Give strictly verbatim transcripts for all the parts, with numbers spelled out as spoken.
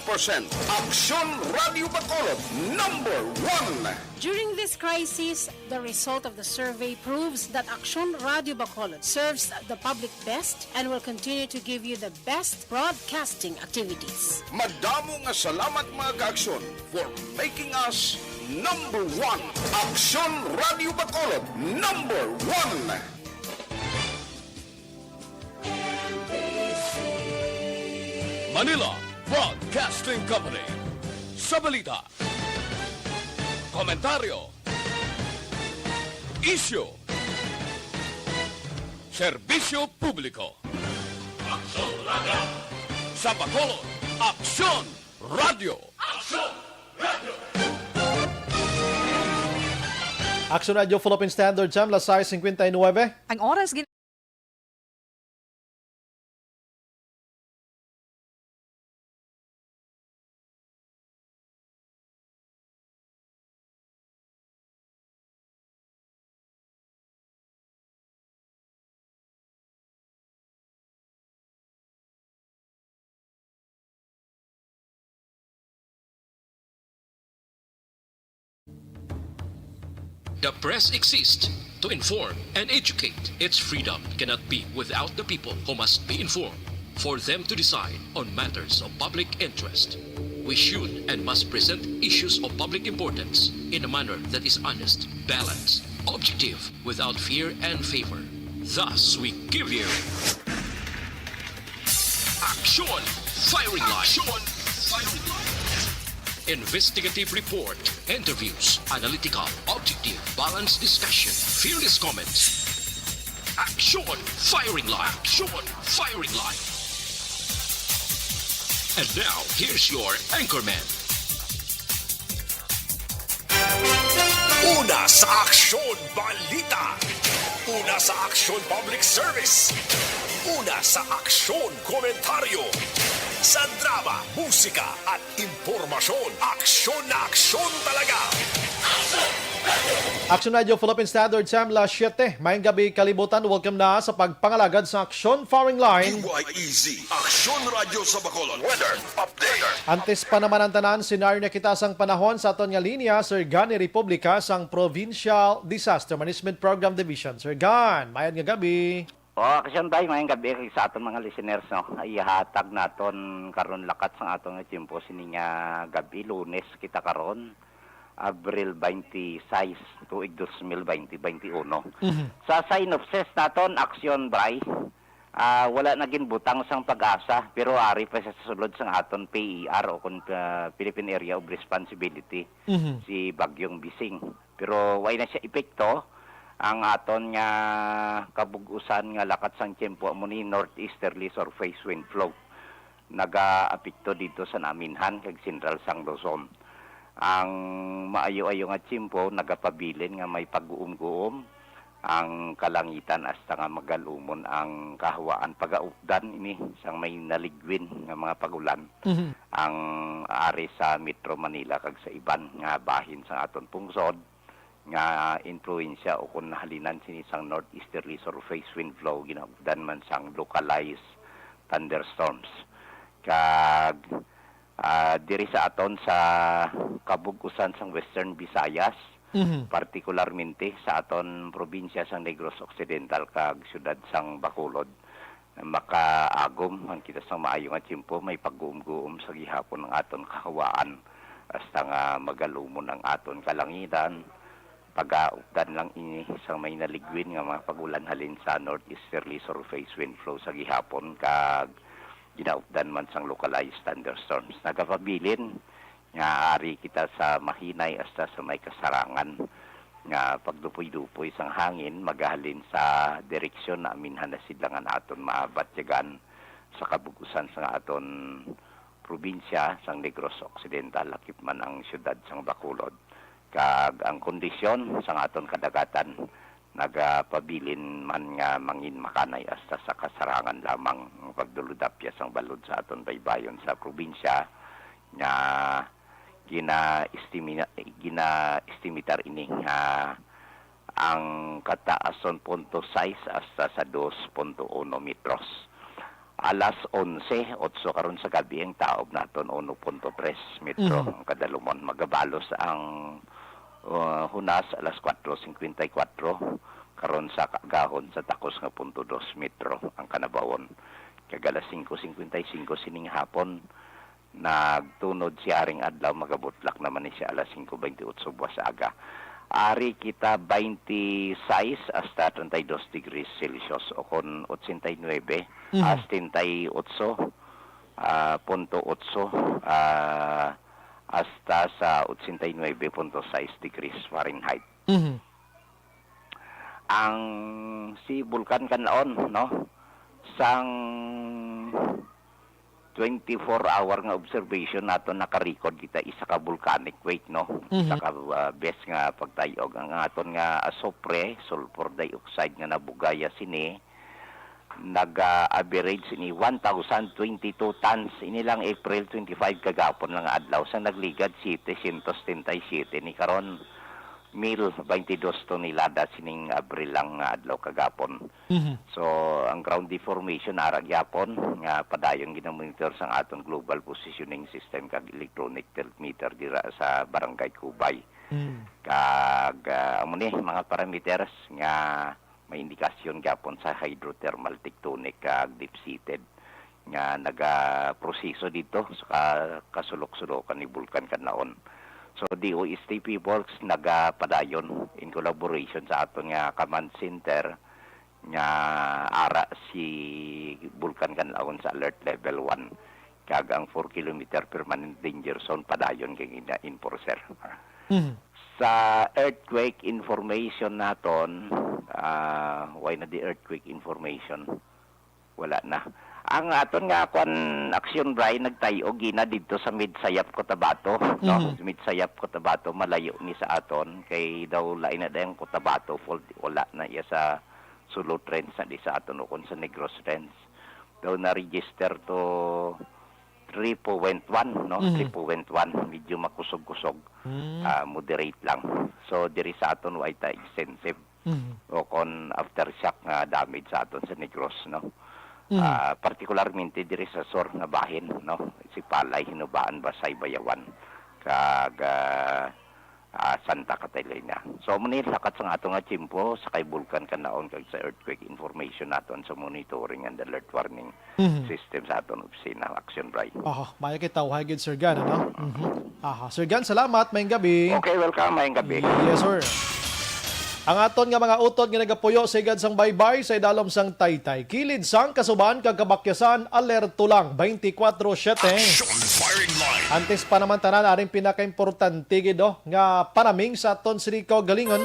percent. Aksyon Radio Bacolod, number one. During this crisis, the result of the survey proves that Aksyon Radio Bacolod serves the public best and will continue to give you the best broadcasting activities. Madamo nga salamat, mga ka-Aksyon, for making us number one. Aksyon Radio Bacolod, number one. Manila Broadcasting Company. Sa balita, komentaryo, isyu, serbisyo publiko. Aksyon Radio. Sa Bacolod, Aksyon Radio. Aksyon Radio. Aksyon Radio Philippine Standard Time, las sais cincuenta y nueve. Ang oras gin- The press exists to inform and educate. Its freedom cannot be without the people, who must be informed for them to decide on matters of public interest. We should and must present issues of public importance in a manner that is honest, balanced, objective, without fear and favor. Thus, we give you Aksyon Firing Line. Aksyon Firing Line. Investigative report, interviews, analytical, objective, balanced discussion, fearless comments. Aksyon Firing Line. Aksyon Firing Line. And now, here's your anchorman. Una sa Aksyon Balita. Una sa Aksyon Public Service. Una sa Aksyon Komentaryo. Sa drama, musika, at impormasyon, aksyon na aksyon talaga. Aksyon Radio Philippine Standard Time, las siete. Maayong gabi, kalibutan. Welcome na sa pagpangalagad sa Aksyon Firing Line. D Y E Z, Aksyon Radio sa Bacolod. Weather update. Antes pa naman ang tanan, senaryo na kita sang panahon sa aton nga linya, Sir Gan ni Republika sang Provincial Disaster Management Program Division. Sir Gan, mayad nga gabi. O, Aksyon Day, mayong gabi kag sa aton mga listeners, no. Ihatag naton karon lakat sang aton nga tiyempo sini nga gabi, Lunes kita karon, Abril twenty-six, tuig dos mil twenty, twenty-uno. Mhm. Sa synopsis naton, Aksyon Bray, ah, wala na ginbutang sang pag-asa, pero ari pa sa sulod sang aton P E R o kon, ah, Philippine Area of Responsibility, Mhm. si Bagyong Bising. Pero way na siya epekto ang aton nga kabug-usan nga lakat sang tiyempo, amo ni northeasterly surface wind flow. Nagaapekto dito sa Naminhan kag Central sang Luzon. Ang maayo-ayo nga tiyempo nagapabilin nga may pag-uum-guom ang kalangitan hasta nga magalumon ang kahawaan. Pagaupdan ini sang may naligwin nga mga pag-ulan. Mhm. Ang ari sa Metro Manila kag sa iban nga bahin sang aton pungsod, nga impluwensya o kon nahalinan sini sang northeasterly surface wind flow, ginaupdan man sang localized thunderstorms. Kag, ah, diri sa aton sa kabug-usan sang Western Visayas, Mhm. partikularmente sa aton probinsya sang Negros Occidental kag siyudad sang Bacolod, makaagom man kita sang maayo nga tiyempo. May pagguom-guom sa gihapon ang aton kahawaan, hasta nga magalumon ang aton kalangitan. Pagaupdan lang ini sang may naligwin nga mga pag-ulan halin sa northeasterly surface wind flow sa gihapon, kag ginaupdan man sang localized thunderstorms. Nagapabilin nga ari kita sa mahinay hasta sa may kasarangan nga pagdupoy-dupoy sang hangin magahalin sa direksyon naminhan na sidlangan aton mabatyagan sa kabug-usan sang aton probinsya sang Negros Occidental, lakip man ang siyudad sang Bacolod. Kag ang kondisyon sang aton kadagatan nagapabilin man nga mangin makanay hasta sa kasarangan lamang. Ang pagduludapya sang balod sa aton baybayon sa probinsya nga gina-estimina-, gina-estimitar ini nga ang kataason punto sais hasta sa dos punto uno metros. Alas onse, otso karon sa gabi, ang taob naton uno punto tres metro Mhm. ang kadalumon. Magabalos ang, uh, hunas alas kuwatro singkwenta y kuwatro, karon sa kaagahon sa takos nga punto dos metro ang kanabawon. Kag alas singko singkwenta y singko sining hapon, nagtunod si Haring Adlaw, magabutlak naman ni siya alas singko bente otso buwas aga. Ari kita bente sais hasta treinta y dos degrees Celsius o kon ochenta y nuebe Mhm. hasta setenta y ocho, ah, punto otso, ah, hasta sa ochenta y nuebe punto sais degrees Fahrenheit. Mhm. Ang si Bulkan Kanlaon, no? Sang twenty-four hour nga observation nato, naka-record kita isa ka volcanic quake, no? Mhm. Isa ka, ah, best nga pagtayog. Ang aton nga asupre, sulfur dioxide nga nabugaya sini, naga-average ini one thousand twenty-two tons. Ini lang April twenty-five kagapon lang nga adlaw sa nagligad, setecientos setenta y siete. Ni karon, mil bente dos tonelada sining Abril lang nga adlaw kagapon. Mhm. So, ang ground deformation ara gyapon nga padayon ginamonitor sang aton global positioning system kag electronic tilt meter dira sa Barangay Cubay. Mm. Kag, ah, amo ni mga parameters nga may indikasyon gyapon sa hydrothermal tectonic kag deep-seated nga nagaproseso didto sa ka-, kasulok-sulokan ni Bulkan Kanlaon. So, D O S T P Works nagapadayon in collaboration sa aton nga command center nga ara si Bulkan Kanlaon sa alert level one, kag ang four kilometer permanent danger zone padayon kay gina-enforcer. Mhm. Sa earthquake information naton, ah, why na di earthquake information? Wala na. Ang aton nga kwan, Action Bray, nagtay-og gina didto sa Midsayap, Cotabato, no? Mhm. Midsayap, Cotabato, malayo ni sa aton, kay daw lain na dayang Cotabato Fault, wala na iya sa Sulu Trench na di sa aton, o kung sa Negros Trench. Daw na-register to three point one, no? Mhm. Three point one, medyo makusog-kusog, Mm. ah, moderate lang. So, diri sa aton, way ta extensive Mhm. o kon aftershock nga damage sa aton sa Negros, no? Mhm. Ah, partikularmente diri sa sur nga bahin, no? Sipalay, Hinubaan, Basay, Bayawan, kag, ah, ah, Santa Catalina. So, amo ni lakat sang ato nga tiyempo sa kay Bulkan Kanlaon kag sa earthquake information naton sa monitoring and alert warning Mhm. system sa aton opisina, Action Bray. Aha, maayo kay tawhay gid, Sir Gan, ano? Mhm. Aha, Sir Gan, salamat. Maayong gabi. Okay, welcome. Maayong gabi. Yes, sir. Ang aton nga mga utod nga nagapuyo sa higad sang baybay sa idalom sang taytay, kilid sang kasuban kag kabakyasan, alerto lang, twenty-four seven. Action Firing Line. Antes pa naman tanan, aring pinakaimportante gid, oh, nga panaming sa aton sini kaugalingon.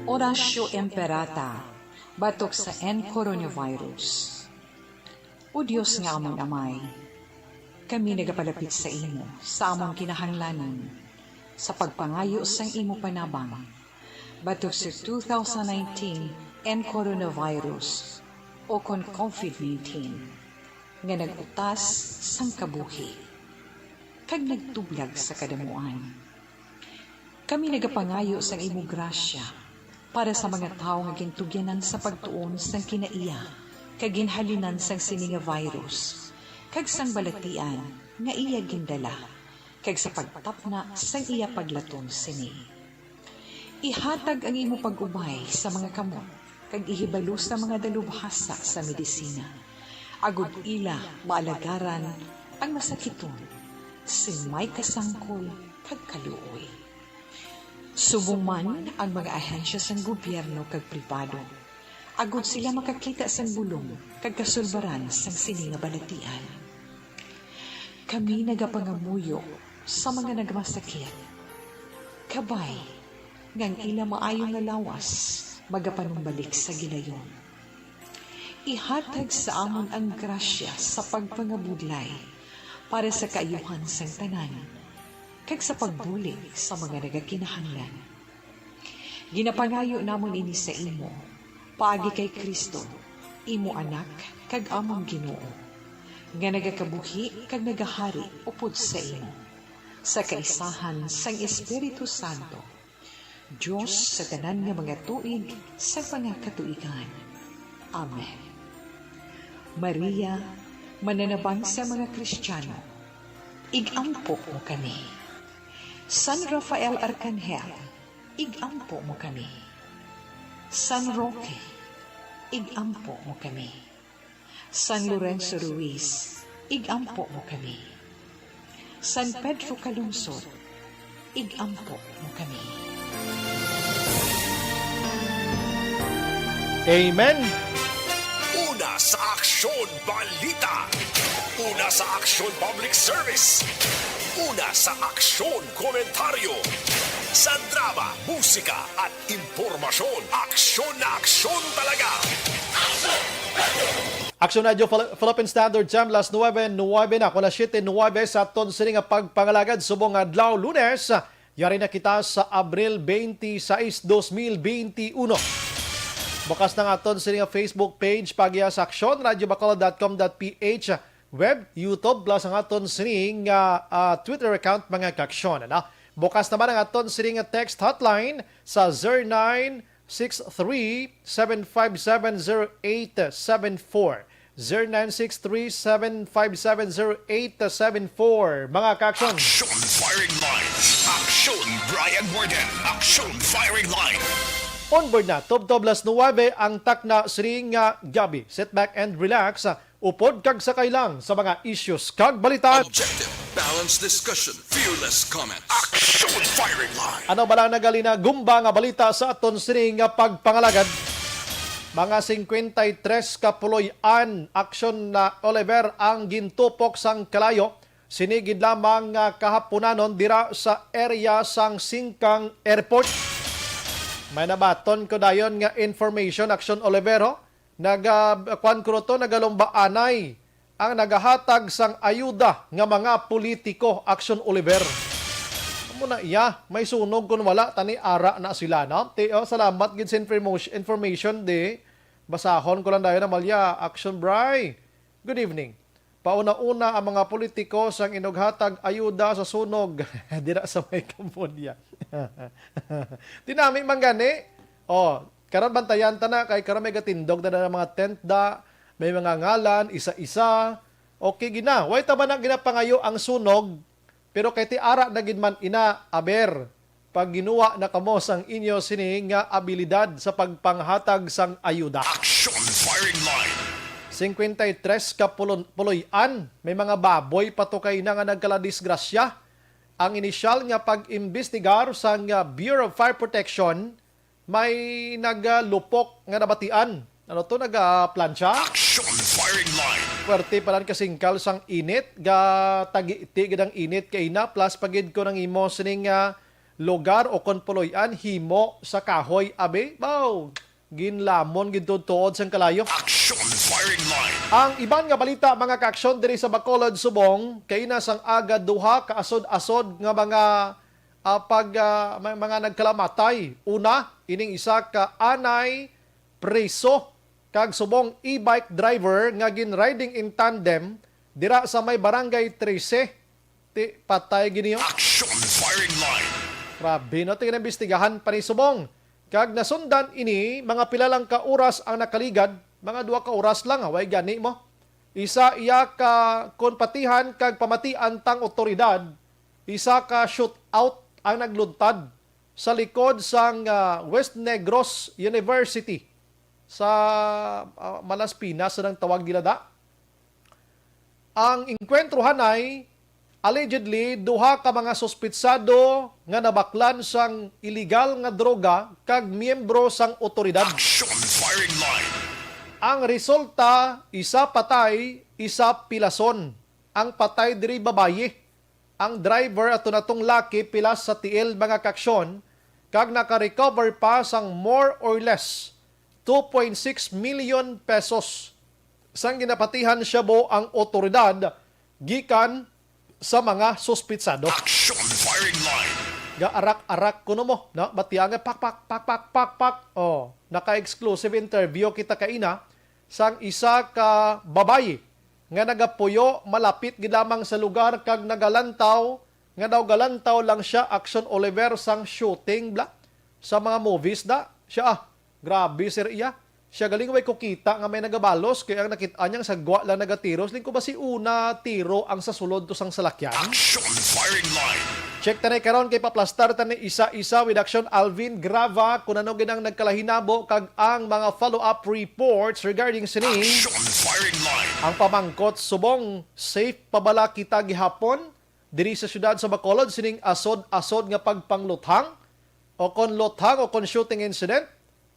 Oratio Imperata, batok sa N coronavirus. O Dios nga amon Amay, kami nagapalapit sa imo sa amon kinahanglanon sa pagpangayo sang imo panabang batok sa two thousand nineteen N coronavirus o kon covid nineteen nga nag-utas sang kabuhi kag nagtublag sa kadamuan. Kami nagapangayo sang imo grasya para sa mga tawo nga gintugyanan sa pagtuon sang kinaiya kag ginhalinan sang sini nga virus, kag sang balatian nga iya gindala, kag sa pagtapna sang iya paglaton sini. Ihatag ang imo pag-ubay sa mga kamot kag ihibalo sa mga dalubhasa sa medisina, agod ila maalagaran ang masakiton sing may kasangkol kag kaluoy. Subong man ang mga ahensya sang gobyerno kag pribado, agod sila makakita sang bulong kag kasulbaran sang sini nga balatian. Kami nagapangamuyo sa mga nagmasakit, kabay nga ang ila maayo nga lawas magapanumbalik sa gilayon. Ihatag sa amon ang grasya sa pagpangabudlay para sa kaayuhan sang tanan, kag sa pagbulig sa mga nagakinahanglan. Ginapangayo namon ini sa imo, paagi kay Cristo, imo Anak kag amon Ginoo, nga nagakabuhi kag nagahari upod sa imo, sa kaisahan sang Espiritu Santo, Dios sa tanan nga mga tuig sa mga katuigan. Amen. Maria, mananabang sa mga Kristiyano, ig-ampo mo kami. San Rafael Arkanghel, ig-ampo mo kami. San Roque, ig-ampo mo kami. San Lorenzo Ruiz, ig-ampo mo kami. San Pedro Calungsod, ig-ampo mo kami. Amen. Una sa Aksyon Balita. Una sa Aksyon Public Service. Una sa Aksyon Komentaryo. Sa drama, musika at impormasyon, aksyon na aksyon talaga. Aksyon Radyo Phil- Philippine Standard Time, las nuebe nuebe na, kuna siete nuebe sa aton sini nga pagpangalagad subong adlaw Lunes. Yari na kita sa Abril twenty-six, twenty twenty-one. Bukas na nga aton sini nga Facebook page, pagya sa aksyon radyo bacolod dot com dot ph, web, YouTube, plus ang aton sini nga ah, Twitter account, mga kaaksyon. Ano? Bukas naman ang aton sini nga text hotline sa zero nine six three, seven five seven, zero eight seven four. Zero nine six three, seven five seven, zero eight seven four. Mga kaaksyon. Action Firing Line. Action Brian Warden. Action Firing Line. Onboard na, tubtob las nuebe ang takna sining nga gabi. Sit back and relax, upod kag sakay lang sa mga issues kag balita. Objective, balanced discussion, fearless comment. Action Firing Line. Ano bala ang nagalinagumba nga balita sa aton sini nga pagpangalagad? Mga singkwenta y tres ka puloy-an aksyon na Oliver ang gintupok sang kalayo. Sini gid lamang nga kahapunanon dira sa area sang Singkang Airport. May nabaton ko dayon nga information, Aksyon Olivero. Nag, ah, kwan ko to, nagalumbaanay ang nagahatag sang ayuda nga mga politiko, Aksyon Oliver. Amo na iya, may sunog kun wala, tani ara na sila, no? Ti, oh, salamat gid sa information, information di. Basahon ko lang dayon, Amalia. Action Bry. Good evening. Pauna-una ang mga politiko sang inughatag ayuda sa sunog dira sa may Cambodia. Tinami man gani. Oh, karon bantayan ta na kay karon may gatindog na, na mga tent da, may mga ngalan, isa-isa. Okay gina. Way ta man na ginapangayo ang sunog, pero kay ti ara na gid man ina, aber, pag ginuwa na kamo sang inyo sini nga abilidad sa pagpanghatag sang ayuda. Action Firing Line. Singkwenta y tres ka pulon- puloy-an, may mga baboy pa to kay na nga nagkaladisgrasya. Ang inisyal nga pag-imbestigar sang, ah, Bureau of Fire Protection, may nagalupok nga nabatian. Ano to, nagaplantsa? Action Firing Line. Puwerte pa lang kasingkal sang init, gatagiti gid ang init kay na, plus pa gid ko nang imo sining, ah, lugar o kon puloy-an himo sa kahoy, abi. Baw, ginlamon gid tuod sang kalayo. Action Firing Line. Ang iban nga balita, mga kaaksyon, diri sa Bacolod, Subong, kay na sang aga duha ka asod-asod nga mga, ah, pag, ah, may mga nagkalamatay. Una, ining isa ka anay priso kag subong e-bike driver nga gin-riding in tandem dira sa may Barangay trese. Ti patay gid niyo. Action Firing Line. Grabe, no? Ti ginaimbestigahan pa ni subong. Kag nasundan ini, mga pila lang ka oras ang nakaligad, mga duha ka oras lang, ha, way gani mo. Isa iya ka kon patihan kag pamatian tang otoridad, isa ka shootout ang nagluntad sa likod sang, ah, West Negros University sa, ah, Malaspinas, sa nang tawag nila da. Ang engkwentro hanay, allegedly, duha ka mga suspitsado nga nabaklan sang iligal nga droga kag miyembro sang otoridad. Action Firing Line. Ang resulta, isa patay, isa pilason. Ang patay diri babayi. Ang driver ato natong laki pilas sa tiil, mga kaaksyon, kag naka-recover pa sang more or less two point six million pesos sang ginapatihan shabu ang otoridad gikan sa mga suspitsado. Action Firing Line. Gaarak-arak kuno mo, no? Batia nga pak, pak, pak, pak, pak, pak. Oh, naka-exclusive interview kita kaina sang isa ka babayi nga nagapuyo malapit gid lamang sa lugar kag nagalantaw, nga daw galantaw lang siya, Action Oliver, sang shooting bla sa mga movies da. Siya, ah, grabe, sir, iya. Siya galing way ko kita nga may nagabalos, kay ang nakit-an niya sa gwa lang nagatiro. Siling ko, basi una tiro ang sa sulod to sang salakyan? Action firing line. Check ta na karon kay paplastar ta ni isa-isa with Action Alvin Grava kung ano gid ang nagkalahinabo kag ang mga follow-up reports regarding sini. Action firing line. Ang pamangkot subong, safe pa bala kita gihapon diri sa siyudad sa Bacolod sining asod-asod nga pagpangluthang o kon luthang o kon shooting incident?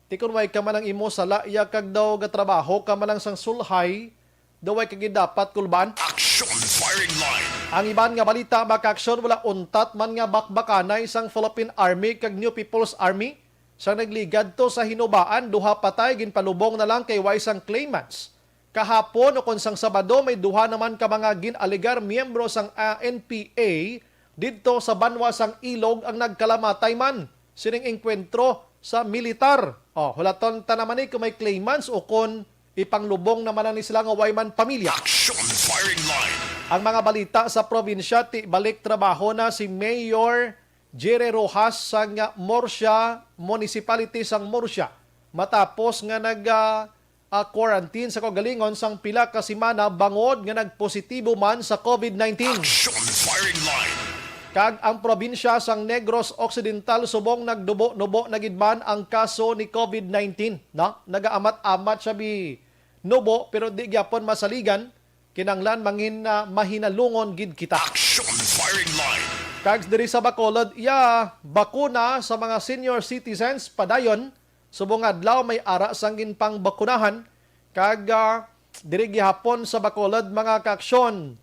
Ti kon way ka man ang imo sala iya kag daw gatrabaho ka man lang sang sulhay, daw way ka gid dapat kulbaan. Action firing line. Ang iban nga balita, mga ka-aksyon, wala untat man nga bakbakanay sang Philippine Army kag New People's Army. Sang nagligad to sa Hinubaan, duha patay ginpalubong na lang kay way sang claimants. Kahapon, o kon sang Sabado, may duha naman ka mga gin-alegar miyembro sang, ah, N P A didto sa banwa sang Ilog ang nagkalamatay man sining engkwentro sa militar. Oh, hulaton ta naman ni kung may claimants o kon ipanglubong naman na ni sila nga way man pamilya. Action firing line. Ang mga balita sa probinsya, ti balik trabaho na si Mayor Jerry Rojas sang Murcia Municipality sang Murcia matapos nga nag, ah, ah, quarantine sa kaugalingon sang pila ka semana bangod nga nagpositibo man sa covid nineteen. Action firing line. Kag ang probinsya sang Negros Occidental subong nagnubo-nubo na gid man ang kaso ni covid nineteen, no? Nagaamat-amat siya bi nubo, pero di gyapon masaligan. Kinanglan mangin, ah, mahinalungon gid kita. Action firing line. Kag diri sa Bacolod, iya, bakuna sa mga senior citizens padayon. Subong adlaw may ara sang ginpangbakunahan, kag, ah, diri gihapon sa Bacolod, mga kaaksyon,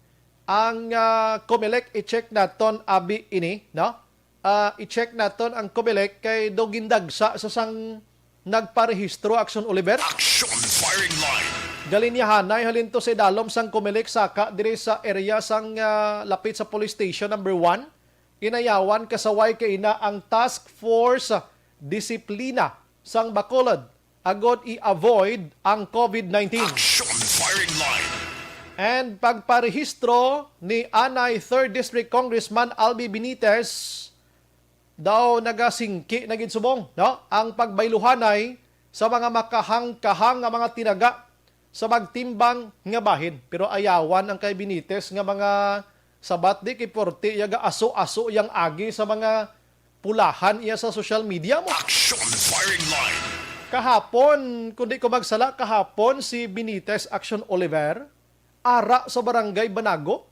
ang, ah, Comelec, i-check naton abi ini, no? Ah, i-check naton ang Comelec kay daw gindagsa sa sang nagparehistro, Action Oliver. Action firing line. Galinyahanay halin to sa idalom sang Comelec saka diri sa area sang, ah, lapit sa Police Station number one. Inayawan kasaway kaina ang Task Force Disiplina sang Bacolod agod i-avoid ang covid nineteen. Action firing line. And pagparehistro ni anay Third District Congressman Albi Benitez, daw nagasingki na gid subong, no? Ang pagbayluhanay sa mga makahang-kahang nga mga tinaga sa magtimbang nga bahin. Pero ayawan ang kay Benitez nga mga sabat di kay porti iya ga aso-aso yang agi sa mga pulahan iya sa social media mo. Action firing line. Kahapon, kung di ko magsala, kahapon si Benitez Action Oliver, ara sa Barangay Banago,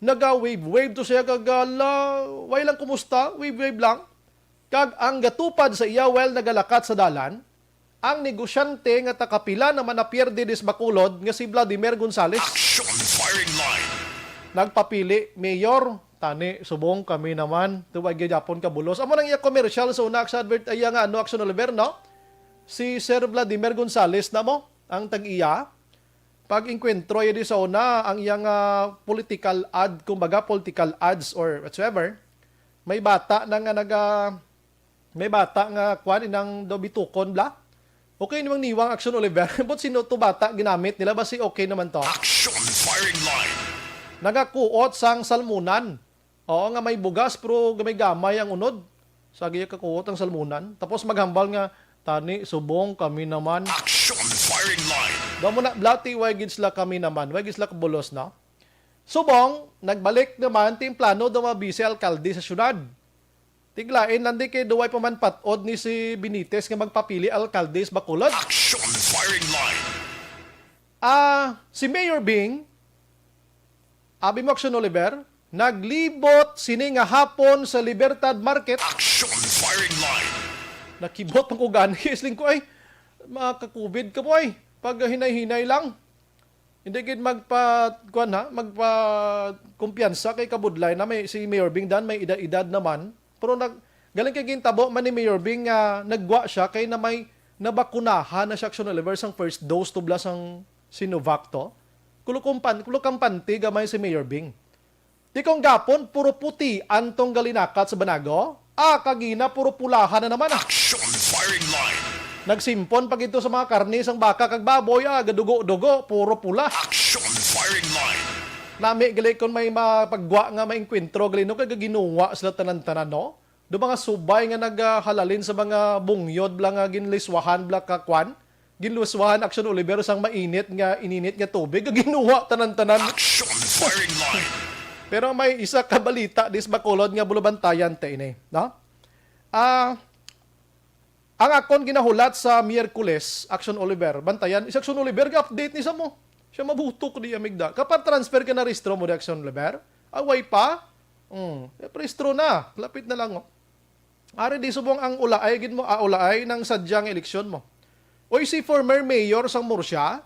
naga-wave-wave to siya kag, ala, way lang kumusta, wave-wave lang. Kag ang gatupad sa iya, while nagalakat sa dalan, ang negosyante nga takapila naman na pierde dis Bacolod nga si Vladimir Gonzales. Action firing line. Nagpapili, Mayor, tani, subong kami naman. Tuwag gyapon ka bulos. Amo nang iya commercial sa una, sa advert, ay, nga ano, Action Oliver, no? Si Sir Vladimir Gonzales na mo, ang tag-iya. Pag-engkwentro iya di sa una, ang iyang, ah, political ad, kumbaga political ads or whatsoever, may bata na nga naga, may bata nga kwan inang daw bitukon bla. Okay namang niwang Action Oliver, but sino to bata ginamit nila ba si okay naman to? Action firing line. Nagakuot sang salmunan. Oo nga, may bugas, pero gamay-gamay ang unod. Sa giya kakuot ang salmunan. Tapos maghambal nga, "Tani, subong kami naman." Action firing line. Daw mo na, blati, way gid sila kami naman. Way gid sila kabulos, no? Subong, nagbalik naman, ti ang plano daw mga vice alkalde sa syudad. Tiglain lang di kay duway pa man patod ni si Benitez nga magpapili alkalde sa Bacolod. Action firing line. Ah, si Mayor Bing, abi mo, Action Oliver, naglibot sini nga hapon sa Libertad Market. Action firing line. Nakibot ang kugani, isling ko ay, makaka-covid ka mo ay. Pag hinay-hinay lang. Hindi gid magpa, kuwan ha, magpa kumpiyansa kay kabudlay na may, si Mayor Bing Dan may edad-edad naman. Pero nag, galing kay gintabo man ni Mayor Bing nga nagwa siya kay na may nabakunahan na siya, Action Oliver, sang first dose tubla sang Sinovac to. Kulukumpan, kulukampante gamay si Mayor Bing. Di kung gapon, puro puti antong galinakat sa Banago. Ah, kagina, puro pulahan na naman, ah. Action firing line. Nagsimpon pa gid to sa mga karne sang baka kag baboy, ah, gadugo-dugo, puro pula. Action firing line. Nami gali kon may mapagwa nga maengkwentro gali, no, kay gaginuwa sila tanan-tanan, no? Do mga subay nga naghalalin sa mga bungyod bala nga ginliswahan bala ka kwan, ginliswahan, Action Oliver, sang mainit nga, ininit nga tubig, gaginuwa tanan-tanan. Action firing line. Pero may isa ka balita dis Bacolod nga bulabantayan ta ini, no? Ah, ang akon ginahulat sa Miyerkules, Action Oliver, bantayan, si Action Oliver ga-update ni sa mo. Siya mabutok di amigda. Kapag transfer ka na rehistro mo di Action Oliver, away pa. Hmm, eh, rehistro na. Lapit na lang, oh. Ari di subong ang ulaay gid mo, ah, ulaay ng sadyang eleksyon mo. Oy, si former mayor sang Murcia,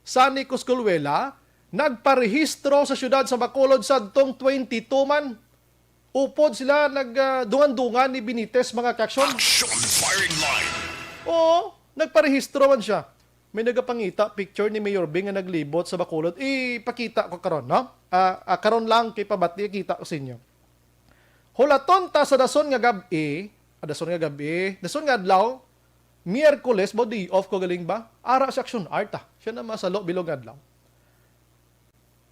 Sonny Cosculuela, nagparehistro sa siyudad sa Bacolod sadtong twenty-two man. Upod sila nag, ah, dungan-dungan ni Benitez, mga ka-action. Action firing line. Oo, nagparehistro man siya. May nagapangita picture ni Mayor Bing nga naglibot sa Bacolod. Ipakita ko karon, no? Ah, ah, karon lang kay pabati kita ko sa inyo. Hulaton ta sa dason nga gab-i, ah, dason nga gab-i, dason nga adlaw, Miyerkules ba, day off ko galing ba? Ara sa Action Art, ah. Siya na masalo bilog nga adlaw.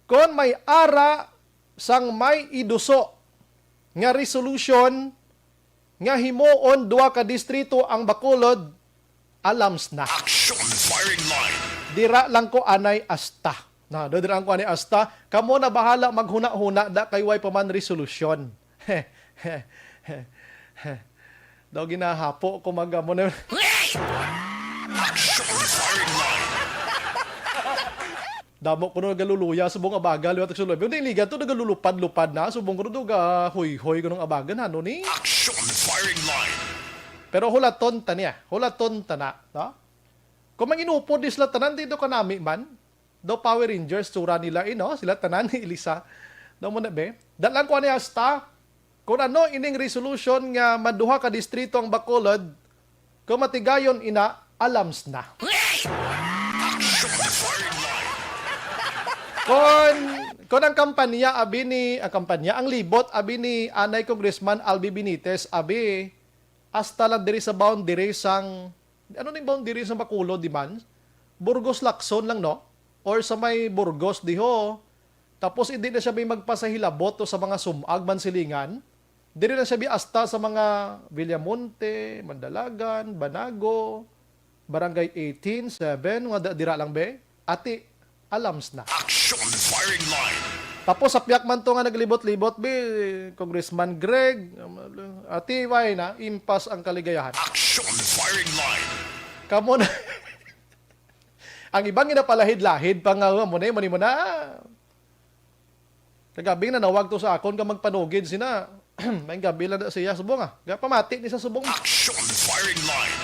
Kon may ara sang may iduso nga resolution nga himuon duha ka distrito ang Bacolod, alams na. Action firing line. Dira lang ko anay asta. Na, do dira lang ko anay asta. Kamo na bahala maghuna-huna da kay way pa man resolusyon. Daw ginahapo ko mag-, amo na. Action firing line. Damo ko nung nagaluluya subong abaga, liwat ang sulod. Hindi liga to, nagalulupad-lupad na. Subong ko nung gahuyhoy ko nung abaga, ano ni? Action firing line. Pero hulaton ta niya. Hulaton ta na, no? Kung manginupod ni sila tanan, dito ka nami man. Daw Power Rangers, tsura nila, eh, no? Sila tanan, ilisa. Daw mo na, be? Dalang ko ni asta. Kung ano ining resolution nga maduha ka distrito ang Bacolod, kung matigayon ina, alams na. Kon, kon ang kampanya abi ni, ang kampanya, ang libot abi ni anay Congressman Albi Benitez, abi, hasta lang diri sa boundary sang, ano ning boundary sang Bacolod, di man? Burgos Lacson lang, no? Or sa may Burgos diho. Tapos hindi na siya may magpasahilabot to sa mga sumag man silingan. Diri na siya bi hasta sa mga Villamonte, Mandalagan, Banago, Barangay eighteen, seven, mga da-, dira lang, be. Ati, alams na. Action firing line. Tapos sa piyak man to nga naglibot-libot, be, Congressman Greg, ati, way na, impas ang kaligayahan. Action firing line. Kamo na. Ang ibang ginapalahid-lahid pa nga, mo na, mo na. Kagabing nanawag to sa akon nga magpanugid sina. May gabi lang na siya subong, ah. Ga pamati ni sa subong. Action firing line.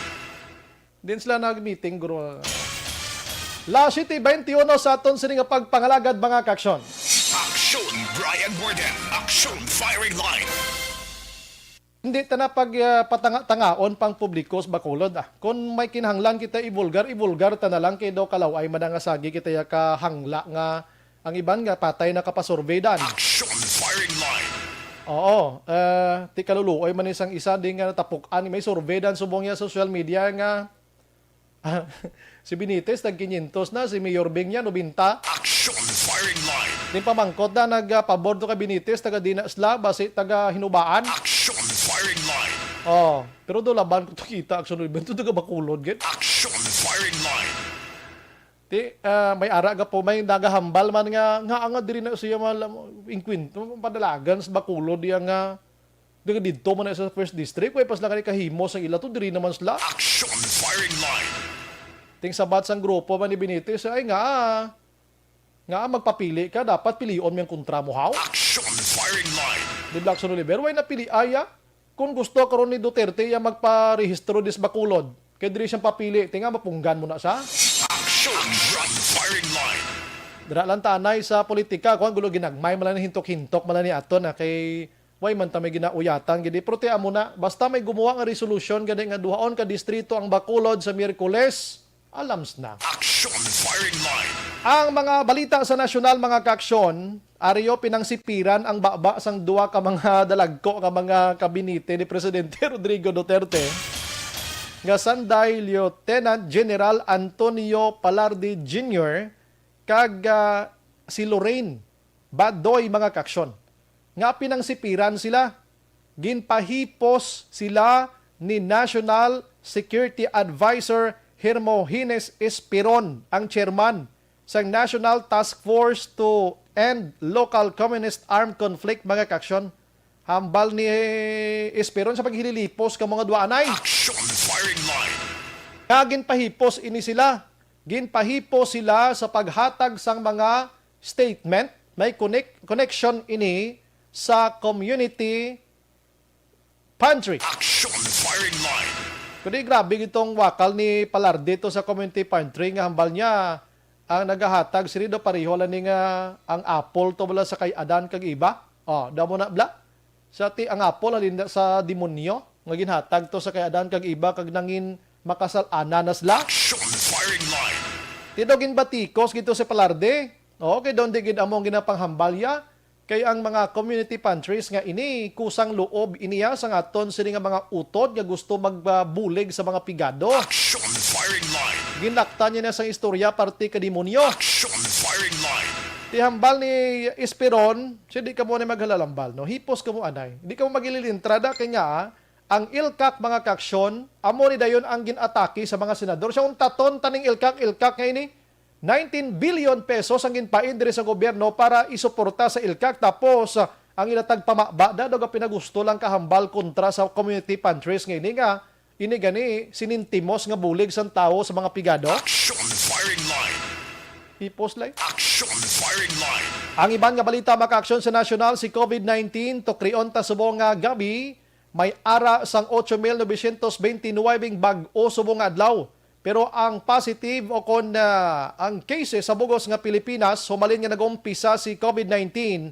Din sila nag-meeting, guro. La City twenty-one sa aton sini nga pagpangalagad, mga ka-action. Action, Brian Warden. Action firing line. Hindi ta na pag, ah, patanga-tangaon pang publiko sa Bacolod, ah. Kung may kinahanglan kita i-vulgar, i-vulgar ta na lang kay daw kalaw-ay man nga sagi kita ya kahangla nga ang iban nga patay na kapasurvey dan. Action firing line. Oo, eh, ti kaluluoy man isang isa di nga natapuk-an may survey dan subong ya social media nga si Benitez tag quinientos na, si Mayor Bing ya nobenta. Action firing line. Din pamangkot na nagpabor to kay Benitez, taga di na sila, basi taga Hinubaan. Action firing line. Oh, pero do laban ko to kita, Action Oliver, to taga Bacolod, gid. Action firing line. Ti, ah, may ara ga po, may nagahambal man nga, nga nga diri na siya mal-, inkwento, padalagan sa Bacolod, iya nga, di nga didto man na sa first district, way pas lang kani kahimo sa ila to, diri naman sila. Action firing line. Ting sabat sang grupo man ni Benitez, ay nga, nga magpapili ka, dapat pilion mo yung kontra mo, haw? Action firing line. Di ba, Action Oliver, way napili, ay, ah? Kung gusto karon ni Duterte ya magparehistro dis Bacolod, kay diri siyang papili, tinga mapunggan mo na sa. Action, run firing line. Dira lang tanay sa politika, kung gulo ginagmay man lang hintok-hintok man lang ni ato na kay way man ta may ginauyatan gid. Pero ti amo na, basta may gumawa nga resolusyon gani nga duhaon ka distrito ang Bacolod sa Miyerkules, alams na. Action firing line. Ang mga balita sa nasyonal, mga kaaksyon, ari yo pinangsipiran ang baba sang duha ka mga dalagko nga mga kabinete ni Presidente Rodrigo Duterte, nga sanday Lieutenant General Antonio Palarde Junior kag, ah, si Lorraine Badoy, mga kaaksyon, nga pinangsipiran sila. Ginpahipos sila ni National Security Advisor Hermogenes Esperon, ang chairman sang National Task Force to End Local Communist Armed Conflict, mga kaaksyon. Hambal ni Esperon sa paghililipos ka mga duanay. Action firing line. Nga ginpahipos ini sila. Ginpahipos sila sa paghatag sang mga statement. May connect, connection ini sa community pantry. Action firing line. Kundi grabe gitong wakal ni Palarde to sa community pantry nga hambal niya ang nagahatag sini daw pareho lang ni nga ang apple to bala sa kay Adan kag Eva. Oh, damo na bla. Sa ti ang apple halin na sa demonyo nga ginhatag to sa kay Adan kag Eva kag nangin makasal-anan na sila. Action firing line. Ti daw ginbatikos gito si Palarde. Oh, kay daw di gid amo ang ginapanghambalya. Kay ang mga community pantries nga ini, kusang loob iniya sa aton sini nga mga utod nga gusto magbulig sa mga pigado. Action firing line. Ginlaktan niya na sang istorya parte ka demonyo. Action firing line. Ti hambal ni Esperon, siya di ka mo na maghalalambal, no? Hipos ka mo anay. Di ka mo magililintrada kay nga, ang ilkak, mga kaaksyon, amo ni dayon ang ginatake sa mga senador. Siya, untaton taning ilkak, ilkak nga ini. Nineteen billion pesos ang ginpain diri sa gobyerno para isuporta sa ilkak, tapos, ah, ang ila tagpamaba na daw pinagusto lang kahambal kontra sa community pantries nga ini nga ini gani sinintimos nga bulig sang tawo sa mga pigado. Action firing line. Hipos lay. Action firing line. Ang iban nga balita, mga kaaksyon, sa nasyonal, si COVID nineteen, tukrion ta subong nga gabi, may ara sang ocho mil novecientos veintinuwebeng bag-o subong nga adlaw. Pero ang positive o kon, ah, ang cases sa bugos nga Pilipinas, humalin nga nag-umpisa si COVID nineteen,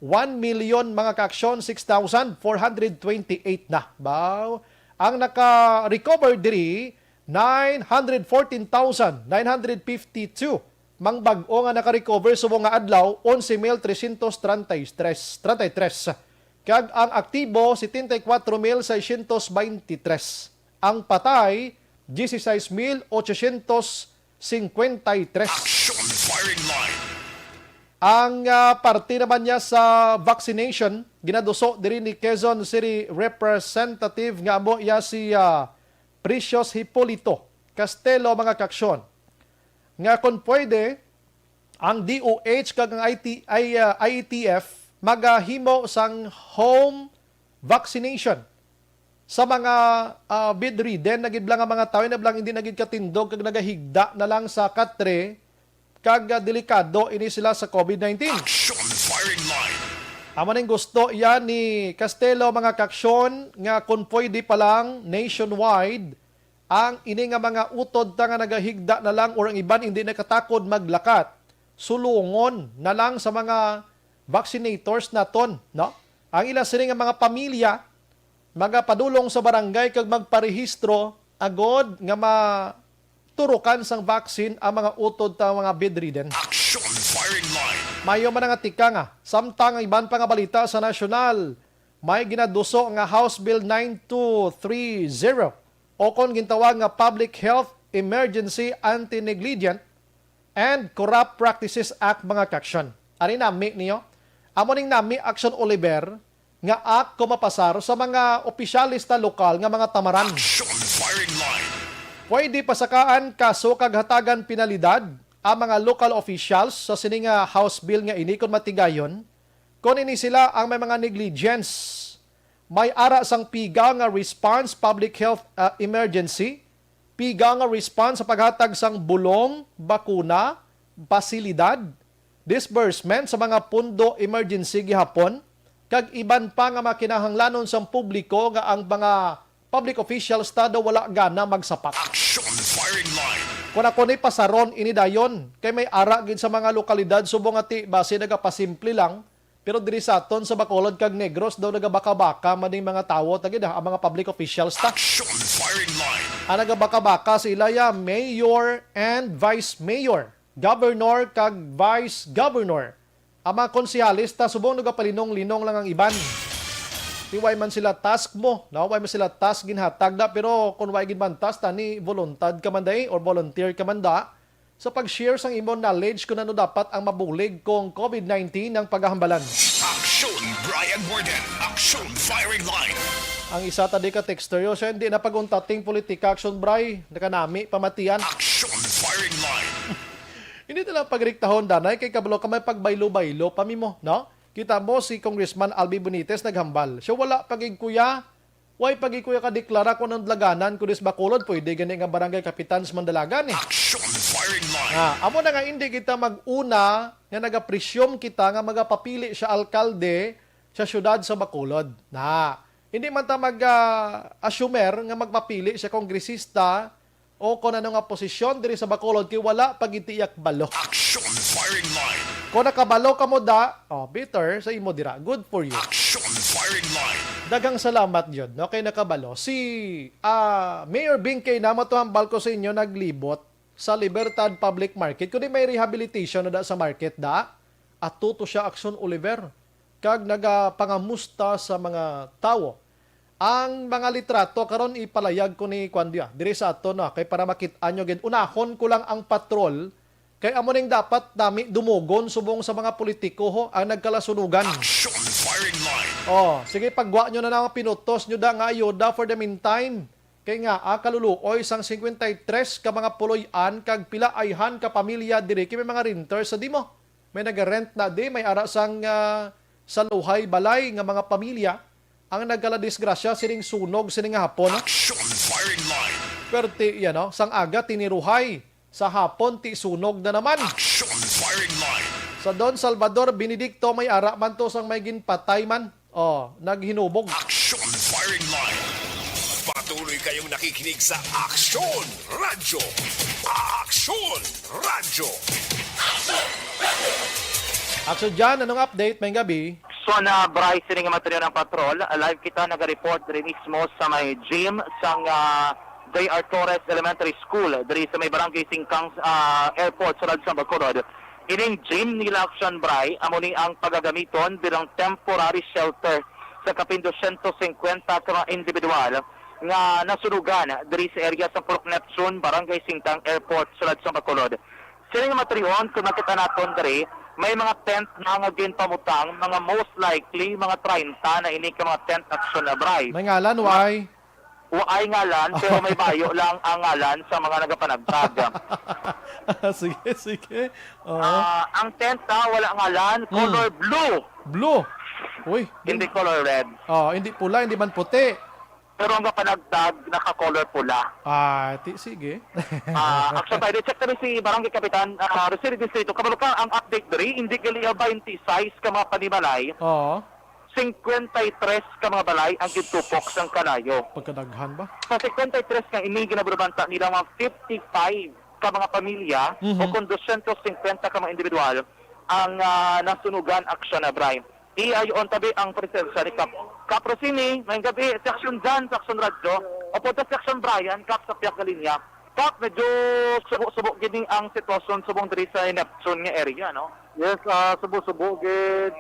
one million, mga kaaksyon, six thousand four hundred twenty-eight na. Baw, ang naka-recover diri, nine hundred fourteen thousand nine hundred fifty-two. Mang bag-o nga naka-recover subong nga adlaw, onse mil trescientos treinta y tres, treinta y tres. Kag ang aktibo, setenta y cuatro mil seiscientos veintitrés. Ang patay, dieciséis mil ochocientos cincuenta y tres. Action firing line. Ang, ah, parte naman niya sa vaccination, ginaduso diri ni Quezon City Representative nga amo iya si, ah, Precious Hipolito Castelo, mga kaaksyon, nga kon pwede, ang D O H kag ang I T, I, ah, I E T F magahimo sang home vaccination sa mga, ah, bedridden na gid lang nga mga tawo, na lang hindi na gid katindog kag nagahigda na lang sa katre, kag, ah, delikado ini sila sa COVID nineteen. Action firing line. Amo ning gusto iya ni Castelo, mga kaaksyon, nga kon pwede pa lang nationwide ang ini nga mga utod ta nga nagahigda na lang or ang iban hindi nakatakod maglakat, sulungon na lang sa mga vaccinators naton, no? Ang ila sini nga mga pamilya, magapadulong sa barangay kag magparehistro agod nga maturukan sang vaccine ang mga utod ta mga bedridden. Action firing line. Mayo man nga tikang, ah. Samtang ang iban pa nga balita sa nasyonal, may ginaduso nga House Bill nine two three zero o kon gintawag nga Public Health Emergency Anti-Negligent and Corrupt Practices Act, mga kaaksyon. Ari nami niyo. Amo ning nami, Action Oliver, nga act ko mapasar sa mga opisyales ta lokal nga mga tamaran. Action firing line. Pwede pasakaan kaso kag hatagan penalidad ang mga local officials sa sini nga House Bill nga ini kon matigayon, kon ini sila ang may mga negligence. May ara sang piga nga response public health, ah, emergency, piga nga response sa paghatag sang bulong, bakuna, pasilidad, disbursement sa mga pundo emergency gihapon, kag iban pa nga mga kinahanglanon sang publiko nga ang mga public officials ta daw wala gana magsapak. Action firing line. Kon ako ni pasaron ini dayon, kay may ara gid sa mga lokalidad subong nga ti basi nagapasimple lang, pero diri sa aton sa Bacolod kag Negros daw nagabaka-baka man ning mga tawo, ta gid, ah, ang mga public officials ta. Action firing line. Ang nagabaka-baka sa ila ya mayor and vice mayor. governor kag vice governor. Ang mga konsehales ta subong nagapalinong-linong lang ang iban. Ti way man sila task mo, no? Way man sila task ginhatag da, pero kung way gid man task, tani voluntad ka man day or volunteer ka man da sa pag-share sang imo knowledge kung ano dapat ang mabulig kung covid nineteen ang paghahambalan. Aksyon, Brian Warden. Aksyon, Firing Line. Ang isa tadi ka texter yo, siya hindi na pag-untating politika, Aksyon Bray, nakanami pamatian. Aksyon, Firing Line. Hindi na lang pagriktahon, danay, kay kabalo ka may pagbaylo-baylo pa mimo, no? Kita mo si Congressman Albi Benitez naghambal. Siya wala pa gid kuya, way pa gid kuya kadeklara kung anong dalagan, kundi sa Bacolod, pwede gani nga barangay kapitan sa Mandalagan, eh. Action firing line. Ah, amo na nga, hindi kita mag-una nga nagapresume kita nga magapapili siya alkalde sa siyudad sa Bacolod. Na, hindi man ta mag, ah, assumer nga magpapili siya kongresista o kon ano nga posisyon diri sa Bacolod, kay wala pa gid ti iya kabalo. Action firing line. Kung nakabalo ka mo da, oh, better sa imo dira. Good for you. Action firing line. Daghang salamat gyud, no, kay nakabalo. Si, ah, Mayor Bing kay na, matuhambal ko sa inyo, naglibot sa Libertad Public Market. Kundi may rehabilitation na da sa market da. Ato to siya, Action Oliver, kag nagapangamusta sa mga tawo. Ang mga litrato karon ipalayag ko ni Kwan Dia, diri sa ato, no, kay para makit-an nyo gid. Unahon ko lang ang patrol, kay amo ning dapat nami dumugon subong sa mga politiko, ho, ang nagkalasunugan. Action firing line. Oh, sige, paggwa nyo na lang ang pinutos nyo da nga ayuda for the meantime. Kay nga, ah, kaluluoy sang singkwenta y tres ka mga puloy-an kag pila ayhan ka pamilya diri kay may mga renters sa dimo. May naga-rent na di, may ara sang, ah, saluhay balay nga mga pamilya ang nagkaladisgrasya sining sunog sining hapon, no? Action firing line. Perti, yan, no? Sang aga, tiniruhay. Sa hapon, ti sunog na naman. Action firing line. Sa Don Salvador Benedicto, may ara man to sang may ginpatay man. Oh, naghinubog. Action firing line. Patuloy kayong nakikinig sa Action Radyo. Action Radyo. Action John, anong update? May gabi. So na, Bryce, sining nga material ng patrol, live kita naga-report diri mismo sa may gym sang, ah, J R Torres Elementary School, diri sa may Barangay Singkang, ah, Airport, sa Sulod sa Bacolod. Ining gym nila, Action Bry, amo ni ang pagagamiton bilang temporary shelter sa kapin dosyentos singkwenta ka mga individual nga nasunugan diri sa area sa Purok Neptune, Barangay Singkang Airport, Sulod sa Bacolod. Sini nga materion, kung makita naton diri, may mga tent na nga ginpamutang, mga most likely, mga treinta na ini ka mga tent, Action Bry. May ngalan, why? Waay ngalan, pero may bayo lang ang ngalan sa mga nagapanagtag. Sige, sige. Oo. Ah, ang tent, ah, wala ngalan, Hmm. color blue. Blue. Uy, Hindi color red. Oh, hindi pula, hindi man puti. Pero ang gapanagtag, naka-color pula. Ah, ti-, sige. Ah, Action Bry, check kami si Barangay Kapitan, ah, Rosel Distrito. Kabalo ka, ang update diri, hindi gali, ah, twenty-six ka mga panimalay. Oo. Singkwenta y tres ka mga balay ang gintupok sang kalayo. Pagkadaghan ba? Sa singkwenta y tres nga ini, ginaburubanta nila mga fifty-five ka mga pamilya Mhm. o kung dosyentos singkwenta ka mga individual ang, ah, nasunugan, Action Bry. Iya, yaon tabi ang presensya ni Kap-, Kap Rosini, maayong gabi, Section Jan, Section Radyo, o po sa Section Brian, Kap sa Piak Galinya. Kap, medyo subo-subo gini ang sitwasyon subong diri sa Neptune nga area, no? Yes, ah, subo-subo gid.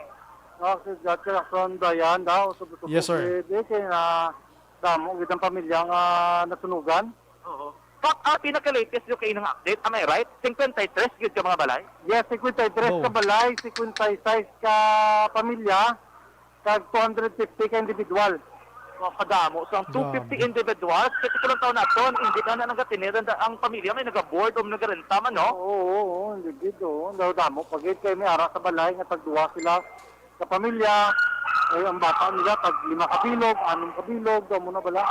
Ah, si Judge Jackson Dayan daw, subo-subo Yes, sir. gid. Eh, kay na damo gid ang pamilya nga nasunugan. Oo. Kap, ah, pinaka-latest yung kayo ng update, am I right? Singkwenta y tres gid ka mga balay? Yes, singkwenta y tres Oh. ka balay, singkwenta y sais ka pamilya, kag two hundred fifty ka individual. Mga kadamo. So, ang Grabe. two fifty individuals, kasi ko lang taon naton, hindi na na nagatineran ang pamilya, may nag-board o nagarenta man, no? Oo, oo, oo, hindi gid, oo. Daw damo pa gid kay may ara sa balay nga tagduwa sila sa pamilya. Ay, ang bata nila, tag lima ka bilog, anom ka bilog, daw mo na bala.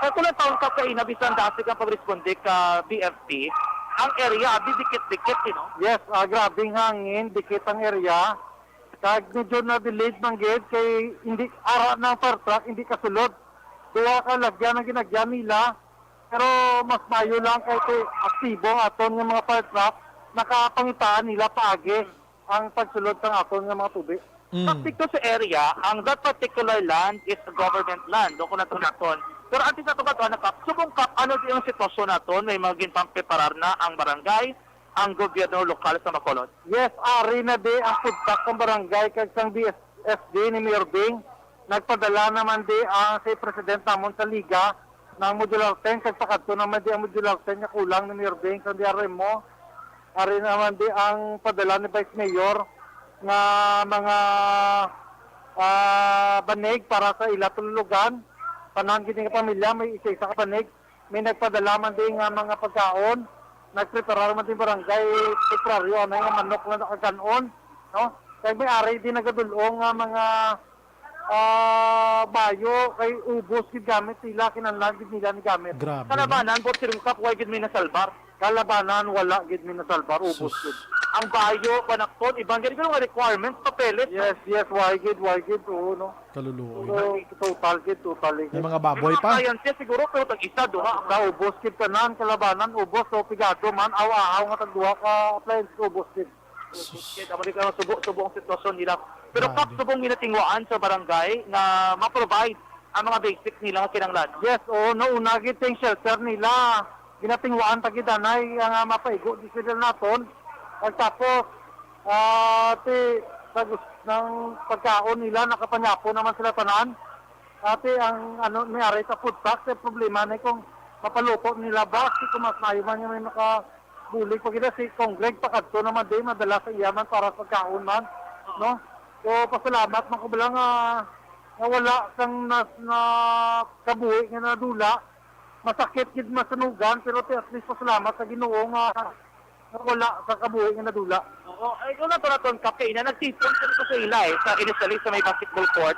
Kay ko lang taon ka kay nabisan dati kang pagresponde ka B F P, ang area, abi, dikit-dikit, you know? Yes, ah, grabing hangin, dikit ang area. Kag medyo na-delayed man gid kay hindi ara ng fire truck, hindi kasulod. Duha ka lagyan ang ginagyan nila, pero mas mayo lang kay ti-, aktibo ang aton nga mga fire truck, nakapangitaan nila paagi ang pagsulod sang aton nga mga tubi. Mm. Sa dito sa area, ang that particular land is government land, doon ko nato naton. Pero antes nato kato, ano, Kap, subong, Kap, ano di ang sitwasyon naton? May mga ginpampreparar na ang barangay, ang gobyerno lokal sa Bacolod? Yes, ari na di ang food pack sang barangay kag sang B S S D ni Mayor Bing. Nagpadala naman di ang si president namon sa liga ng modular tent, kag pakadto naman di ang modular tent nga kulang ni Mayor Bing sang D R M O. Ari naman di ang padala ni Vice Mayor nga mga, ah, banig para sa ila tululugan. Tanan gid nga pamilya may isa-isa ka banig. May nagpadala man di nga mga pagkaon. Nagpreparar man di barangay, temporaryo anay nga manok nga nakakan-on, no? Kay may ari di nagadul-ong nga mga, ah, bayo kay ubos gid gamit nila, kinahanglan gid nila ni gamit. Grabe, no? Kalabanan, Boss Ringkap, wala gid may nasalbar. Kalabanan, wala gid may nasalbar, ubos Sus. Gid. Ang bayo, panakton, iban gid nga requirements, papeles. Yes, yes, wala gid, wala gid, oo, no? Kaluluoy. So, total gid, total gid. May mga baboy May mga pa. Appliances siguro, pero tag isa, duha. Naubos gid tanan, kalabanan, ubos, so pigado man, aw-ahaw nga tagduha ka appliances, ubos gid. Sus. Kaya dapat ka subo-subo ang sitwasyon nila. Pero Grabe. Kap, subong ginatingwaan sa barangay nga ma-provide ang mga basics nila nga kinahanglan. Yes, oo, nauna gid ang shelter nila. Ginatingwaan ta gid anay nga mapaigo di sila naton. At tapos, ah, ti, sa gus-, ng pagkaon nila, nakapanyapo naman sila tanan. Ate, ang ano, may aray sa food pack, ang problema na kung mapaluto nila ba, si kung mas maayo man nga may makabulig pa gid si Kong Greg, pakadto naman din, madala sa iya man para sa pagkaon man, no? So, pasalamat man ko bala nga, nga wala sang nas-, na kabuhi nga nadula. Masakit gid masunugan, pero ti-, at least pasalamat sa Ginoo nga nga wala sa kabuhi nga nadula. Oo, ay, una to naton, Kap, kay ina, nagtipon kami sa ila, eh, sa, initially, sa may basketball court.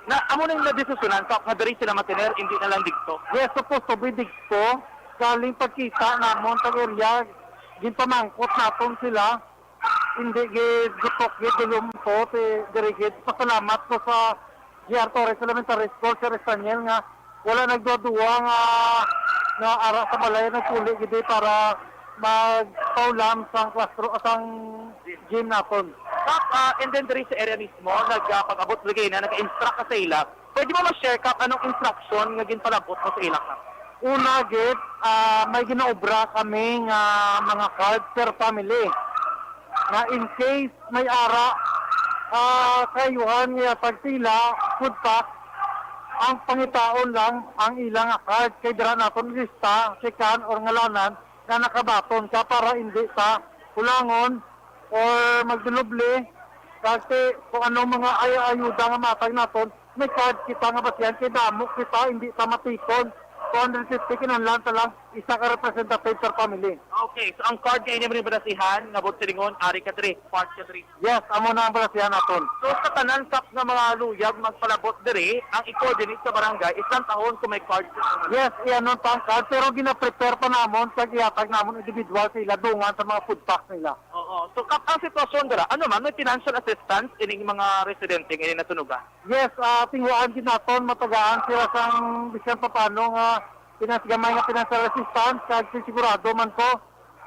Na, amo na yung nadesisyonan, Kap, nga diri sila matener, hindi na lang digto. Yes, supposed to be digto. Galing pagkita namon sa area, ginpamangkot naton sila. Hindi gid gutok gid dulom to, ti, diri gid. Pasalamat ko sa G R Torres Elementary School, Sir Estaniel, nga wala nagduwa-duwa nga, nga ara sa balay, nagpuli gid para magpaulam sang classroom, sang gym naton. Kap, ah, and then diri sa area mismo, nag, ah, pag-abot lagi na, nag-instruct ka sa ila. Pwede mo ma-share, Kap, anong instruction nga ginpalabot mo sa ila, Kap? Una gid, ah, may ginaobra kami nga mga card per family. Na in case may ara, ah, kayuhan nga pagtila, food pack, ang pangitaon lang ang ilang card kay dira naton lista, sikan or ngalanan nga nakabaton ka para hindi ta kulangon or magdulubli. Kasi kung ano mga ay ayuda nga matag naton, may card kita nga basihan kay damo kita, hindi ta matipon. Two hundred fifty kinahanglan ta lang isa ka representative per family. Okay, so ang card nga inyo man basihan nga buot silingon, ari ka diri, part ka diri. Yes, amo na ang balasihan naton. So, sa tanan, Kap, nga mga luyag magpalabot diri, ang i-coordinate sa barangay, isang taon kung may card. Yes, iyanon pa ang card, pero gina-prepare pa namon, kag ihatag namon individual sa ila, dungan sa mga food packs nila. Oo. So, Kap, ang sitwasyon dira, ano man, may financial assistance ining mga residente nga ini natunugan? Yes, ah, tingwaan gid naton, matagaan sila sang bisan pa paano nga pinas-, gamay nga financial assistance, kag sigurado man ko,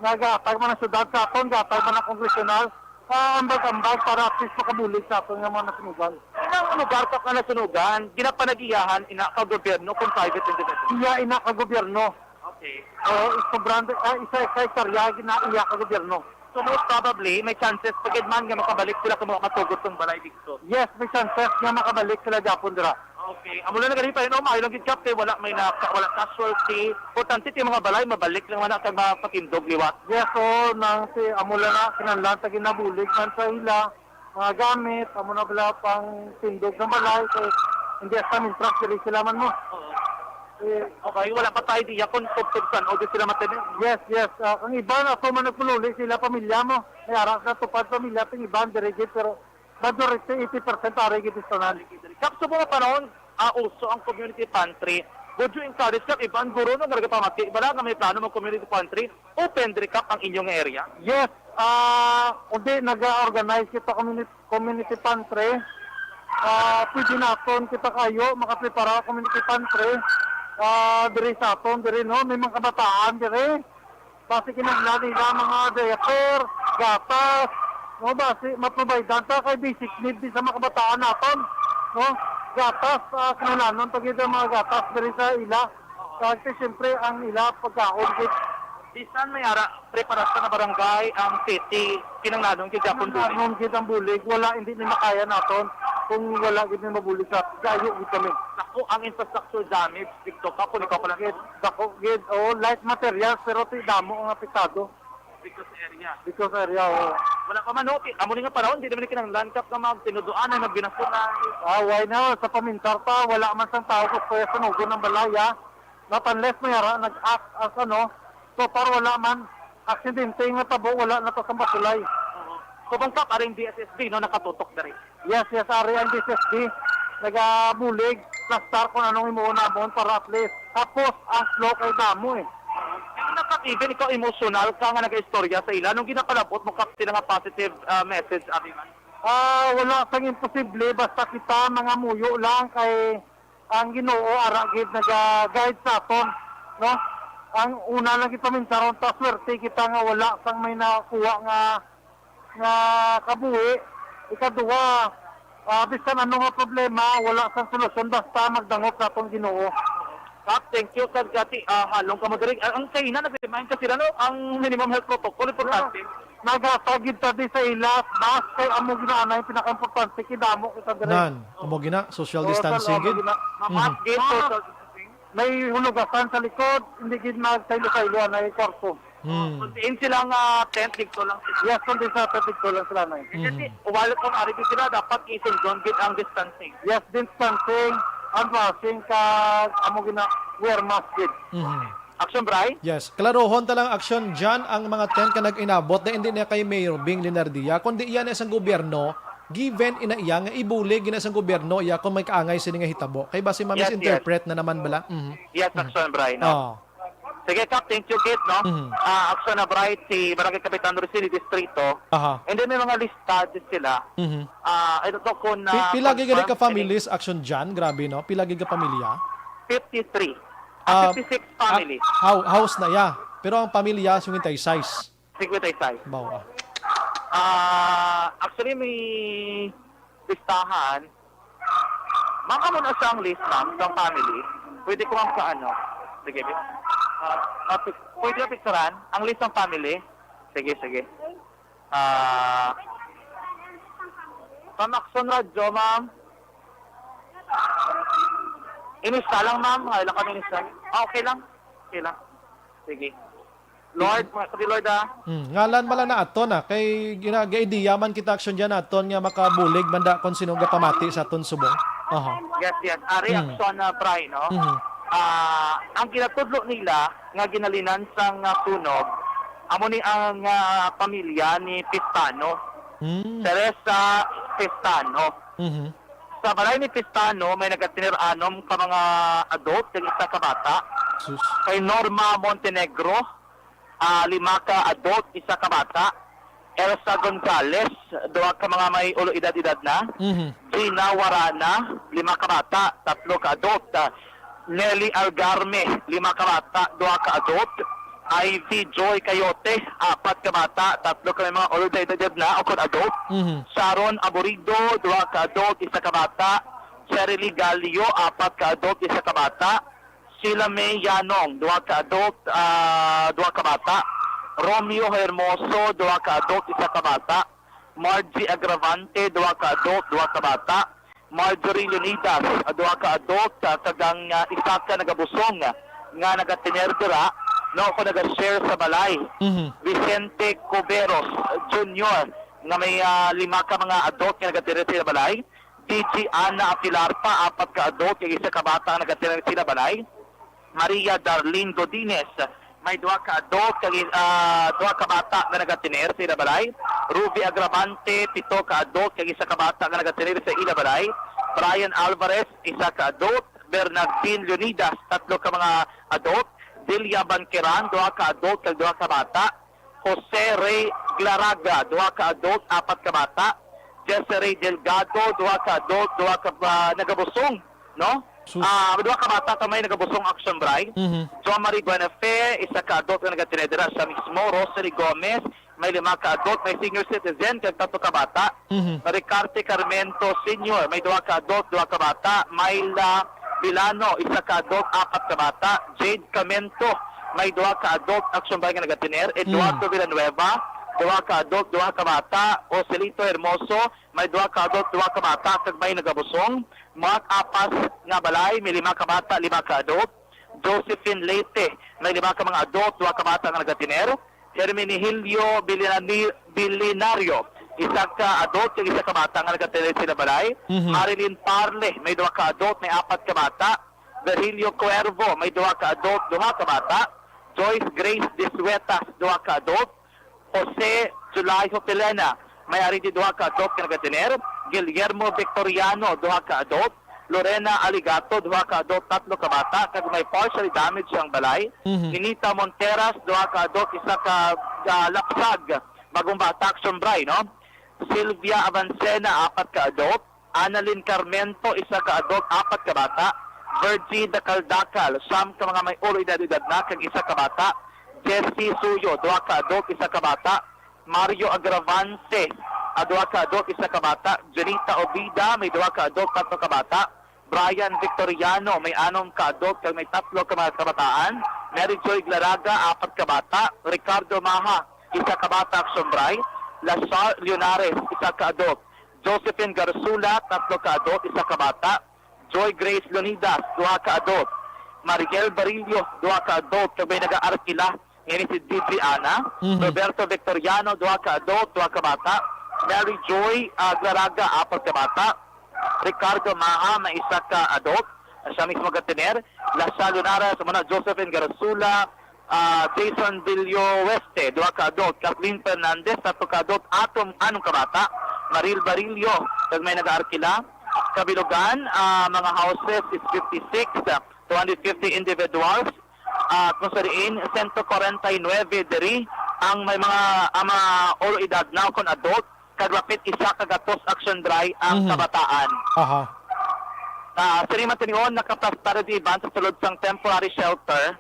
nagahatag man ang syudad sa aton, gahatag man ang kongresyonal, ah, ambag-ambag para at least makabulig sa aton nga mga nasunugan. Inang lugar, Kap, nga nasunugan, ginapanag-iyahan ina ka gobyerno kung private individual? Iya, ina ka gobyerno. Okay. O, sobrang, ah, isa ka hektarya, gina-, iya ka gobyerno. So, most probably, may chances pa gid man nga makabalik sila kung matugot tong balay dito. Yes, may chances nga makabalik sila gihapon dira. Okay. Amo lang na ganito, no? Maayo lang gid, Kap, kay wala may na, wala casualty. Importante, ti mga balay, mabalik lang man na kag mapatindog liwat. Yes, oo, nang ti, amo lang na, kinahanglan ta ginabulig man sa ila, mga gamit, amo na bala pang tindog ng balay, kay hindi hasta mintras diri sila man mo. Oo. Eh, Okay, wala pa tayo diya kung tubtob san o di sila matanim. Yes, yes. Ah, ang iban, ako man nagpululi sila, pamilya mo. May ara sa tupad pamilya, ang iban, diri gid, pero majority, eighty percent ari gid sa tanan. Kap, subong nga panahon, ah, uso ang community pantry. Would you encourage, Kap, iban guro no, nga nagapamati, bala nga may plano mag community pantry, open diri, Kap, ang inyong area? Yes, ah, kundi naga-organize kita community, community pantry. Ah, pwede naton kita kayo makaprepara community pantry. Ah, diri sa aton, diri, no, may mga kabataan diri. Basi kinahanglan nila mga diaper, gatas, no, basi maprovidean ta kay basic need din sa mga kabataan naton, no? Gatas, ah, kinahanglanon ta gid ang mga gatas diri sa ila. Kasi siyempre ang ila pagkaon gid. Bisan may ara preparasyon na barangay ang city, kinahanglanon gid gyapon bulig. Kinahanglanon gid ang bulig. Wala, hindi ni makaya naton kung wala gid ni mabulig sa gayo gid kami. Dako ang infrastructure damage dito ka kung ikaw pala. Gid, dako gid, oh, light materials, pero ti damo ang apektado. Because area. Because area, oh. Wala pa man, no? Ti-, amo ni nga panahon, di naman kinahanglan ka nga magtinuduan ay magbinasyon na. Ah, why na? Sa pamintar pa, wala man sang tao gusto ya sunugon ang balay, ah. Not unless may ara nag-act as ano. So far, wala man. Aksidente nga tabo, wala na to sa Basulay. Oo. So, bang kap, aring D S S B, no, nakatutok diri? Yes, yes, ari ang D S S B. Nagabulig, plastar kung anong imuon namon para at least. Tapos, ang slow kay damo eh. Pero nakatiben ikaw, emosyonal ka nga nag-istorya sa ila nung ginapalabot mo kap sila nga positive, ah, message, abi man? Ah, wala sang imposible, basta kita mga muyo lang kay ang Ginoo ara gid naga-guide sa aton, no? Ang una lang gid paminsaron ta, swerte kita nga wala sang may nakuha nga, nga kabuhi. Ikaduha, ah, bisan ano nga problema, wala sang solusyon basta magdangop sa aton Ginoo. Kap, thank you. Kag gati, ah, halong kamo diri. Ang, ang kaina, nag-remind ka sila, no? Ang minimum health protocol, importante. Nagatag gid ta di sa ila, bas kay amo gid na ang pinakaimportante, kay damo kita diri. Nan, amo gina, social Oo, distancing salamat gid. Gina. Mhm. Mamask gid, social distancing. May hulugasan sa likod, hindi gid magsaylo-saylo anay kwarto. Hmm. Kung diin sila nga tent, dito lang sila. Yes, kung diin sa tent, dito lang sila, nay. Kasi Mhm. Wala kung ari gid sila, dapat isundon gid ang distancing. Yes, distancing, hand washing, kag amo gina, wear mask gid. Mhm. Action, Bri? Yes. Klarohon ta lang, Action John, ang mga tent ka nag-inabot na hindi na kay Mayor Bing Linardia, kundi iya na sang gobyerno, given ina iya nga ibulig gina sang gobyerno iya kung may kaangay sini nga hitabo. Kay basi Yes, yes. ma-misinterpret na naman bala. Mhm. Yes, Mhm. Action, Bri, no? Oo. Sige, Kap, thank you, Kit, no? Mhm. Ah, Action na, Bri, si Barangay Kapitan Rosini Distrito. Aha. And then may mga lista din sila. Mhm. Ah, I don't know kung Pi-, na pila gid gani confirm ka families, Action John? Grabe, no? Pila gid ka pamilya? Fifty-three. Ah, Ah, fifty-six family. ah, hou-, house na ya. Pero ang pamilya, singkwenta y seis. Singkwenta y seis. Bawa. Ah, actually, may listahan. Ma'am, amo na siya ang list, ma'am, sa family. Pwede ko, ma'am, sa ano? Sige, miss. Ah, ah, pi-, pwede na picturean ang list ng family? Sige, sige. Ah, Ma'am, Action Radyo, ma'am. Inista lang, ma'am. Ay lang kami inista. Ah, okay lang. Okay lang. Sige. Lord, mga sa Lord, ah. Hmm, ngalan man lang na aton, ah. Kay gina-, ga-idea man kita, Action John, aton nga makabulig man da kung sino gapamati sa aton subong. Aha. Yes, yes. Ari, Hmm. Action, ah, Bri, no? Mhm. Ah, ang ginatudlo nila nga ginalinan sang, ah, sunog, amo ni ang, ah, pamilya ni Pistano. Hmm. Teresa Pistano. Mhm. Sa balay ni Pistano, may nagatener anom ka mga adult kag isa ka bata. Sus. Kay Norma Montenegro, ah, lima ka adult, isa ka bata. Elsa Gonzales, duha ka mga may ulo edad-edad na. Mhm. Gina Warana, lima ka bata, tatlo ka adult. Ah, Nelly Algarme, lima ka bata, duha ka adult. Ivy Joy Coyote, apat ka bata, tatlo ka may mga ulo edad-edad na o kon adult. Mhm. Sharon Aborido, duha ka adult, isa ka bata. Cherry Lee Galio, apat ka adult, isa ka bata. Sheila May Yanong, duha ka adult, ah, duha ka bata. Romeo Hermoso, duha ka adult, isa ka bata. Margie Agravante, duha ka adult, duha ka bata. Marjorie Leonidas, ah, duha ka adult, ah, kag ang, ah, isa ka nagabusong, ah, nga nagatener dira, no, o naga-share sa balay. Mhm. Vicente Cuberos Junior, nga may, ah, lima ka mga adult nga nagatener sa balay. D J Ana Apilarpa, apat ka adult, kag isa ka bata nga nagatener sa ila balay. Maria Darlene Godines, may duha ka adult, kag, ah, duha ka bata nga nagatener sa ila balay. Ruby Agravante, pito ka adult, kag isa ka bata nga nagatener sa ila balay. Brian Alvarez, isa ka adult. Bernardine Leonidas, tatlo ka mga adult. Delia Banqueran, duha ka adult, kag duha ka bata. Jose Ray Glaraga, duha ka adult, apat ka bata. Jesse Ray Delgado, duha ka adult, duha ka, ah, nagabusong, no? Sus. Ah, duha ka bata ka may nagabusong, Action Bri. Mhm. Jo Marie Guanafe, isa ka adult nga nagatinedera siya mismo. Rosary Gomez, may lima ka adult, may senior citizen, kag tatlo ka bata. Mhm. Ricarte Carmento Senior, may duha ka adult, duha ka bata. Myla Vilano, isa ka adult, apat ka bata. Jade Camento, may duha ka adult, Action Bay, nga nagatener. Eduardo Mm. Villanueva, duha ka adult, duha ka bata. Joselito Hermoso, may duha ka adult, duha ka bata, kag may nagabusong. Mark Apas nga balay, may lima ka bata, lima ka adult. Josephine Leyte, may lima ka mga adult, duha ka bata nga nagatener. Herminihilio Bilinani-, Bilinario, isa ka adult kag isa ka bata nga nagatener sila balay. Mhm. Marilyn Parle, may duha ka adult, may apat ka bata. Virgilio Cuervo, may duha ka adult, duha ka bata. Joyce Grace Disuetas, duha ka adult. Jose July Hopelena, may ari di duha ka adult nga nagatener. Guillermo Victoriano, duha ka adult. Lorena Aligato, duha ka adult, tatlo ka bata, kag may partially damaged ang balay. Mhm. Ninita Monteras, duha ka adult, isa ka, ah, lapsag, bagong bata, Action Bray, no? Sylvia Avancena, apat ka adult. Annalyn Carmento, isa ka adult, apat ka bata. Virgie Dakal-Dakal, siyam ka mga may ulo edad-edad na, kag isa ka bata. Jessie Suyo, duha ka adult, isa ka bata. Mario Agravante, ah, duha ka adult, isa ka bata. Junita Obida, may duha ka adult, tatlo ka bata. Brian Victoriano, may anom ka adult, kag may tatlo ka mga kabataan. Mary Joy Glaraga, apat ka bata. Ricardo Maha, isa ka bata, Action Bray. Lazar Leonares, isa ka adult. Josephine Garsula, tatlo ka adult, isa ka bata. Joy Grace Leonidas, duha ka adult. Mariel Barillo, duha ka adult, kag may nagaarkila, nga ini si Didri Ana. Mhm. Roberto Victoriano, duha ka adult, duha ka bata. Mary Joy, ah, Glaraga, apat ka bata. Ricardo Maha, may isa ka adult, siya mismo gatener. Lasa Lunares, muna Josephine Garsula, ah, Jason Villo Weste, duha ka adult. Kathleen Fernandez, tatlo ka adult. Atom, anong ka bata. Maril Barillo, kag may nagaarkila. Kabilugan, ah, mga houses is fifty-six, ah, two hundred fifty individuals. Ah, kung sa diin, sento kwarenta y nuebe diri ang may mga, ang mga ulo edad na kon adult, kag lapit isa ka gatos, Action Bray, ang Mhm. kabataan. Aha. Ah, sini man tinion, nakaplastar di iban sa sulod sang temporary shelter.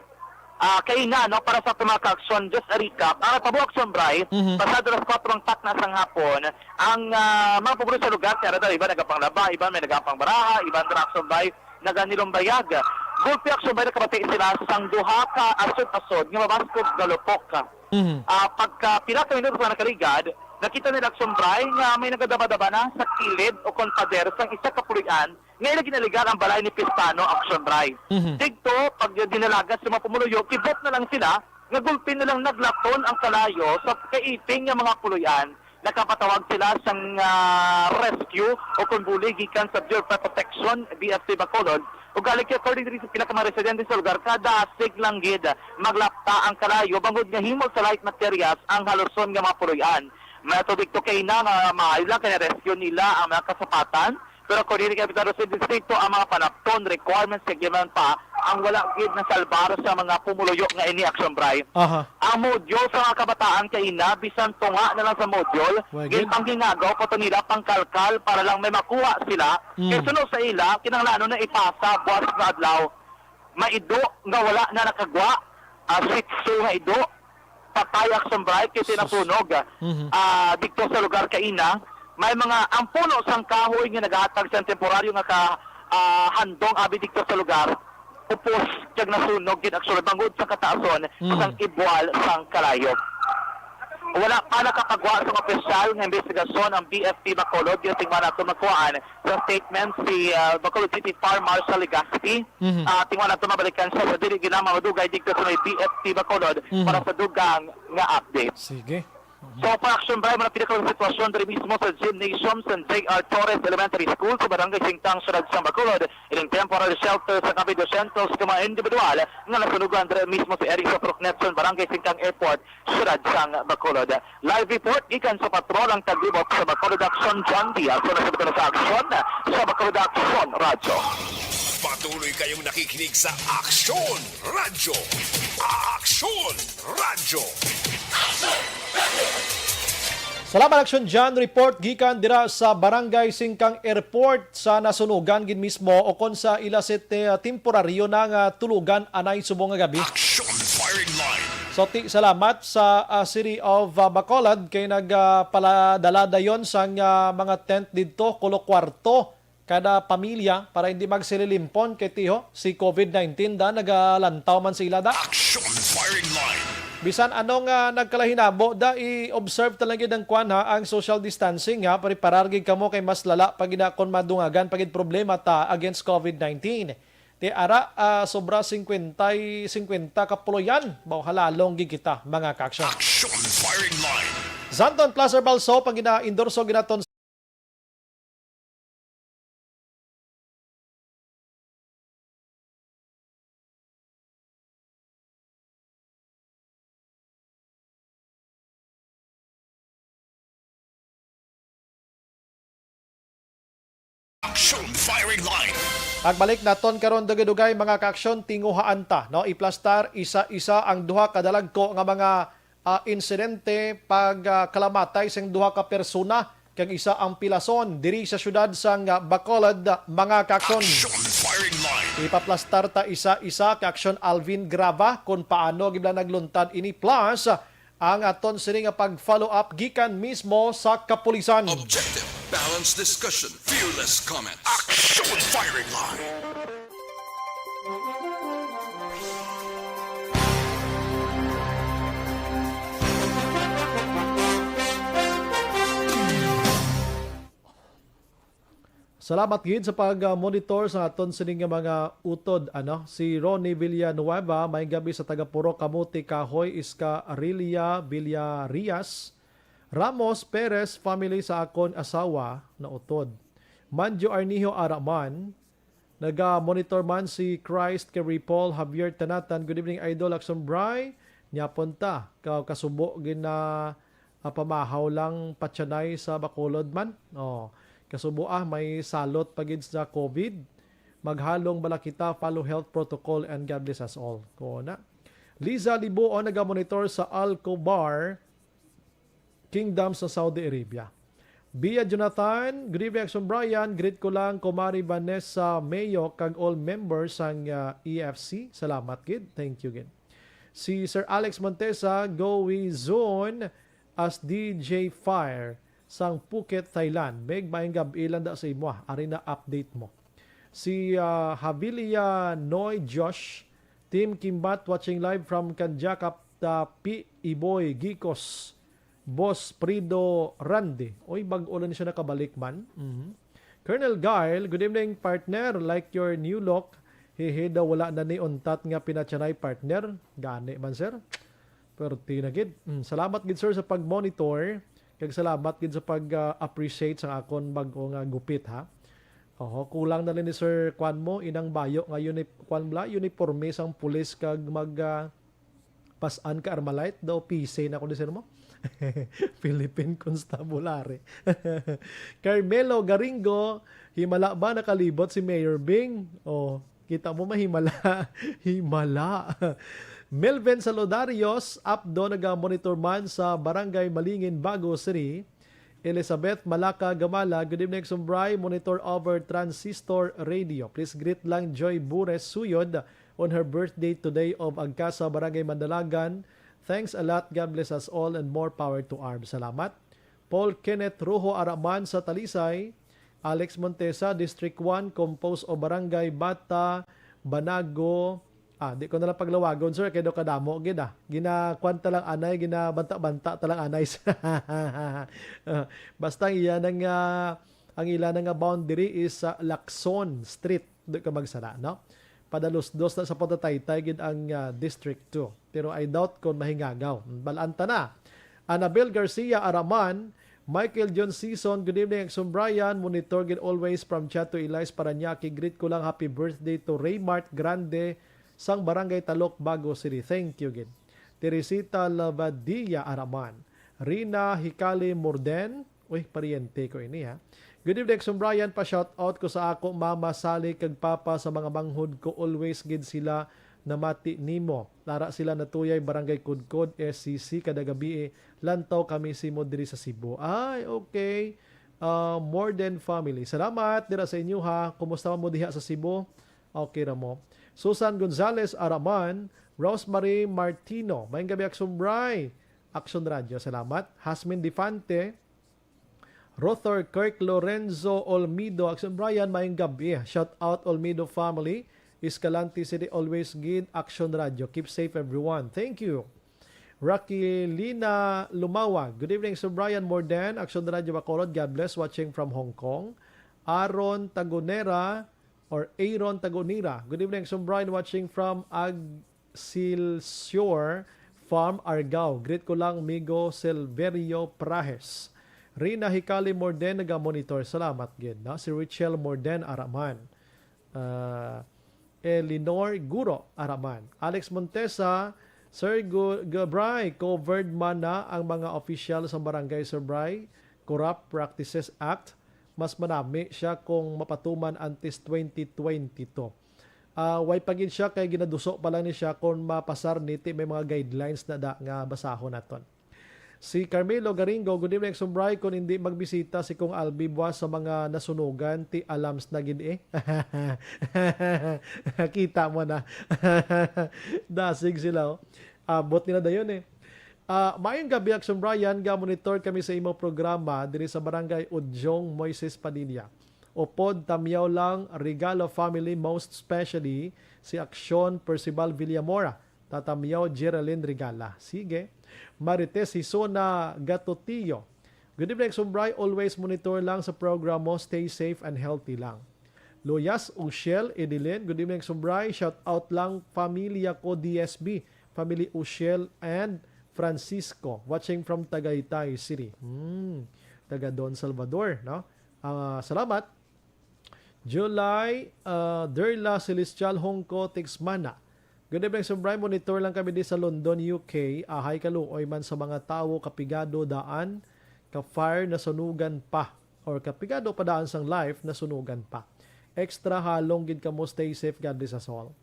Ah, kay na, no, para sa aton mga ka-aksyon, just a recap, ang natabo, Action Bray, Mhm. pasado alas kuwatro ang takna sang hapon, ang, ah, mga pumuluyo sa lugar, kaya daw, iban nagapanglaba, iban may nagapangbaraha, iban ra, Action Bray, naganilumbayag. Gulpi, Action Bray, nakabati sila sang duha ka asod-asod nga mabaskog nga lupok. Mhm. Ah, pagka pila ka minuto pa nakaligad, nakita nila, Action Bray, nga may nagadaba-daba na sa kilid o kon pader sang isa ka puloy-an nga ila ginaligan ang balay ni Pistano, Action Bray. Mhm. Digto, pag dinalagan sa mga pumuluyo, kibot na lang sila nga gulpi nilang naglaton ang kalayo sa kaiping nga mga puloy-an. Nakapatawag sila sang, ah, rescue o kon buli gikan sa Bureau of Fire Protection, B F P Bacolod. Ugaling kay, according diri sa pila ka mga residente sa lugar, kada asig lang gid maglapta ang kalayo bangod nga himo sa light materials ang haluson nga mga puloy-an. May tubig to kay na nga maayo lang kay na-rescue nila ang mga kasapatan. Pero kung dili kay Kapitan Rosel Distrito, ang mga panapton, requirements, kag iban pa ang wala gid nasalbar sa mga pumuluyo nga ini, Action Bray. Aha. Ang module sa mga kabataan kay ina, bisan tunga na lang sa module, Wa gid. Ginpangginagaw pa to nila pangkalkal para lang may makuha sila. Mm. Kay suno sa ila, kinahanglanon na ipasa buwas nga adlaw. Maido nga wala na nakagwa, ah, Shih Tzu nga ido, patay, Action Bray, kay Sus. Tinasunog, Mhm. ah, didto sa lugar kaina. May mga, ang puno sang kahoy nga nagahatag sang temporaryo nga ka, ah, handong abi didto sa lugar, upos kag nasunog gid, Action Bray, bangod sa kataason Mm. sang ibwal sang kalayo. Wala pa nakapagwa sang opisyal nga imbestigasyon ang B F P Bacolod, kay tingwa nato magkuhaan sa statement si, ah, Bacolod City Fire Marshal Legazpi. Mhm. Ah, tingwa nato mabalikan siya sa dili gid na madugay didto sa may B F P Bacolod Mhm. para sa dugang nga update. Sige. Mhm. So, for Action Bray, mga pinakalang sitwasyon diri mismo sa gymnasium sa J R Torres Elementary School sa Barangay Singkang, Siyudad sang Bacolod, ining temporary shelter sa kapin dosyentos ka mga individual nga nasunugan diri mismo sa area sa Procnetson, Barangay Singkang Airport, Siyudad sang Bacolod. Live report gikan sa patrol ang taglibot sa Bacolod Action, John Diaz. Sa nasubutan sa Action, sa Bacolod Action Radyo. Patuloy kayong nakikinig sa Action Radyo. Action Radyo. Salamat, Action John. Report gikan dira sa Barangay Singkang Airport sa nasunugan gid mismo o kon sa ila site, ah, temporaryo na nga tulugan anay subong nga gabi. Action Firing Line. So, ti-, salamat sa, ah, City of, ah, Bacolod kay nagpaladala dayon sang, ah, mga tent didto, kulo kwarto. kada pamilya para hindi magsililimpon kay tiho si covid nineteen da, nagalantaw man sila da. Action firing line. Bisan ano nga nagkalahinabo da, i-observe talaga ang kwan ha, ang social distancing ha, preparar gid kamo kay mas lala pa gid na kon madungagan pa gid problema ta against covid nineteen. Ti ara, ah, sobra singkwenta, singkwenta ka puloyan, baw halalong gid kita, mga ka-action. Action firing line. Zanton Plaza Balso, pag gina-endorso ginaton Action firing line. Pagbalik naton karon, dugay-dugay, mga ka-action, tinguhaan ta, no? Iplastar isa-isa ang duha ka dalagko nga mga, ah, insidente pag, ah, kalamatay sang duha ka persona kag isa ang pilason diri sa siyudad sang, ah, Bacolod, mga ka-action. Action firing line. Ipaplastar ta isa-isa, ka-action Alvin Grava, kung paano gid nagluntad ini. Plus, ang aton sini nga pag-follow up gikan mismo sa kapulisan. Objective, balanced discussion, fearless comments. Action firing line. Salamat gid sa pag-monitor sa aton sining nga mga utod, ano. Si Ronnie Villanueva, may gabi sa taga Purok Kamote Kahoy, Iscarilla Villarias, Ramos Perez family sa akon asawa na utod. Manjo Arnijo Araman, naga-monitor man si Christ kay Paul Javier Tanatan. Good evening, Idol Action Bry. Nya punta, ka-, kasubo gina ah, pamahaw lang patyanay sa Bacolod man. Oh, kasubo, ah, may salot pa gid sa covid. Maghalong bala kita, follow health protocol, and God bless us all. Ko na. Liza Libuon nagamonitor sa Alcobar Kingdom sa Saudi Arabia. Bia Jonathan, good evening, Action Brian. Greet ko lang Kumari Vanessa Mayo kag all members sang, ah, E F C. Salamat gid. Thank you gid. Si Sir Alex Montesa, Go We Zone as D J Fire sang Phuket, Thailand. Mig, maayong gab-i lang da sa imo, ah. Ari na update mo. Si, ah, Havilia Noy Josh, Team Kimbat watching live from Kanjakap, Tapi, Iboy, Gikos, Boss Prido Randy. Uy, bag-o lang siya nakabalik man. Mhm. Colonel Guile, good evening, partner. Like your new look. Hehe daw, wala na ni untat nga pinatyanay, partner. Gani man, sir. Perti na gid. Mm, salamat gid, sir, sa pag-monitor. Kag salamat gid sa pag, ah, appreciate sa akon bag-o nga gupit, ha. Oho, kulang na lang ni Sir Kwan mo, inang bayo nga uni-, kwan bala, uniforme sang pulis kag mag, ah, pas-an ka Armalite, daw P C na ko ni sir mo. Philippine Constabulary. Carmelo Garingo, himala ba nakalibot si Mayor Bing? Oh, kita mo, mahimala. Himala. Melvin Saludarios, Apdo, naga-monitor man sa Barangay Malingin, Bago City. Elizabeth Malaka Gamala, good evening, Sumbray. Monitor over transistor radio. Please greet lang Joy Bures Suyod on her birthday today of Agkasa, Barangay Mandalagan. Thanks a lot. God bless us all and more power to arms. Salamat. Paul Kenneth Rojo Araman sa Talisay. Alex Montesa, District one, composed of Barangay Bata, Banago. Ah, di ko na lang paglawagon, sir, kay daw kadamo gid, ah. Ginakuan ta lang anay, ginabanta-banta ta lang anay. Ah, basta ang iya nang, ah, ang ila na nga boundary is, ah, Lacson Street. Di ka magsala, no? Padalos-dos na sa patataytay gid ang, ah, District two. Pero I doubt kung mahingagaw. Balaan ta na. Annabel Garcia Araman, Michael John Season, good evening, Exum Brian. Monitor gid always from Chato Elias, Parañaque. Greet ko lang, happy birthday to Raymart Grande sang Barangay Talok, Bago City. Thank you gid. Teresita Lavadilla Araman. Rina Hikali Morden. Uy, paryente ko ini, ha. Good evening, Exum Brian. Pa-shout out ko sa ako mama Sally kag papa, sa mga manghod ko. Always gid sila namati nimo. Lara sila natuyay, Barangay Kudkod, S C C, kada gabii lantaw kami simo diri sa Cebu. Ay, okay. Ah, more than family. Salamat dira sa inyo, ha. Kumusta man mo diha sa Cebu? Okay ra mo. Susan Gonzalez Araman, Rosemary Martino. Maayong gabi, Exum Bri. Action Radio, salamat. Hasmin Defante, Rothor Kirk Lorenzo Olmido, Action Brian, maayong gabi. Shout out Olmido family. Escalante City, always gid, Action Radio. Keep safe, everyone. Thank you. Rakilina Lumawa, good evening, Sir Brian Morden, Action Radio Bacolod. God bless, watching from Hong Kong. Aaron Tagonera, or Aaron Tagonera, good evening, Sir Brian, watching from Agsilsior Farm, Argao. Greet ko lang, Migo Silverio Prahes. Rina Hikali Morden, naga-monitor. Salamat gid, no? Si Richel Morden, araman. Ah, Elinor Guro, araman. Alex Montesa, Sir Gu-, Gabray, covered man na ang mga opisyal sa Barangay Sir Bray Corrupt Practices Act. Mas manami siya kung mapatuman antes twenty twenty-two. Ah, way pa gid siya kay ginaduso pa lang ni siya kung mapasar ni, ti may mga guidelines na da nga basahon naton. Si Carmelo Garingo, good evening, Sir Bray. Kung hindi magbisita si Kong Albi buwas sa mga nasunugan, ti alams na gid eh. Kita mo na. Dasig sila, oh. Abot nila dayon eh. Ah, maayong gabi, Action Brian. Ga-monitor kami sa imo programa diri sa Barangay Udyong, Moises Padilla. Upod Tamyaw lang, Regalo family, most especially si Action Percival Villamora, Tatamyaw Geraldine Regala. Sige. Marites Hisona Gatotillo. Good evening, Sumbray. Always monitor lang sa program mo. Stay safe and healthy lang. Loyas Ushel Edilin. Good evening, Sumbray. Shout out lang pamilya ko, D S B. Family Ushel and Francisco. Watching from Tagaytay City. Hmm. Taga Don Salvador, no? Ah, salamat. July, ah, Derla Celestial Hongko Tixmana. Good evening, Sir Brian. Monitor lang kami di sa London, U K. Ahay kaluoy man sa mga tawo, kapigado daan, ka-fire, nasunugan pa. Or kapigado pa daan sang life, nasunugan pa. Extra halong gid kamo, stay safe, God bless us all.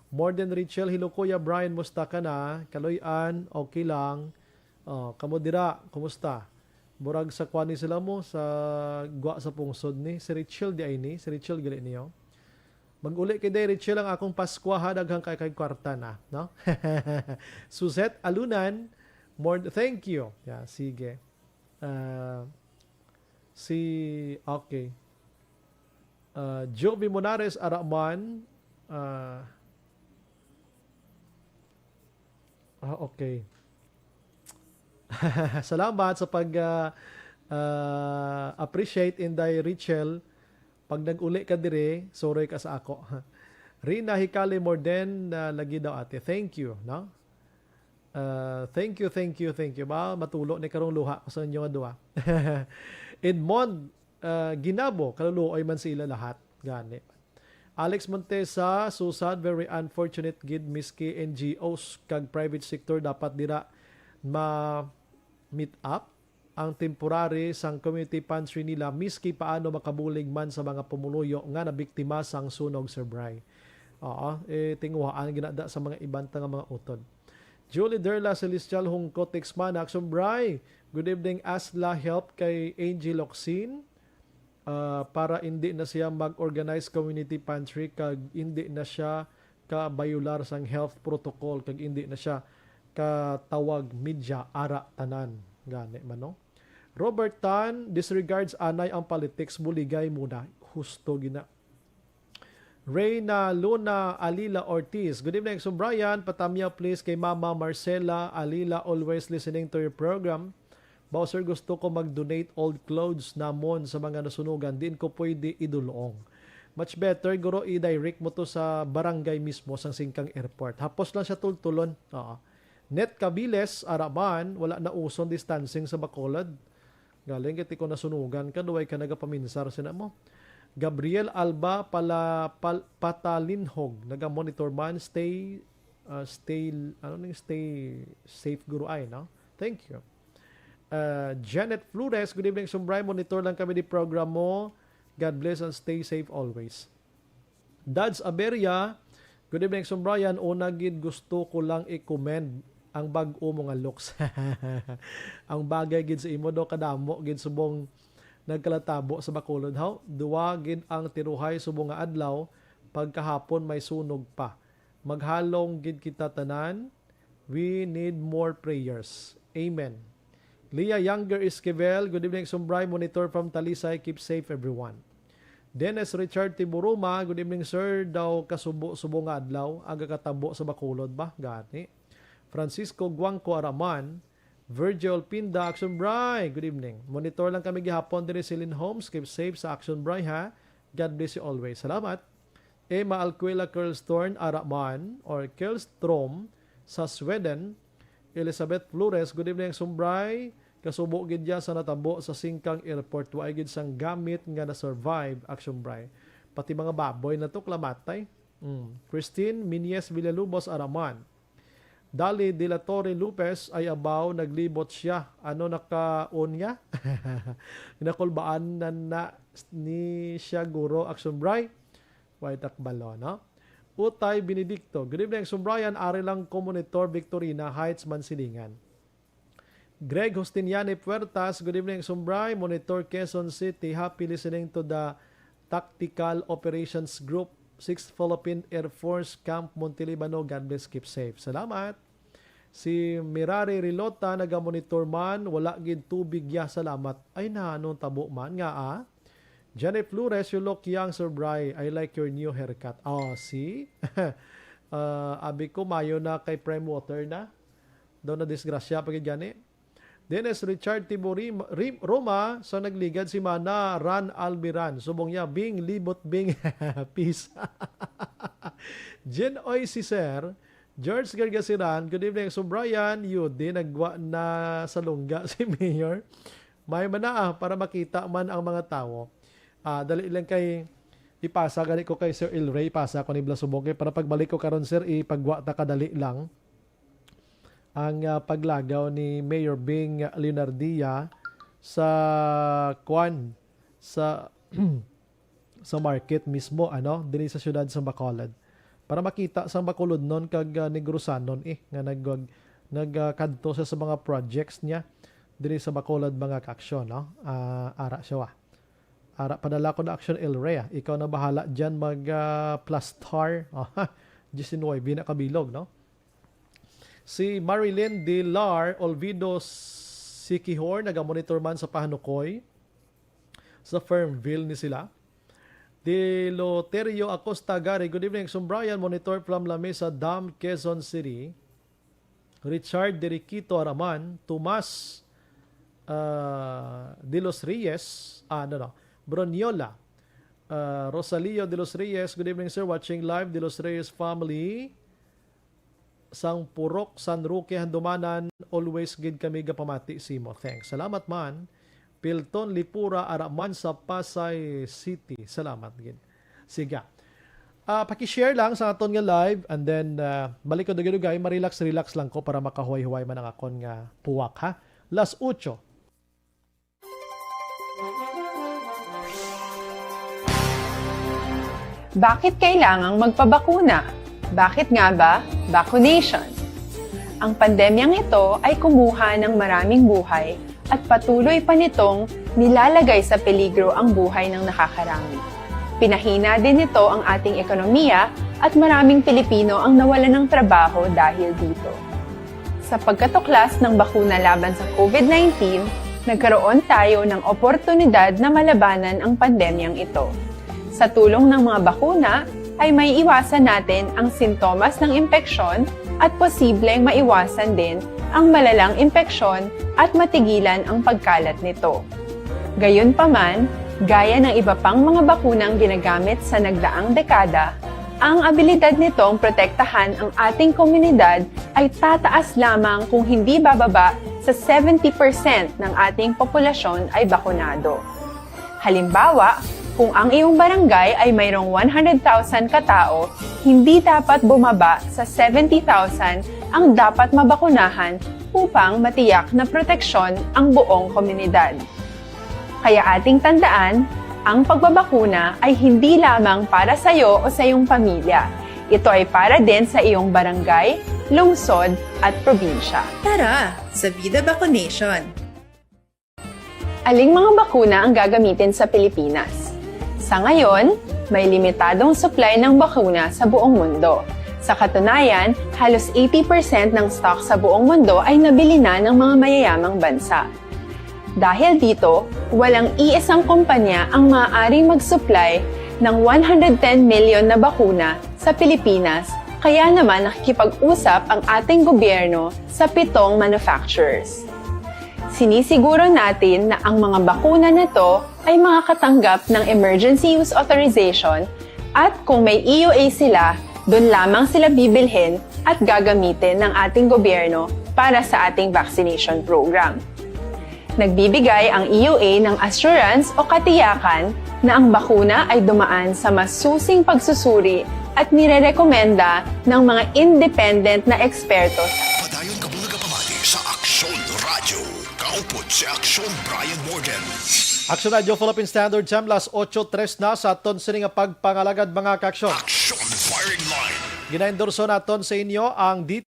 More than Rachel Hilukuya, Brian, musta ka na? Kaluy-an, okay lang. Oh, kamo dira, kumusta? Murag sa kuan ni sila mo, sa gwa sa pungsod ni. Si Rachel di ay ni, si Rachel gali niyo. Mag-uli kay day Rachel ang akong Paskwa ha, daghang kay kay kwarta na, no? Suzette Alunan, more, thank you. Yeah, sige. Ah, si, okay. Ah, Jovi Monares Araman, ah, ah, okay. Salamat sa pag, ah, ah, appreciate, Inday Rachel. Pag nag-uli ka dire, suroy ka sa ako. Rina Hikali Morden, ah, lagi daw ate. Thank you, no? Ah, thank you, thank you, thank you. Ba, matulo ni karong luha ko sa inyo nga duha. Edmond, ah, Ginabo, kaluluoy man sila lahat. Gani. Alex Montesa, Susad, very unfortunate gid, miski N G Os kag private sector dapat dira ma-meet up ang temporary sang community pantry nila, miski paano makabulig man sa mga pumuluyo nga nabiktima sang sunog, Sir Bry. Oo, eh, tinguhaan ginada sa mga iban ta nga mga utod. Julie Derla Celestial Hungkot Tixmana, Action Bry, good evening, Asla, help kay Angie Locsin, ah, para indi na siya mag-organize community pantry kag indi na siya ka-violar sang health protocol kag indi na siya katawag media ara tanan. Gani man, no? Robert Tan, disregards anay ang politics, buligay muna. Husto gina. Reyna Luna Alila Ortiz, good evening, Sir Brian. Patamyaw, please, kay Mama Marcela Alila, always listening to your program. Bao, sir, gusto ko mag-donate old clothes namon sa mga nasunugan. Diin ko pwede idulong? Much better, guro, i-direct mo to sa barangay mismo sang Singkang Airport. Hapos lang siya tultulon. Oo. Net Cabiles, Araman, wala na uson distancing sa Bacolod. Galing kay ti ko nasunugan ka, duway ka nagapaminsar sina mo. Gabriel Alba pala, pal, Patalinhog, naga-monitor man, stay, uh, stay, ano ning stay safe, guro ay, no? Thank you. Uh, Janet Flores, good evening, Sumbray. Monitor lang kami di program mo. God bless and stay safe always. Dads Aberia, good evening, Sir Brian. Una gid gusto ko lang i-commend ang bag-o mo nga looks. Ang bagay gid sa imo do, kadamo gid subong nagkalatabo sa Bacolod, haw? Duwa gid ang tiruhay subong nga adlaw, pagkahapon may sunog pa. Maghalong gid kita tanan. We need more prayers. Amen. Leah Younger Esquivel, good evening, Sumbray. Monitor from Talisay. Keep safe, everyone. Dennis Richard Tiburuma, good evening, sir. Daw kasubo-subo nga adlaw ang gakatabo sa Bacolod ba? Gani. Francisco Guangco Araman, Virgil Pinda, Action Bray, good evening. Monitor lang kami gihapon diri sa Lin Homes. Keep safe sa Action Bray, ha. God bless you always. Salamat. Emma Alquila Kirlstorn Araman or Kirlstrom sa Sweden. Elizabeth Flores, good evening, Sumbray. Kasubo gid ya sa natabo sa Singkang Airport. Wa gid sang gamit nga na-survive, Action Bray. Pati mga baboy na to, klamatay. Mm. Christine Minyes Villalobos Araman. Dali de la Torre Lopez, ay abaw, naglibot siya. Ano, naka-on niya? Nakulbaan na, na ni siya, guro, Action Bray. Way takbalo, no? Utay Benedicto, good evening, Sumbrayan, ari lang ko Monitor Victorina Heights, Mansilingan. Greg Justiniani Puertas, good evening, Sumbray, Monitor Quezon City, happy listening to the Tactical Operations Group, sixth Philippine Air Force, Camp Montelibano. God bless, keep safe. Salamat. Si Mirari Rilota, naga-monitor man, wala gid tubig ya, salamat. Ay na, anong tabo man nga, ah? Jenny Flores, you look young, Sir Bry. I like your new haircut. Oh, see? Ah, abi ko, mayo na kay Prime Water na. Daw na disgrasya pa gid gani. Dennis Richard Tibori, Rim-, Roma, sa nagligad si Mana Ran Almiran. Subong niya, Bing, libot, Bing. Peace. Jen Oy si Sir, George Gargasiran, good evening, Sir Brian. Yun din, nagwa na sa lungga si Mayor. May mana, ah, para makita man ang mga tawo. Ah, dali lang kay ipasa gani ko kay Sir El Rey, ipasa ko ni Blasubong kay para pagbalik ko karon, sir, ipagwa ta kadali lang ang, ah, paglagaw ni Mayor Bing Leonardia sa kwan, sa, sa market mismo, ano, diri sa siyudad sa Bacolod. Para makita sang Bacolodnon kag, ah, Negrosanon, eh, nga nag-, nag-, ah, kadto siya sa mga projects niya diri sa Bacolod, mga ka-aksyon, no? Ah, ara siya, wa. Ara, padala ko na action, El Rey, ah. Ikaw na bahala dyan mag, ah, plastar. Diecinuebe na kabilog, no? Si Marilyn de Lar Olvido Sikihor, naga-monitor man sa Pahanukoy, sa Fernville ni sila. De Loterio Acosta Gary, good evening, Sumbrayan, monitor from Lamesa Dam, Quezon City. Richard Deriquito Araman, Tomas, ah, de los Reyes, ah, no, no, Broniola, ah, Rosalio de los Reyes, good evening, sir, watching live, de los Reyes family, sang Purok, San Roque, Handumanan, always gid kami gapamati simo. Thanks. Salamat man. Pilton Lipura, ara man sa Pasay City. Salamat gid. Siga. Ah, paki-share lang sa aton nga live, and then, ah, balik ko dugay-dugay, ma-relax-relax lang ko para makahuway-huway man ang akon nga puwak, ha. Las ocho. Bakit kailangang magpabakuna? Bakit nga ba vaccination? Ang pandemyang ito ay kumuha ng maraming buhay at patuloy pa nitong nilalagay sa peligro ang buhay ng nakakarami. Pinahina din nito ang ating ekonomiya at maraming Pilipino ang nawalan ng trabaho dahil dito. Sa pagkatuklas ng bakuna laban sa COVID nineteen, nagkaroon tayo ng oportunidad na malabanan ang pandemyang ito. Sa tulong ng mga bakuna, ay maiiwasan natin ang sintomas ng impeksyon at posibleng maiwasan din ang malalang impeksyon at matigilan ang pagkalat nito. Gayunpaman, gaya ng iba pang mga bakunang ginagamit sa nagdaang dekada, ang abilidad nitong protektahan ang ating komunidad ay tataas lamang kung hindi bababa sa seventy percent ng ating populasyon ay bakunado. Halimbawa, kung ang iyong barangay ay mayroong one hundred thousand katao, hindi dapat bumaba sa seventy thousand ang dapat mabakunahan upang matiyak na proteksyon ang buong komunidad. Kaya ating tandaan, ang pagbabakuna ay hindi lamang para sa iyo o sa iyong pamilya. Ito ay para din sa iyong barangay, lungsod, at probinsya. Tara sa Vida Vaccination! Aling mga bakuna ang gagamitin sa Pilipinas? Sa ngayon, may limitadong supply ng bakuna sa buong mundo. Sa katunayan, halos eighty percent ng stock sa buong mundo ay nabili na ng mga mayayamang bansa. Dahil dito, walang iisang kumpanya ang maaaring mag-supply ng one hundred ten milyon na bakuna sa Pilipinas, kaya naman nakikipag-usap ang ating gobyerno sa pitong manufacturers. Sinisiguro natin na ang mga bakuna na to ay makakatanggap ng emergency use authorization, at kung may E U A sila, doon lamang sila bibilhin at gagamitin ng ating gobyerno para sa ating vaccination program. Nagbibigay ang E U A ng assurance o katiyakan na ang bakuna ay dumaan sa masusing pagsusuri at nirerekomenda ng mga independent na eksperto. Padayon kamo nagapamati sa Aksyon Radyo. Kaupod si Aksyon Brian Morgan. Aksyon Radyo Philippine Standard Time, las otso tres na sa aton sini nga pagpangalagad, mga kaaksyon. Aksyon Firing Line. Ginaendorso naton sa inyo ang D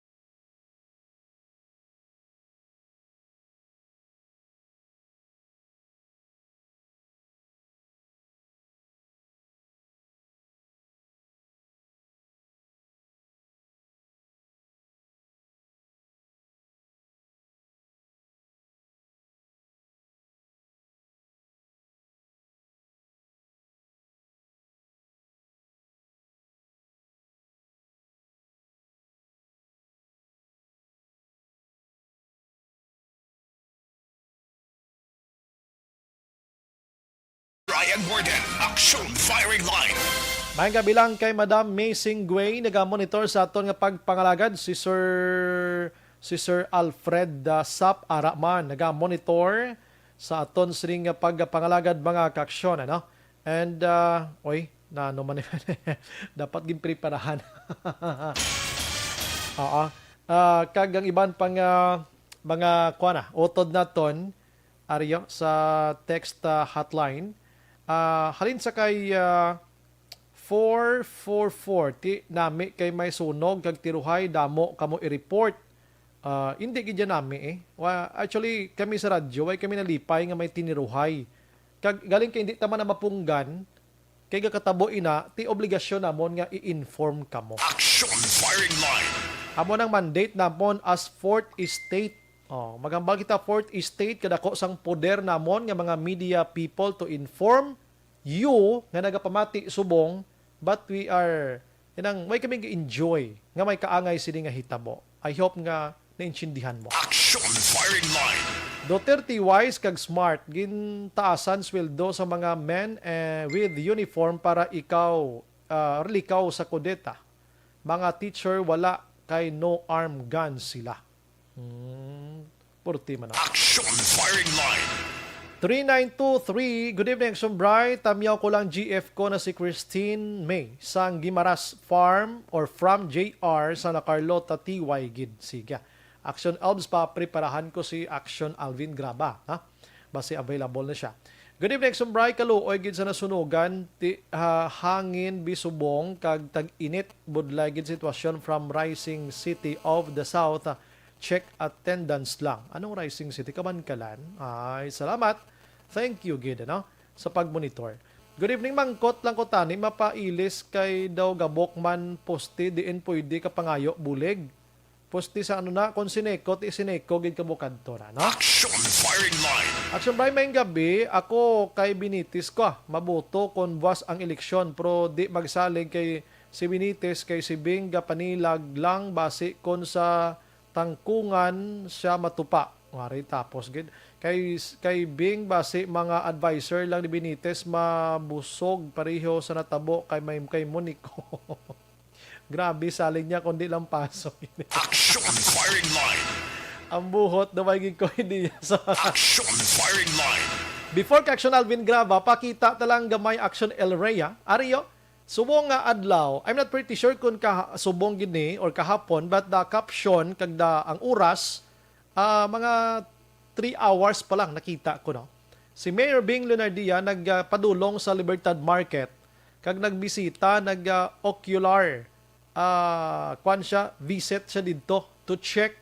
Brian Warden, Action Firing Line. Maayong gabi lang kay Madam May Singway, nagamonitor sa aton nga pagpangalagad. Si Sir, si Sir Alfred, ah, Sap Araman, nagamonitor sa aton sining nga pagpangalagad, mga kaaksyon, ano? And, ah, oy, na ano man, dapat ginpreparahan. Oo. Ah, kag ang iban pang, ah, mga, kuwan na, utod naton, Aryo, sa text, ah, hotline. Ah, halin sa kay, ah, four four four, ti nami kay may sunog kag tiruhay, damo kamo i-report. Ah, hindi gid yan nami, eh. Wa-, actually, kami sa radyo, way kami nalipay nga may tiniruhay. Kag galing kay hindi ta man na mapunggan, kay gakatabo ina, ti obligasyon namon nga i-inform kamo. Action Firing Line. Amo nang mandate namon as Fourth Estate. Oh, maghambal kita, Fourth Estate, kadako sang poder namon nga mga media people to inform you nga nagapamati subong, but we are, inang, way kami ga-enjoy nga may kaangay sini nga hitabo. I hope nga naintindihan mo. Action Firing Line. Duterte wise kag smart, gintaasan sweldo sa mga men, eh, with uniform para ikaw, ah, relikaw sa kudeta. Mga teacher, wala, kay no arm gun sila. Hmm, purti man, ah. Action Firing Line. Three nine two three, good evening, Action Bri. Tamyaw ko lang, G F ko na si Christine May sang Guimaras Farm or from J R, Santa Carlota, T Y gid. Sige. Action Elves, pa preparahan ko si Action Alvin Graba, ha? Basi available na siya. Good evening, Action Bri. Kaluoy gid sa nasunugan, ti, ha, hangin, bisubong, kag tag-init. Budlay gid sitwasyon from Rising City of the South. Check attendance lang. Anong Rising City? Kabankalan? Ay, salamat. Thank you gid, ano, sa pagmonitor. Good evening, mangkot lang ko tani, mapailis kay daw gabok man poste, diin pwede kapangayo bulig. Poste sa ano na, kung Sineco, ti Sineco gid kabukadto na, no? Action Firing Line. Action Brian, maayong gabi. Ako kay Benitez ko, ah. Mabuto kung buwas ang eleksyon, pero di magsalig kay si Benitez, kay si Bing gapanilag lang basi kon sa tangkungan siya matupa. Wari tapos gid. Kay, kay Bing basi mga adviser lang ni Benitez mabusog pareho sa natabo kay may, kay Monico. Grabe, salig niya kundi lang paso. Action Firing Line. Ang buhot, daw may gid ko hindi niya sa Action Firing Line. Before ka Action Alvin Graba, pakita ta lang gamay Action El Rey, ah. Ari, oh. Subong nga adlaw, I'm not pretty sure kung ka, subong gid ni or kahapon, but the caption kag the, ang oras, ah, mga three hours pa lang nakita ko, no? Si Mayor Bing Leonardia nagpadulong sa Libertad Market kag nagbisita, nag, ah, ocular, ah, kwan siya, visit siya didto to check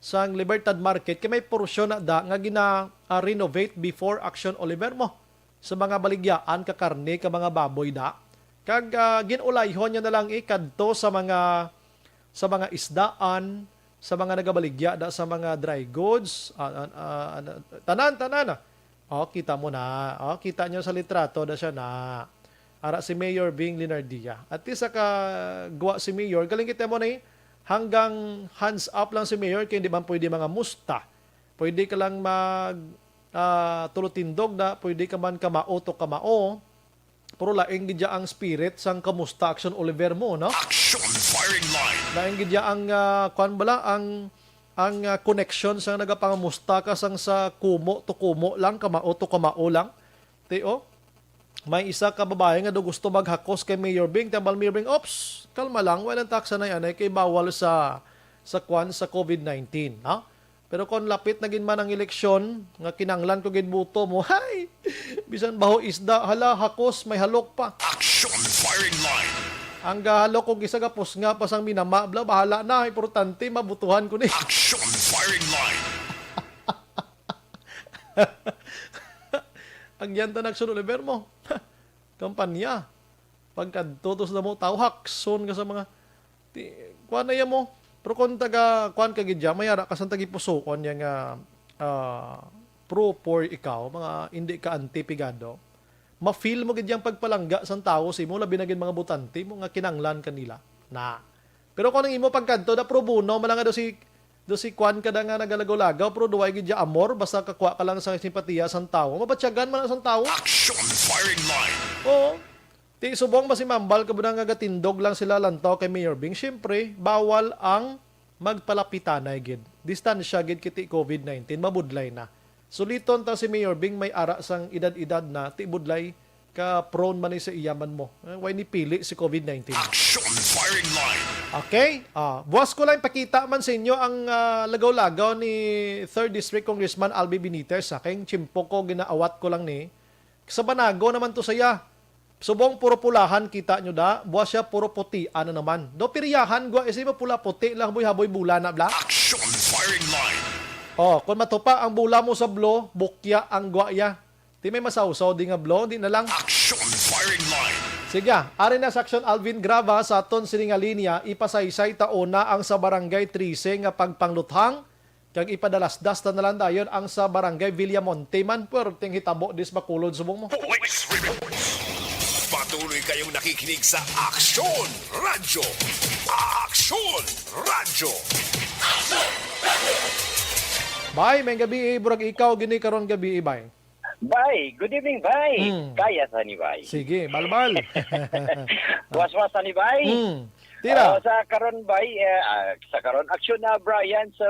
sang Libertad Market kay may porsyon na da nga gina, ah, renovate before Action Oliver mo sa mga baligyaan ka karne ka mga baboy da. Kag, ah, gin-ulayhon niya na lang, eh, kadto sa mga, sa mga isdaan, sa mga nagabaligya da sa mga dry goods, ah, ah, ah, ano, tanan, tanan. Oh, kita mo na. Oh, kita nyo sa litrato na siya na. Ara si Mayor Bing Linardia. At least sa kagwa si Mayor, galing kita mo na eh. Hanggang hands up lang si Mayor, kaya hindi man pwede mga musta. Pwede ka lang mag ah, tulotindog na, pwede ka man kamao to kamao. Pero laing gid ang spirit sang kamusta Action Oliver mo, no? Action firing line. Laing gid ang, ah, kwan bala, ang, ang, ah, connection sang nagapangamusta ka sang sa kumo to kumo lang, kamao to kamao lang. Ti, oh, may isa ka babae nga daw gusto maghakos kay Mayor Bing. Tambal Mayor Bing, "Ops, kalma lang, walang taksa na yan, eh, kay bawal sa, sa kwan, sa covid nineteen," ha? Pero kon lapit na gid man ang eleksyon, nga kinanglan ko gid buto mo, hay! Bisan baho isda, hala, hakos, may halok pa. Action firing line. Ang gahalok kung isa gapos nga pa sang minama, bla, bahala na, importante, mabutuhan ko ni. Action firing line. Agyan ta na Action Oliver mo. Kampanya. Pagkadto to sa damo, tao, hakson ka sa mga, ti, kuan na iya mo. Pero kung taga, kuan ka gid dyan, may ara ka sa tagipusoon niya nga, ah, pro poor ikaw, mga hindi ka anti-pigado, ma-feel mo gid yang pagpalangga sang tawo sa imo, labi na gid mga butante mo nga kinanglan kanila. Na. Pero kung ang imo pagkadto na pro bono, malanga do si, do si kuan ka da nga nagalagaw-lagaw, pero duway gid ya amor, basta kakuha ka lang sa simpatiya sang tawo. Mabatyagan man ang sang tawo. Action firing line. Oo. Ti subong ba si Mambal, kabudang nga gatindog lang sila lantaw kay Mayor Bing? Siyempre, bawal ang magpalapitanay gid. Distansya gid kiti covid nineteen, mabudlay na. Suliton ta si Mayor Bing, may ara sang edad-edad na, ti budlay ka prone man ni sa iya man mo. Eh, way ni pili si covid nineteen. Action firing line. Okay? Ah, buwas ko lang pakita man sa inyo ang, ah, lagaw-lagaw ni Third District Congressman Albi Benitez. Sa kay tiyempo ko, ginaawat ko lang ni. Sa Banago naman to saya. Subong puro pulahan, kita nyo da. Buwas siya puro puti. Ano naman? Do piriyahan, gwa isi mo pula puti lang, haboy-haboy bula na bla. Action firing line. Oh, kung matupa ang bula mo sa blo, bukya ang gwa ya. Di may masawsaw di nga blo, di na lang. Action firing line. Sige, ari na sa Action Alvin Graba sa aton sini nga linya, ipasaysay ta una ang sa Barangay trese nga pagpangluthang, kag ipadalasdas ta na lang dayon ang sa Barangay Villamonte man, puwerteng hitabo dis Bacolod subong mo. Police reports. Patuloy kayong nakikinig sa Action Radyo. Action Radyo. Bay, may gabi, eh, burag ikaw gini karon gabi, eh, bay. Bay, good evening, bay. Hmm. Kaya sa ni bay. Sige, balbal. Waswas sa ni bay. Hmm. Tira. Ah, sa karon, bay, eh, ah, sa karon, aksyon na, Brian, sa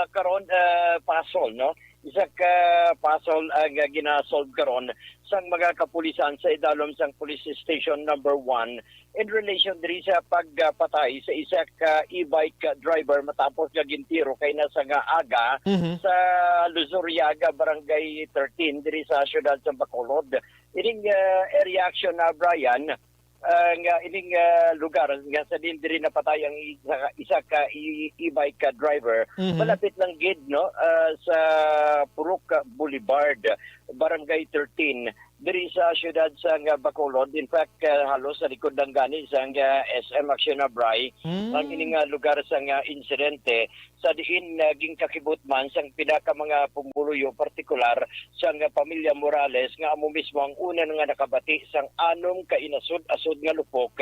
karon, eh, puzzle, no? Isa ka puzzle ang, ah, ginasolve karon sang mga kapulisan sa idalom sang Police Station Number One in relation diri sa pagpatay sa isa ka e-bike driver matapos nga gintiro kay na sa nga aga Mhm. sa Luzuriaga, Barangay thirteen, diri sa siyudad sa Bacolod. Ining, ah, area action na, Brian, ah, nga ining, ah, lugar nga sa din diri napatay ang isa, isa ka e-, e-bike ka driver, Mhm. malapit lang gid, no, ah, sa Purok Boulevard, Barangay thirteen, diri sa siyudad sa nga Bacolod. In fact, ah, halos sa likod lang gani sa nga S M Action Abray Mm. ang ining, ah, lugar sa nga insidente, sa diin, ah, ginkakibot man sang pila ka mga pumuluyo, partikular sang, ah, pamilya Morales, nga amo mismo ang una nga nakabati sang anom ka inasod-asod nga lupok,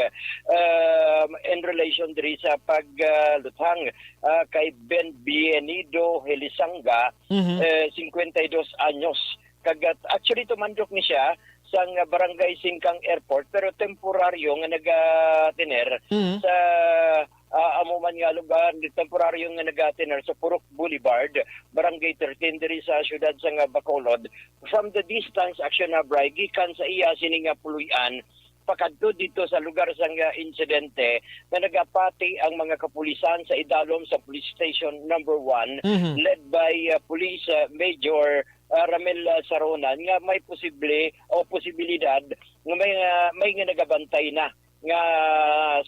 um, in relation diri sa pag, ah, luthang, ah, kay Ben Bienido Helisanga, Mhm. eh, cincuenta y dos anyos. Kag, ah, actually, tumandok ni siya sang Barangay Singkang Airport, pero temporaryo nga naga-tener Mhm. sa, ah, amo man nga lugar, temporaryo nga naga-tener sa Purok Boulevard, Barangay thirteen, diri sa siyudad sa nga Bacolod. From the distance, action na, Bray, gikan sa iya sini nga puloy-an, pakadto dito sa lugar sa nga insidente, nga nagapati ang mga kapulisan sa idalom sa Police Station Number One, Mhm. led by, ah, Police, ah, Major, ah, Ramel, ah, Saronan, nga may posible o posibilidad nga may, ah, may nga nagabantay na nga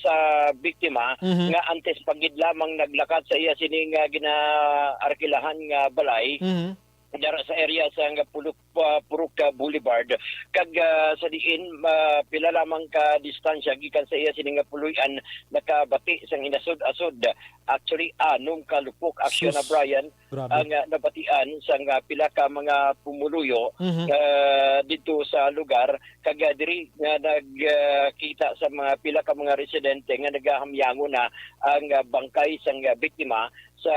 sa biktima Mhm. nga antes pa gid lamang naglakat sa iya sini nga ginaarkilahan nga balay Mhm. dara sa area sa nga Puluk-, ah, Purok, ah, Boulevard. Kag, ah, sa diin, ah, pila lamang ka distansya gikan sa iya sini nga puloy-an, nakabati sang inasod-asod. Actually, anom ka lupok, Aksyon na Sus. Brian, Grabe. ang, ah, nabatian sang, ah, pila ka mga pumuluyo, Mhm. ah, didto sa lugar. Kag, ah, diri nga nagkita sa mga pila ka mga residente nga nagahamyangon na ang, ah, bangkay sang, ah, biktima sa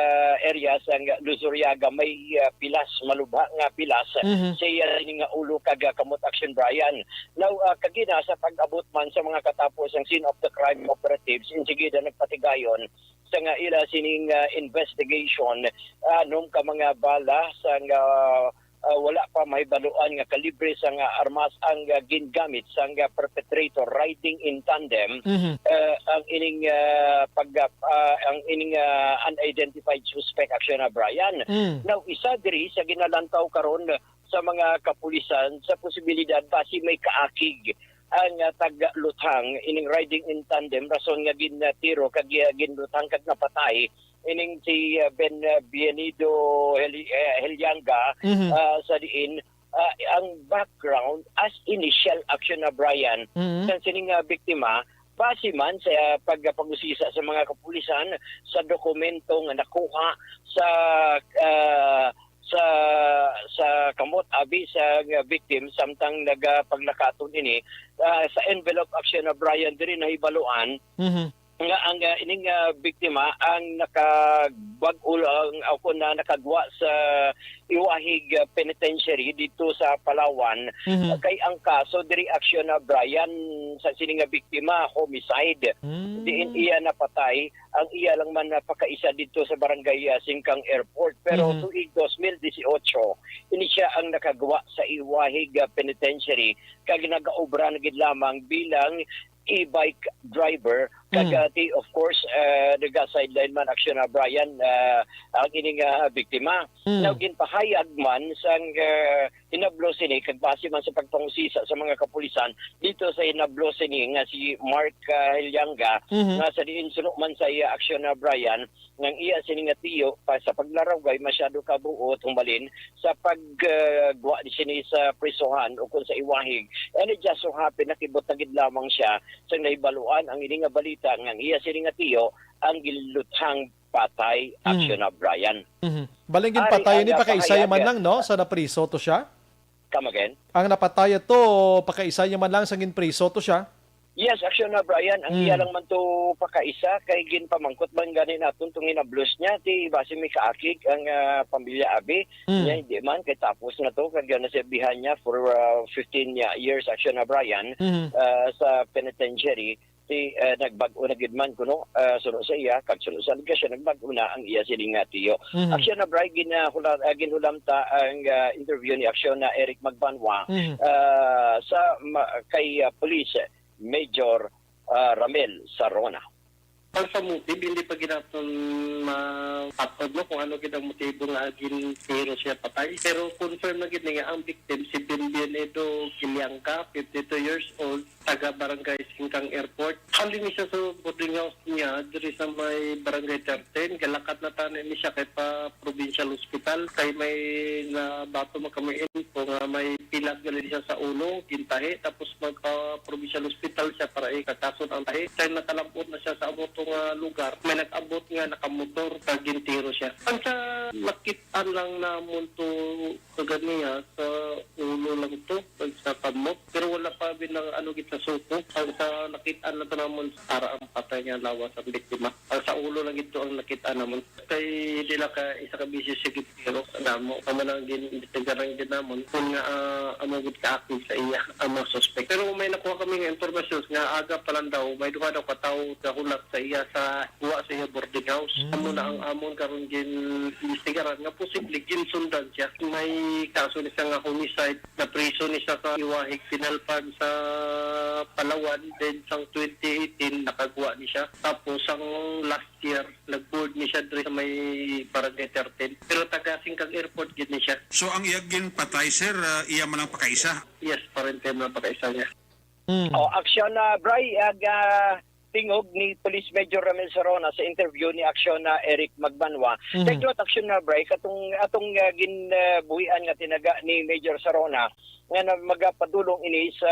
area sang Luzuriaga, may, ah, pilas, malubha nga pilas. Mhm. Sa iya sini nga ulo kag, ah, kamot, Aksyon Brian. Now, ah, kagina sa pag-abot man sa mga katapo sang scene of the crime operatives, insigida nagpatigayon sa nga ila sining, ah, investigation, anom ka mga bala sang, ah, ah, wala pa mahibaluan nga kalibre sang, ah, armas ang, ah, gingamit sang, ah, perpetrator riding in tandem. Mhm. Ah, ang ining, ah, pag, ah, ang ining, ah, unidentified suspect, Aksyon na Brian. Mm. Now, isa diri sa ginalantaw karon sa mga kapulisan sa posibilidad basi may kaakig ang, ah, tag-luthang ining riding in tandem, rason nga gin, ah, tiro kag, ah, ginluthang kag napatay ining si, ah, Ben, ah, Bienido Heli-, eh, Helianga, Mhm. ah, sa diin, ah, ang background as initial, Aksyon na Brian, Mhm. sang sining, ah, biktima, base man sa pagpangusisa sa mga kapulisan sa dokumento nga nakuha sa, ah, sa, sa kamot abi sa, ah, victim samtang nagapaglakaton ini, ah, sa envelope, Aksyon na Brian, diri nahibaluan Mhm. nga ang, ah, ining, ah, biktima ang nakabag-o lang o kung na nakagwa sa Iwahig, ah, Penitentiary dito sa Palawan. Mhm. Kay ang kaso diri, Aksyon na Brian, sa sini nga biktima, homicide. Mm. Diin iya napatay ang iya lang man na pakaisa dito sa barangay, ah, Singkang Airport. Pero Mhm. tuig dos mil dieciocho, ini siya ang nakagwa sa Iwahig, ah, Penitentiary kag nagaobra na gid lamang bilang e-bike driver. Kag, Mm. ah, ti, of course, ah, naga-sideline man, Aksyon na Brian, ah, ang ining, ah, biktima. Mm. Now, ginpahayag man sang, ah, hinablo sini, kag base man sa pagpangusisa sa mga kapulisan dito sa hinablo sini nga si Mark, ah, Helianga, Mhm. nga sa diin suno man sa iya, Aksyon na Brian, nga ang iya sini nga tiyo pa sa paglarugay masyado kabuot humalin sa pagwa ni sini sa prisohan o kung sa Iwahig. And it just so happen, nakibot na gid lamang siya sa nahibaluan ang ini nga balita nga ang iya sini nga tiyo ang giluthang patay, Mm. Aksyon na Brian. Mhm. Baling Ari ginpatay ang, ni ah, pakaisay man pahayag. lang, no? Sa napriso to siya? Come again? Ang napatay to, pakaisay man lang sa ginpriso to siya? Yes, Aksyon na Brian. Ang Mm. iya lang man to pakaisa, kay ginpamangkot man gani naton tong hinablos niya, ti basi may kaakig ang, ah, pamilya abi. Mm. Niya, hindi man, kay tapos na to, kag na siya bihan niya for, ah, fifteen ya-, years, Aksyon na Brian, Mm. ah, sa penitentiary. Ti, ah, nagbag-o na gid man kuno, ah, suno sa iya, kag suno sa aligasyon, nagbag-o na ang iya siling nga tiyo. Mhm. Aksyon na Brian, ginahula-, ah, ginhulam ta ang, ah, interview ni Aksyon na Eric Magbanwa, Mhm. ah, sa ma-, kay, ah, Police Major, ah, Ramel Sarona. Ang sa motive, hindi pa gid naton ma-, patod, no, kung ano gid ang motibo nga gintiro siya patay. Pero confirm na gid ni nga ang victim si Bienvenido Quilianga, fifty-two years old, taga Barangay Singkang Airport. Halin ni siya sa boarding house niya diri sa may Barangay thirteen. Galakat na tani ni siya kay pa Provincial Hospital. Kay may nabato man kami info nga may pilat gali siya sa ulo, gintahi, tapos magpa Provincial Hospital siya para ikakasod ang tahi. Kay nakalabot na siya sa amo to nga lugar, may nag-abot nga nakamotor, kag gintiro siya. Ang sa nakit-an lang namon to, sa ganiya, sa ulo lang to, kag sa kamot. Pero wala pa gid na ano gid sa suko. Ang sa nakit-an lang to namon, para ang patay nga lawas ang biktima. Ang sa ulo lang gid to ang nakit-an namon. Kay dila ka isa ka beses siya gintiro, damo. Amo nang gin-, gin-, gid namon. Kung nga, ah, amo gid kaakig sa iya ang mga suspect. Pero may nakuha kami nga impormasyon nga aga pa lang daw, may duha daw ka tawo gahulat sa iya sa, kuha sa iya boarding house. Mm. Amo na ang amon karon gin-imbestigaran nga posible ginsundan siya. May kaso ni siya nga homicide, napriso ni siya sa Iwahig Penal Farm sa Palawan, then sang twenty eighteen, nakagwa ni siya. Tapos, sang last year, nag-board ni siya diri sa may Barangay thirteen. Pero taga Singkang Airport gid ni siya. So, ang iya ginpatay, sir, ah, iya man lang pakaisa? Yes, parente man lang pakaisa niya. Mm. O, Aksyon na, Bri, ag, ah, tingog ni Police Major Ramil Sarona sa interview ni Aksyon na Eric Magbanwa. Mhm. Take note, Aksyon na, Bray, katong atong, ah, gin, ah, buhian nga tinaga ni Major Sarona nga na magapadulong ini sa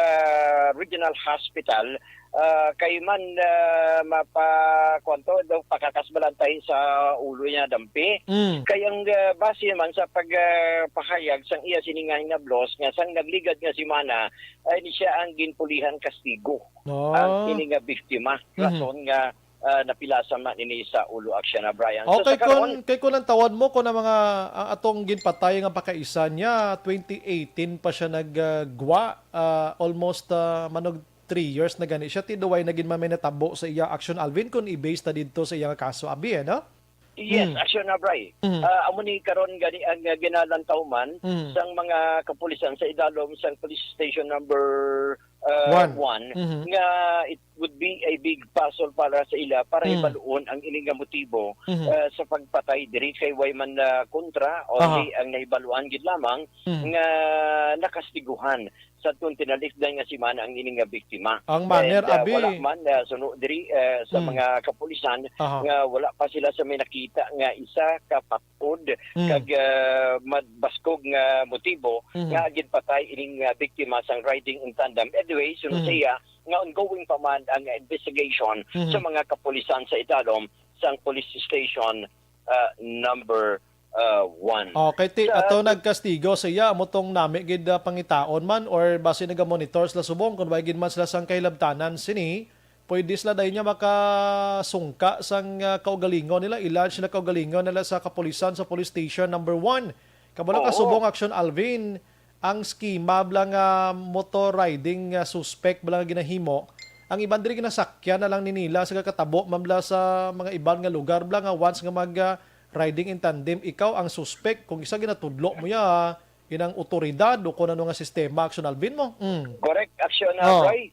Regional Hospital, ah, kay man, ah, mapa-, kuwan to, daw pakakasbalantay sa ulo niya, dampi. Mm. Kay ang, ah, base man sa pag, ah, pahayag sang iya sini nga hinablos nga sang nagligad nga semana, ay ni siya ang ginpulihan kastigo. Ah. Ang ini nga biktima. Mhm. Rason nga, ah, napilasan man ini sa ulo, Aksyon na, Brian. So, Okay, sa karon, kun, kay kun ang tawad mo, kun ang mga, ang atong ginpatay nga pakaisa niya, twenty eighteen pa siya nag, ah, gwa, ah, almost, ah, manog three years na gani siya, ti duway na gid man may natabo sa iya, Aksyon Alvin, kun i-base ta didto sa iya nga kaso, abi, eh, no? Yes, Mm. Aksyon na, Bray. Mm. Ah, amo ni karon gani ang, ah, ginalantaw man Mm. sang mga kapulisan sa idalom sang police station number, ah, One. one, Mhm. nga it would be a big puzzle para sa ila para Mm. hibaluon ang ini nga motibo, Mhm. ah, sa pagpatay diri kay way man na kontra, Aha. only ang nahibaluan gid lamang Mhm. nga nakastiguhan sa tong tinalikdan nga semana ang ini nga biktima. Ang manner, And, ah, abi. wala man, ah, suno diri, ah, sa Mm. mga kapulisan Aha. nga wala pa sila sa may nakita nga isa ka patkod Mm. kag, ah, madbaskog nga motibo Mhm. nga ginpatay ining, ah, biktima sang riding in tandem. Anyway, suno Mhm. sa iya nga ongoing pa man ang investigation Mhm. sa mga kapulisan sa idalom sang police station, ah, number, ah, one. Okay, ti-, Sa ato nagkastigo sa iya, amo tong nami gid, ah, pangitaon man or basi nagamonitor sila subong kung way gid man sila sang kahilabtanan sini, pwede sila dayon niya makasungka sang, ah, kaugalingon nila, i-lodge na kaugalingon nila sa kapulisan sa police station number one. Kabalo ka Oo. subong, Action Alvin, ang schema bala nga motor riding nga suspect bala nga ginahimo, ang iban diri ginasakyan na lang ni nila sa kakatabo man bala sa mga iban nga lugar bala nga once nga mag, ah, riding in tandem, ikaw ang suspect. Kung isa ginatudlo mo ya, inang otoridad o kung ano nga sistema, Action Alvin mo. Mm. Correct, Action, ah, Oh. Roy.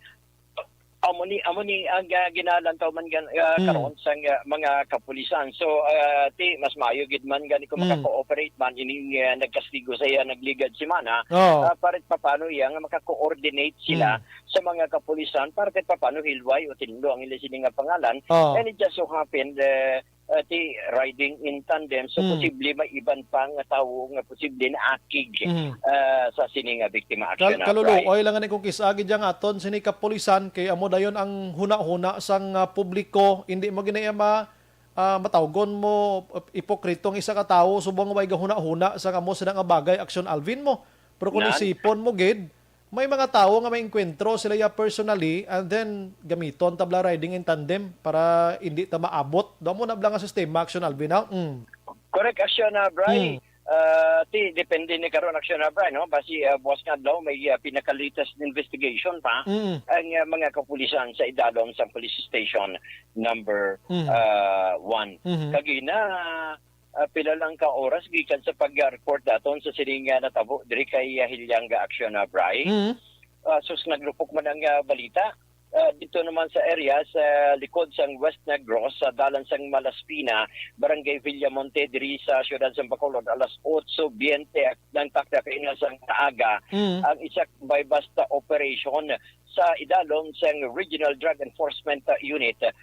Amo ni, amo ni ang, ah, ginalantaw man gan-, ah, Hmm. karon sang, ah, mga kapulisan. So, ah, ti, mas maayo gid man gani kung Hmm. maka-cooperate man ining, ah, nagkastigo sa iya nagligad semana, Oh. ah, para papano iya nga maka-coordinate sila Hmm. sa mga kapulisan para kahit papano hilway o tinulo ang ila sini nga pangalan. Oh. And it just so happened, eh, ah, ti riding in tandem, so Hmm. posible may iban pa nga tawo nga posible naakig, Hmm. ah, sa sini nga biktima. Kal-, Action, ah, kaluluoy Bri. lang ni kung kis-a gid yang aton sini kapulisan kay amo dayon ang hunahuna sang, ah, publiko, hindi mo gid na iya ma-, ah, matawgon mo, ah, ipokrito ang isa ka tawo subong nga way gahunahuna sang amo sina nga bagay, Action Alvin mo. Pero kung Nan? isipon mo gid, may mga tawo nga may engkwentro sila ya personally and then gamiton ta bala riding in tandem para hindi ta maabot. Daw mo na bala nga sistema, Action Alvin, ha? Mm. Correct, Action, ah, Bri. Mm. Ah, ti, depende ni karon, Action, ah, Bri, no? Basi, ah, buwas nga adlaw, may, ah, pinaka-latest investigation pa Mm. ang, ah, mga kapulisan sa idalom sa police station number, Mm. ah, one. Mhm. Kagina, ah, pila lang ka oras gikan sa pag-report naton sa sining, ah, natabo diri kay, ah, Hilyanga, Action, ah, Bri. Mhm. Ah, sus, naglupok man ang, ah, balita. Ah, dito naman sa area, sa likod sang West Negros, sa dalan sang Malaspina, Barangay Villamonte, diri sa siyudad sang Bacolod, alas otso bente ng takna kaina sang aga, Mhm. ang isa ka buy-bust operation sa idalom sang Regional Drug Enforcement Unit, ah,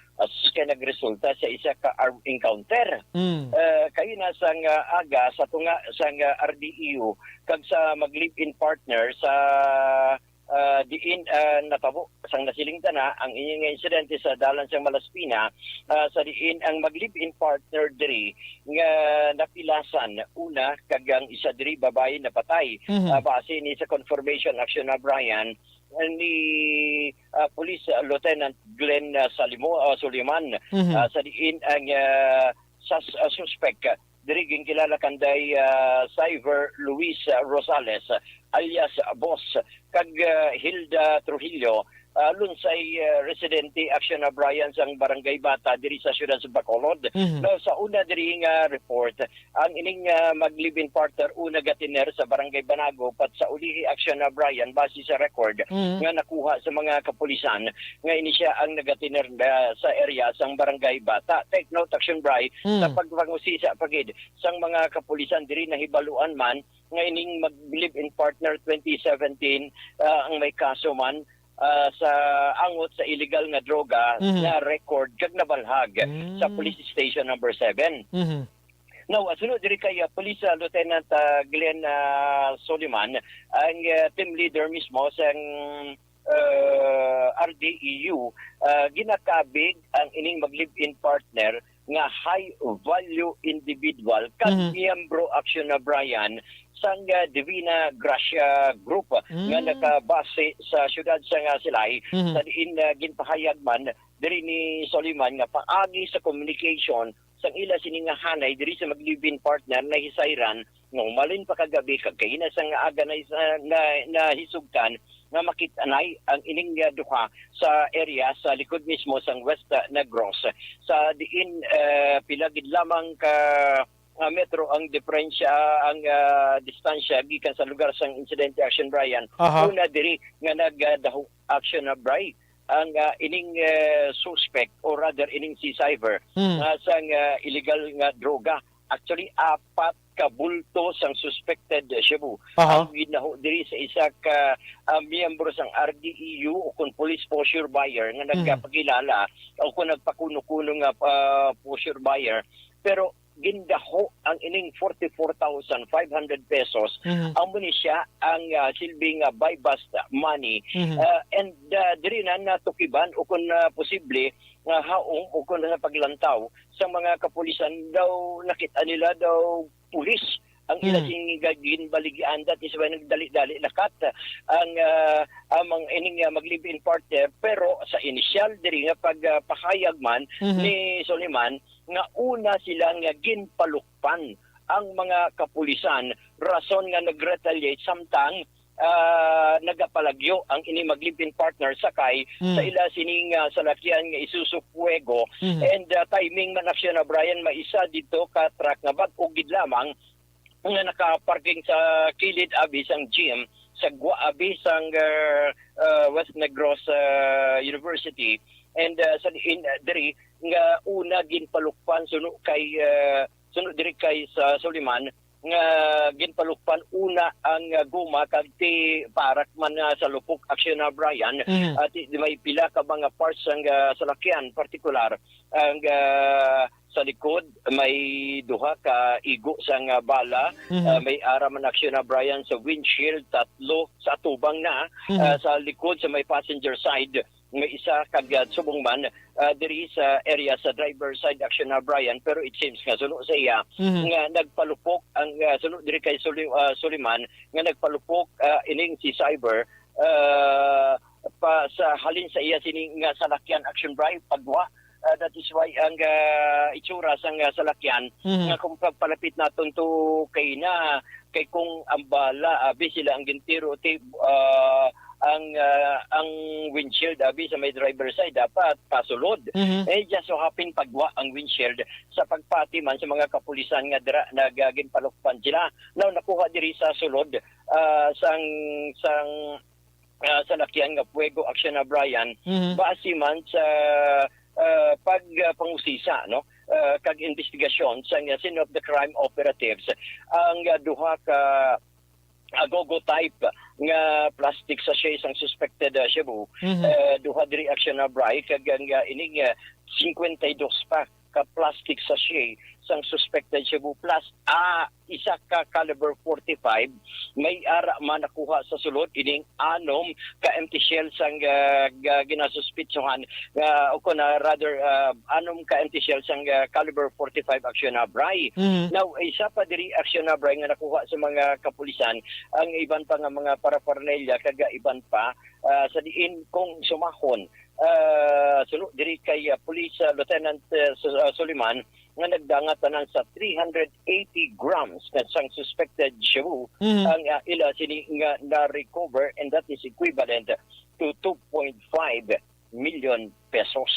kay nagresulta sa isa ka armed encounter. Mm. Ah, kaina sang, ah, aga sa tunga sang, ah, R D E U kag sa mag-live-in partner sa, ah, diin, ah, natabo sang nasiling ta na ang ini nga insidente sa dalan sang Malaspina, ah, sa diin ang mag-live-in partner diri nga napilasan una kag ang isa diri babayi napatay. Mhm. Ah, base ni sa confirmation, Action, ah, Brian, ni, ah, Police, ah, Lieutenant Glenn, ah, Salimo-, ah, Suliman, Mhm. ah, sa diin ang, ah, sas-, ah, suspek, ah, diri ginkilala kanday, ah, Cyver Luis, ah, Rosales, ah, alias Boss, kag, ah, Hilda Trujillo, ah, lunsay, ah, residente, Action, ah, Brian, sang Barangay Bata diri sa siyudad sa Bacolod. Mhm. Now, sa una diri nga report, ang ining, ah, mag-live-in partner una gatiner sa Barangay Banago, pat sa ulihi, Action, ah, Brian, base sa record Mhm. nga nakuha sa mga kapulisan nga ini siya ang nagatiner, ah, sa area sang Barangay Bata. Take note, Action, Bri, Mm. sa pagpangusisa pa gid sang mga kapulisan diri, nahibaluan man nga ining mag-live-in partner twenty seventeen, ah, ang may kaso man ah, sa angot sa illegal nga droga Mhm. na record kag nabalhag sa Mm. Police Station Number Seven. Mhm. Now, ah, sunod diri kay, ah, Police, ah, Lieutenant, ah, Glenn, ah, Soliman, ang, ah, team leader mismo sang, ah, R D E U, ah, ginakabig ang ining mag-live-in partner nga high value individual kag Mhm. miyembro, Action na Brian, sang, ah, Divina Gracia Group nga Mm. nakabase sa siyudad sang, ah, Silay, Mhm. sa diin, ah, ginpahayag man diri ni Soliman nga paagi sa communication sang ila sini nga hanay diri sa mag-live-in partner, nahisayran nga humalin pa kagabi kag kaina sang aga na, na, nahisugtan nga makit-anay ang ining, ah, duha sa area sa likod mismo sang West, ah, Negros, sa diin, ah, pila gid lamang ka, ah, metro ang diferensya, ang, ah, distansya gikan sa lugar sang insidente, Action Brian. Aha. Una diri nga nagdaho, Action na Bri, ang, ah, ining, eh, suspect, or rather ining si Cyber, Hmm. nga sang, ah, illegal nga droga. Actually, apat ka bulto sang suspected, eh, shabu Aha. ang ginaho diri sa isa ka, ah, miyembro sang R D E U o kon police poseur buyer nga Hmm. nagpakilala o kon nagpakuno-kuno nga, ah, poseur buyer. Pero gindaho ang ining forty-four thousand five hundred pesos. Mhm. Amo ni siya ang, ah, silbi nga buy-bust money. Mhm. Ah, and, ah, diri na natukiban o kon, ah, posible nga haong o kon sa paglantaw sa mga kapulisan daw nakita nila daw pulis ang ila Hmm. sing ginbaligian. That is why nagdali-dali lakat ang, ah, ang mga ining, ah, mag-live-in partner. Pero sa inisyal diri nga pag, ah, pahayag man Mhm. ni Soliman, nga una sila nga ginpalukpan ang mga kapulisan, rason nga nag-retaliate samtang, ah, nagapalagyo ang ini mag-live-in partner sakay Mm. sa ila sining, ah, salakyan nga Isuzu Fuego. Mhm. And, ah, timing man, Action na Brian, may isa dito ka truck nga bag-o gid lamang nga nakaparking sa kilid abi sang gym, sa gwa abi sang, ah, ah, West Negros, ah, University. And, ah, sa diin, ah, diri nga una ginpalukpan suno kay, ah, suno diri kay sa Soliman, nga ginpalukpan una ang, ah, guma kag ti parak man, ah, sa lupok, Action na Brian. Mhm. At i-, may pila ka mga parts ang, ah, salakyan, partikular ang, ah, sa likod may duha ka igo sang, ah, bala, Mhm. ah, may ara man, Action na Brian, sa windshield, tatlo sa atubang na, Mhm. ah, sa likod sa may passenger side, may isa kag, ah, subong man, ah, diri sa area sa driver side, Action na Brian, pero it seems nga suno sa iya Mhm. nga nagpalupok ang, ah, suno diri kay Suli-, ah, Soliman, nga nagpalupok, ah, ining si Cyber, ah, pa sa halin sa iya sini nga salakyan, Action Brian, pagwa. Ah, that is why ang, ah, itsura sang, ah, salakyan Mhm. nga kung pagpalapit naton to kay na, kay kung ang bala, abi sila ang gintiro, ti, ah, ang, ah, ang windshield, abi sa may driver side, dapat pasulod. Mhm. Eh, just so happen, pagwa ang windshield sa pagpati man sa mga kapulisan nga dira nagaginpalukpan sila. Now, nakuha diri sa sulod, ah, sang, sang, ah, salakyan nga Fuego, Action na Brian, Mhm. base man sa, ah, pag, ah, pangusisa, no? Ah, kag investigasyon sa nga scene of the crime operatives, ang, ah, duha ka agogo type nga plastic sachet sang suspected, ah, shabu, Mhm. ah, duha diri, Action na Brian, kag ang, ah, ining, ah, cincuenta y dos pa ka plastic sachet sang suspected shabu, plus, ah, isa ka caliber forty-five, may ara man nakuha sa sulod ining anom ka empty shell sang, ah, ga-, ginasuspitsuhan, ah, o kon, ah, rather, ah, anom ka empty shell sang, ah, caliber forty-five, Action na Brian. Mhm. Now, isa pa diri, Action na Brian, nga nakuha sa mga kapulisan ang iban pa nga mga paraphernalia kag iban pa, ah, sa diin kung sumahon, ah, suno diri kay, ah, Police, ah, Lieutenant, ah, Su-, ah, Soliman, nga nagdangat tanan sa three hundred eighty grams nga sang suspected shabu Mhm. ang, ah, ila sini nga na-recover, and that is equivalent to two point five million pesos.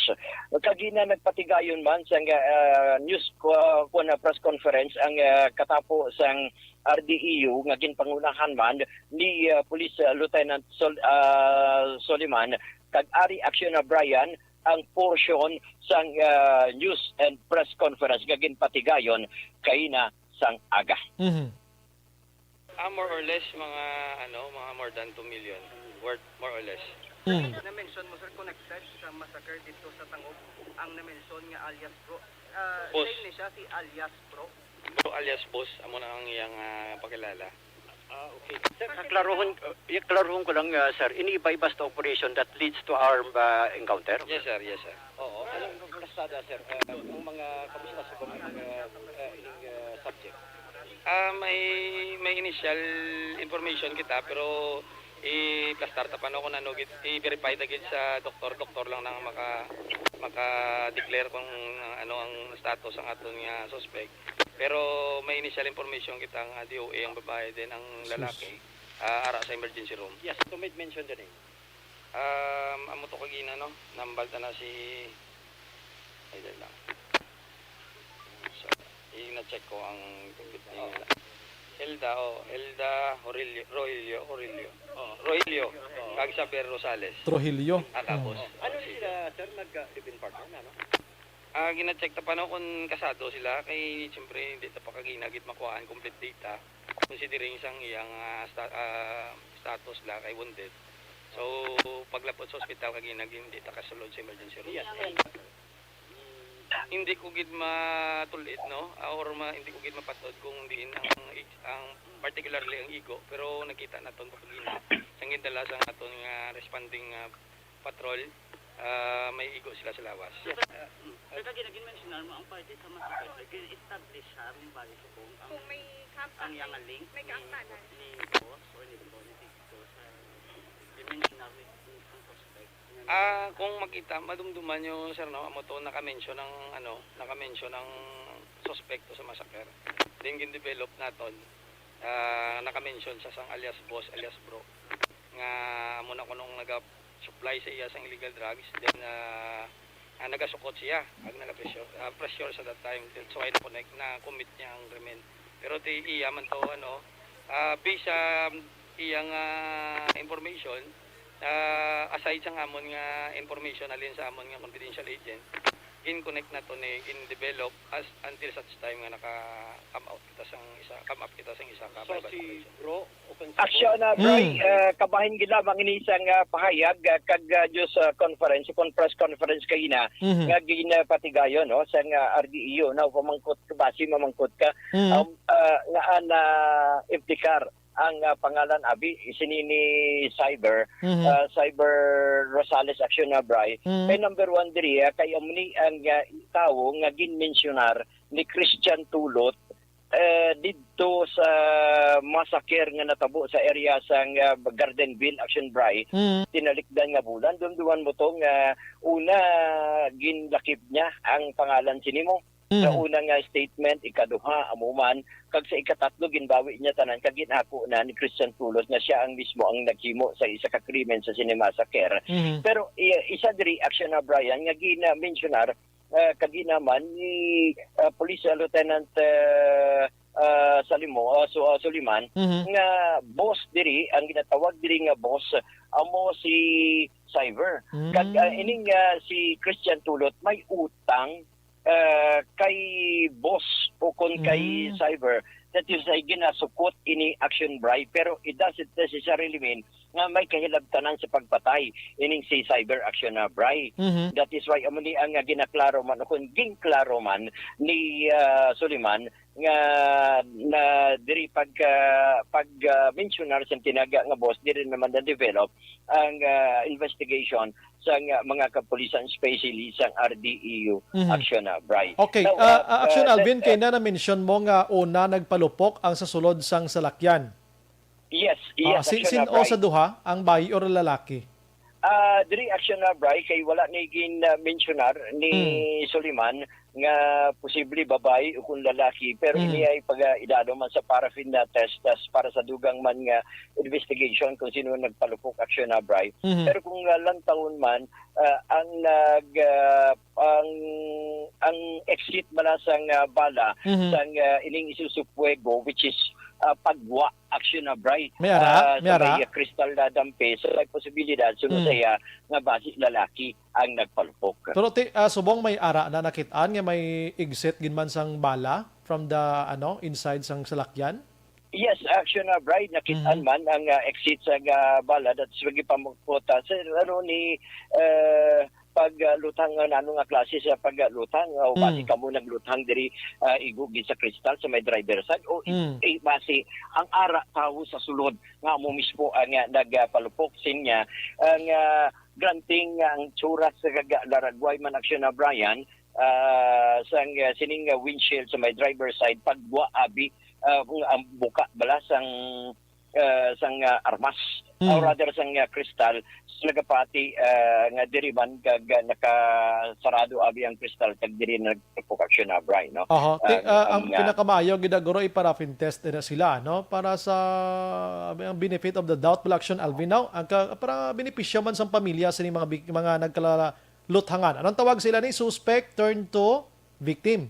Kagina nagpatigayon man sa nga, ah, news ko, ko na press conference ang, ah, katapo sang R D E U nga ginpangunahan man ni, ah, Police, ah, Lieutenant Sol-, ah, Soliman kag ari, Action na Brian, ang portion sang, ah, news and press conference nga ginpatigayon kaina sang aga. Mhm. Ah, more or less, mga, ano, mga more than two million worth, more or less. Hmm. Na-mention mo, sir, connected sa massacre dito sa Tangub, ang na-mention nga alias Bro. Ah, Boss. Same ni siya, si alias Bro. Pero alias Boss, amo na ang iyang ah, pakilala. Ah, okay. Sir, ah, klaruhon, uh, i-, klaruhon ko lang, ah, sir. Ini ba basta operation that leads to armed ah, encounter? Yes, sir. Yes, sir. Oo. Anong kalsada, sir? Ah, ang mga kamusta sa mga ah, ining ah, subject? Ah, may may initial information kita, pero i-plastar ta pa, no, kung ano gid, i-verify ta gid sa doktor. Doktor lang nang maka maka-declare kung ano ang status ang aton nga suspect. Pero may initial information kita nga D O A ang babae, then ang lalaki ah, ara sa emergency room. Yes, to made mention the name. Um, amo to kagina, no? Nambal ta na si... Ay, dali lang. So, i-check ko ang complete name nila. Elda, oh, Elda Horilio, Rogelio, Horilio. Oh. Rogelio, kag Xavier Rosales. Trujillo. Ah, tapos. Ano sila, sir, nag-live-in partner na, no? Ah, gina-check ta pa, no, kung kasado sila, kay siyempre hindi ta pa kagina gid makuha ang complete data considering sang iyang ah, sta- ah, status la kay wounded. So, paglapot sa ospital kagina hindi ta kasulod sa emergency room. Yes. Hindi ko gid matulit, no, ah, or ma, hindi ko gid mapatod kung diin ang ig- ang particularly ang igo, pero nakita naton pa kagina sang gindala sang aton nga responding ah, patrol, ah, may igo sila sa lawas. Pero kagi naging mentional mo ang parte sa massacre, sir, gin-establish siya ang bali subong ang Kung may ang yang link may ni kaangtanan. Ni boss or ni Bro ni Tito sa dimensional ni ang suspect. Ah, kung makita, madumduman nyo, sir, no, amo to naka-mention ang ano, naka-mention ang suspect sa massacre. Then gin-develop naton, ah, naka-mention sa sang alias boss, alias bro, nga amo na kunong naga-supply sa iya sang illegal drugs, then ah, ah, nagasukot siya, ag naga-pressure, ah, pressure sa that time. That's why na-connect, na-commit niya ang krimen. Pero ti iya man to, ano, ah, based sa iyang ah, information, ah, aside sa amon nga information halin sa amon nga confidential agent, gin-connect nato ni gin-develop as until such time nga naka-come out kita sang isa, come up kita sang isa ka So private si operation. Bro o kung si Aksyon Bro, na, Bray, Mm. uh, kabahin gid lamang ini sang uh, pahayag uh, kag uh, news uh, conference, kon press conference kagina Mhm. nga ginapatigayon, no, sang uh, R D E U, na pamangkot ka, basi mamangkot ka, Mm. um, uh, nga ana implikar ang uh, pangalan abi sini ni Cyber, Mhm. uh, Cyber Rosales, Aksyon na, Bray. Mhm. Kay number one diri, ah, kay amo ni ang uh, tawo nga ginmensyonar ni Christian Tulot eh, didto sa massacre nga natabo sa area sang uh, Gardenville, Action Bray, Mm. tinalikdan nga bulan. Dumduman mo to nga una ginlakip niya ang pangalan sini mo. Sa Mm. una nga statement, ikaduha, amo man, kag sa ikatatlo, ginbawi niya tanan, kag ginako na ni Christian Tulot nga siya ang mismo ang naghimo sa isa ka krimen sa sini massacre. Mhm. Pero i- isa diri, Action na, Brian, nga gina-mensionar uh, kagina man ni uh, Police Lieutenant uh, uh, Salimo, uh, Su- uh, Suliman, Mhm. nga boss diri, ang ginatawag diri nga boss, amo si Cyber. Mm. Kag uh, ining uh, si Christian Tulot may utang uh, kay boss o kon kay Mm. Cyber, that is ay ginasukot ini Action Bray, pero it doesn't necessarily mean nga may kahilabtanan sa pagpatay ining si Cyber Action na Bray. Mhm. That is why amo ni ang uh, ginaklaro man o kung ginklaro man ni uh, Suliman nga na diri pag uh, pag uh, mensionar sa tinaga nga boss, diri naman na develop ang uh, investigation sa uh, mga kapulisan, especially sa R D E U Mhm. Action na Bray. Okay, Now, ah, uh, ah, Action uh, Alvin, that- kay na na-mention mo nga una nagpalupok ang sa sulod sang salakyan. Yes, Ah, yes, si, Action sin na o Bray. Sa duha, ang bayi or lalaki? Ah, diri, Action na Bray, kay wala ni gin uh, mensionar ni Hmm. Suliman nga posible babayi o kung lalaki, pero Hmm. ini ay pag-idalo man sa paraffin na test, tas para sa dugang man nga investigation kung sino nagpalupok, Action na Bray. Mhm. Pero kung uh, lantawon man, uh, ang nag uh, ang ang exit bala sang uh, bala Mhm. sang uh, ining isusupuego, which is uh, pagwa, Action na Bray. May ara? Ah, May sa ara? may, uh, crystal na dampe, so may posibilidad suno Mm. sa iya nga basi lalaki ang nagpalupok. Pero ti, ah, subong may ara na nakitaan nga may exit gid man sang bala from the, ano, inside sang salakyan? Yes, Action, uh, Brian, nakit-an Mhm. man ang, uh, exit sa, uh, bala at sa gipamukpot, uh, sa ano ni, uh, pag, uh, lutang, uh, nano nga klase sa paglutang, uh, o basi Mm. kamo naglutang diri, uh, igo gid sa kristal sa may driver side o i-, Mm. i-, basi ang ara tawo sa sulod nga amo mismo ang, uh, nagpalupok sin niya ang, uh, granting, uh, ang tsura sa kaga-, laragway man, Action, uh, Brian, uh, sang, uh, sining, uh, windshield sa may driver side pagwa abi, uh, ang buka bala sang ah, sang, ah, armas, Mm. or rather sang, ah, kristal, sa nagapati, ah, nga diri man kag, ah, nakasarado abi ang kristal kag diri na nagpukak siya na, Bri, no? Aha. Ah, Ti-, ah, ang ang, ah, pinakamaayo gid, ah, guro, ipa-rough and test na sila, no? Para sa, ang benefit of the doubt, bala, Action Alvin, no? Ang ka-, para benepisyo man sang pamilya sa mga bik-, mga nagkalaluthangan. Anong tawag sila ni? Suspect turn to victim.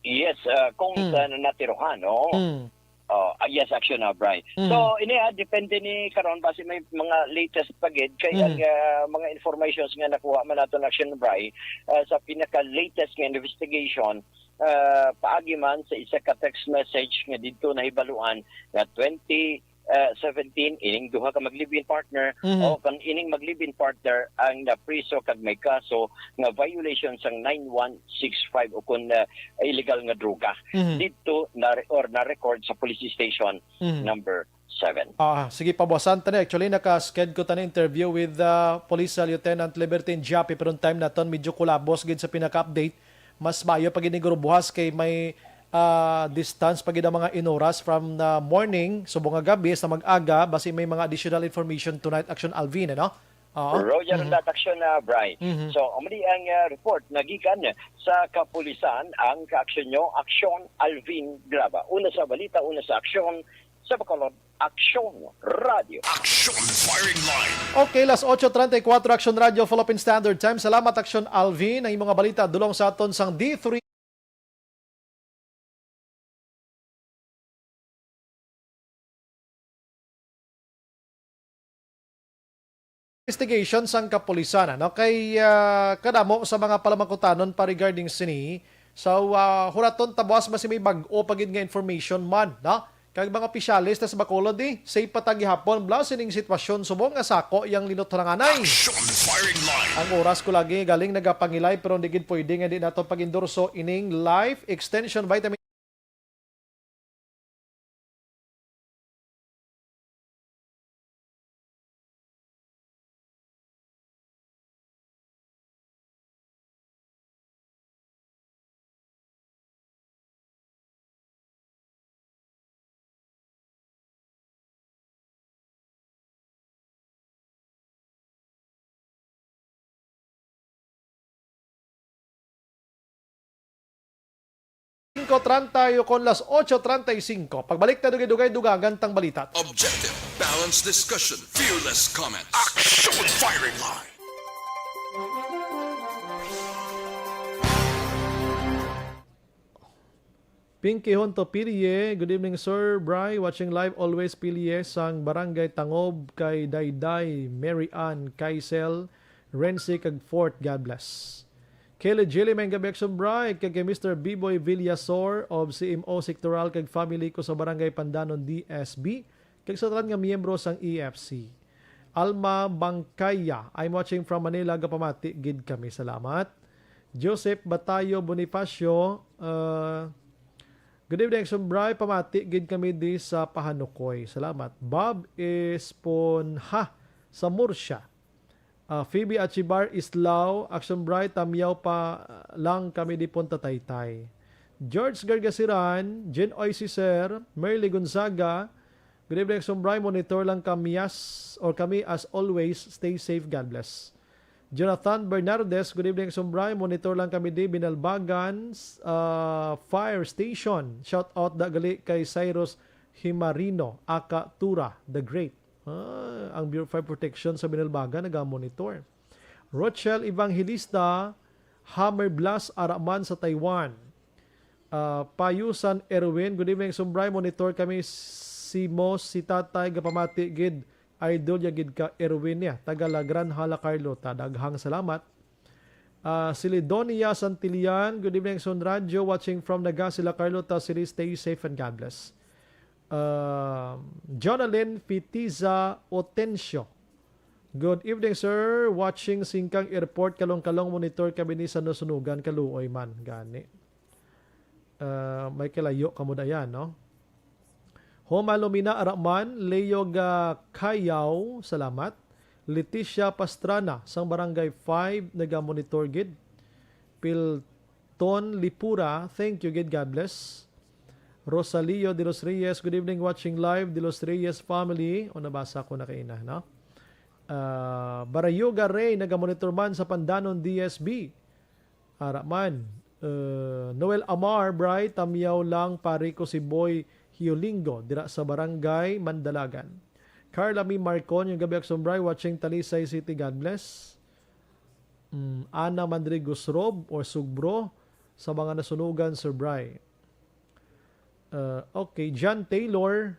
Yes, ah, kung Mm. sa natirohan, no? Mm. Oh, ah, yes, Action, ah, Bri. Mm. So, ini, ah, depende ni karon, basi may mga latest pa gid kay Mm. ang, ah, mga informations nga nakuha man nato na, Action, Bri, ah, sa pinaka-latest nga investigation, ah, paagi man sa isa ka text message nga didto nahibaluan nga twenty, ah, seventeen, ining duha ka mag-live-in partner, Mhm. o kon ining mag-live-in partner ang napriso kag may kaso nga violation sang nine one six five o kon, ah, illegal nga droga Mhm. didto na, or na-record sa police station Mhm. number seven. Ah, sige, pabuasan ta ni. Actually, naka-sked ko ta ni interview with, ah, Police, ah, Lieutenant Libertine Giapi, pero time naton medyo kulabos gid sa pinaka-update. Mas maayo pa gid ni guro buhas kay may, ah, distance pa gid ang mga inoras from the morning, subong nga gabi, sa mag-aga, basi may mga additional information tonight, Action Alvin, ano? Oo. Roger, Mhm. that action, ah, Bri. Mhm. So, amo ni ang, ah, report nga gikan sa kapulisan, ang kaaksyon nyo, Action Alvin Glaba. Una sa balita, una sa aksyon, sa Bacolod, Action Radio. Action Firing Line. Okay, las ocho treinta y cuatro, Action Radio, Philippine Standard Time. Salamat, Action Alvin. Ang imong balita, dulong sa aton sang D three. Investigation sang kapulisan, ano? Kay, ah, kadamo sa mga palamangkutanon pa regarding sini. So, ah, huraton ta, boss, basi may bag-o pa gid nga information man, no? Kag mga opisyales ta sa Bacolod, eh, safe pa ta gihapon, bala, sining sitwasyon subong nga sako yang linot hananay. Action Firing Line. Ang oras ko lagi galing nagapangilay, pero hindi gid pwede nga di nato pag-endorso ining Life Extension Vitamin Singko treinta y uno kon las ocho treinta y cinco. Pagbalik ta, dugay-dugay, dugangan tang balita. Objective, balanced discussion, fearless comments. Action Firing Line. Pinky Honto Pirie, good evening, Sir Bri. Watching live always, Pirie, sang Barangay Tangob, kay Dayday, Mary Ann, Kaisel, Renzi, kag Fort. God bless. Kelly Jilly, may gabi, Action Bri, kag kay Mister Biboy Villasor of C M O Sectoral, kag family ko sa Barangay Pandanon, D S B, kag sa tanan nga miyembro sang E F C. Alma Bangkaya, I'm watching from Manila, gapamati gid kami. Salamat. Joseph Batayo Bonifacio, uh, good evening, Action Bri. Pamati gid kami di sa Pahanukoy. Salamat. Bob Esponha sa Murcia. Uh, Phoebe Achibar Islao, Action Bri, tamyaw pa lang kami di Punta Taytay. George Gargasiran, Jen Oy Cicer, Merly Gonzaga, good evening, Action Bri. Monitor lang kami as, or kami as always. Stay safe. God bless. Jonathan Bernardes, good evening, Action Bri. Monitor lang kami di Binalbagan, ah, Fire Station. Shout out da gali kay Cyrus Himarino, aka Tura the Great. Ah, ang Bureau of Fire Protection sa Binalbagan nagamonitor. Rochelle Evangelista, Hammer Blast, Araman sa Taiwan. Ah, Payusan Erwin, good evening, Action Bri. Monitor kami, si Mos, si Tatay, gapamati gid. Idol ya gid ka, Erwin, niya, taga La Granja, La Carlota. Daghang salamat. Ah, si Lidonia Santillan, good evening, Action Radio, watching from Naga, La Carlota City. Stay safe and God bless. Uh, Jonalyn Fitiza Otencio. Good evening, sir. Watching Singkang Airport, Kalong-Kalong, monitor kami ni sa nasunugan, kaluoy man gani. Uh, may kalayo kamo dayan, no? Homa Lumina Araman, Leo Ga Kayaw, salamat. Leticia Pastrana, sang Barangay five, naga-monitor gid. Pilton Lipura, thank you gid, God bless. Rosalio de los Reyes, good evening, watching live, de los Reyes family. O, nabasa ko na kaina, no? Ah, Barayoga Ray, naga-monitor man sa Pandanon D S B. Ara man. Uh, Noel Amar, Bray, tamyaw lang, pare ko si Boy Hiolingo, dira sa Barangay Mandalagan. Carla Mi Marcon, yung gabi, Akson Bray, watching Talisay City, God bless. Mm, Ana Mandrigos Rob or Sugbro, sa mga nasunugan, Sir Bray. Uh, okay, John Taylor.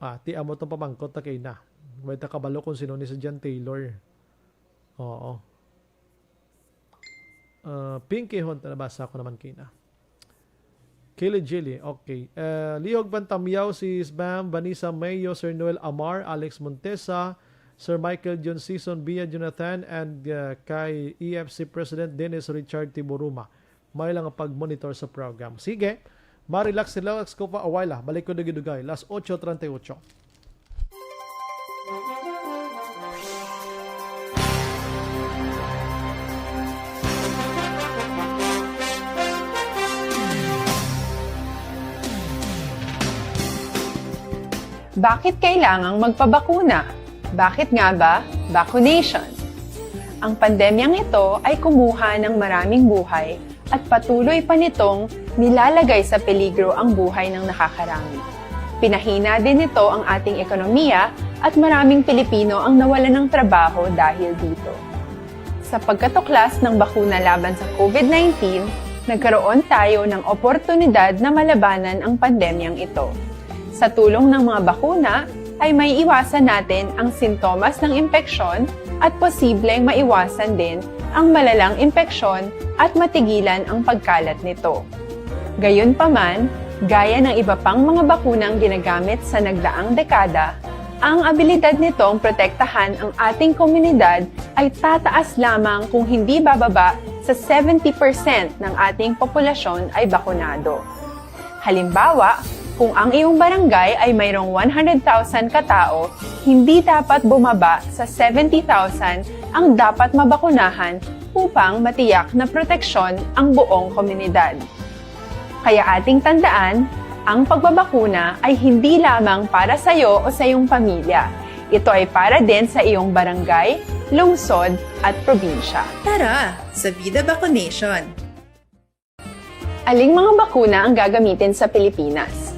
Ah, ti amo tong pamangkot ta kaina. May ta kabalo kung sino ni si John Taylor. Oo. Uh, Pinky Hunt, nabasa ko naman kaina. Kili Jilly, okay. Uh, Lihog Bantamyaw, si Ma'am Vanessa Mayo, Sir Noel Amar, Alex Montesa, Sir Michael John Season, Bia Jonathan, and uh, kay E F C President Dennis Richard Tiburuma. May lang ang pag-monitor sa program. Sige, ma-relax, relax ko pa a while, ah. Balik ko dugay-dugay. Las ocho treinta y ocho. Bakit kailangang magpabakuna? Bakit nga ba vaccination? Ang pandemyang ito ay kumuha ng maraming buhay at patuloy pa nitong nilalagay sa peligro ang buhay ng nakakarami. Pinahina din nito ang ating ekonomiya at maraming Pilipino ang nawalan ng trabaho dahil dito. Sa pagkatuklas ng bakuna laban sa COVID nineteen, nagkaroon tayo ng oportunidad na malabanan ang pandemyang ito. Sa tulong ng mga bakuna, ay may iwasan natin ang sintomas ng impeksyon at posibleng maiwasan din ang malalang impeksyon at matigilan ang pagkalat nito. Gayunpaman, gaya ng iba pang mga bakunang ginagamit sa nagdaang dekada, ang abilidad nitong protektahan ang ating komunidad ay tataas lamang kung hindi bababa sa seventy percent ng ating populasyon ay bakunado. Halimbawa, kung ang iyong barangay ay mayroong one hundred thousand ka tawo, hindi dapat bumaba sa seventy thousand ang dapat mabakunahan upang matiyak na proteksyon ang buong komunidad. Kaya ating tandaan, ang pagbabakuna ay hindi lamang para sa iyo o sa iyong pamilya. Ito ay para din sa iyong barangay, lungsod, at probinsya. Tara, sa Vida Vaccination! Aling mga bakuna ang gagamitin sa Pilipinas?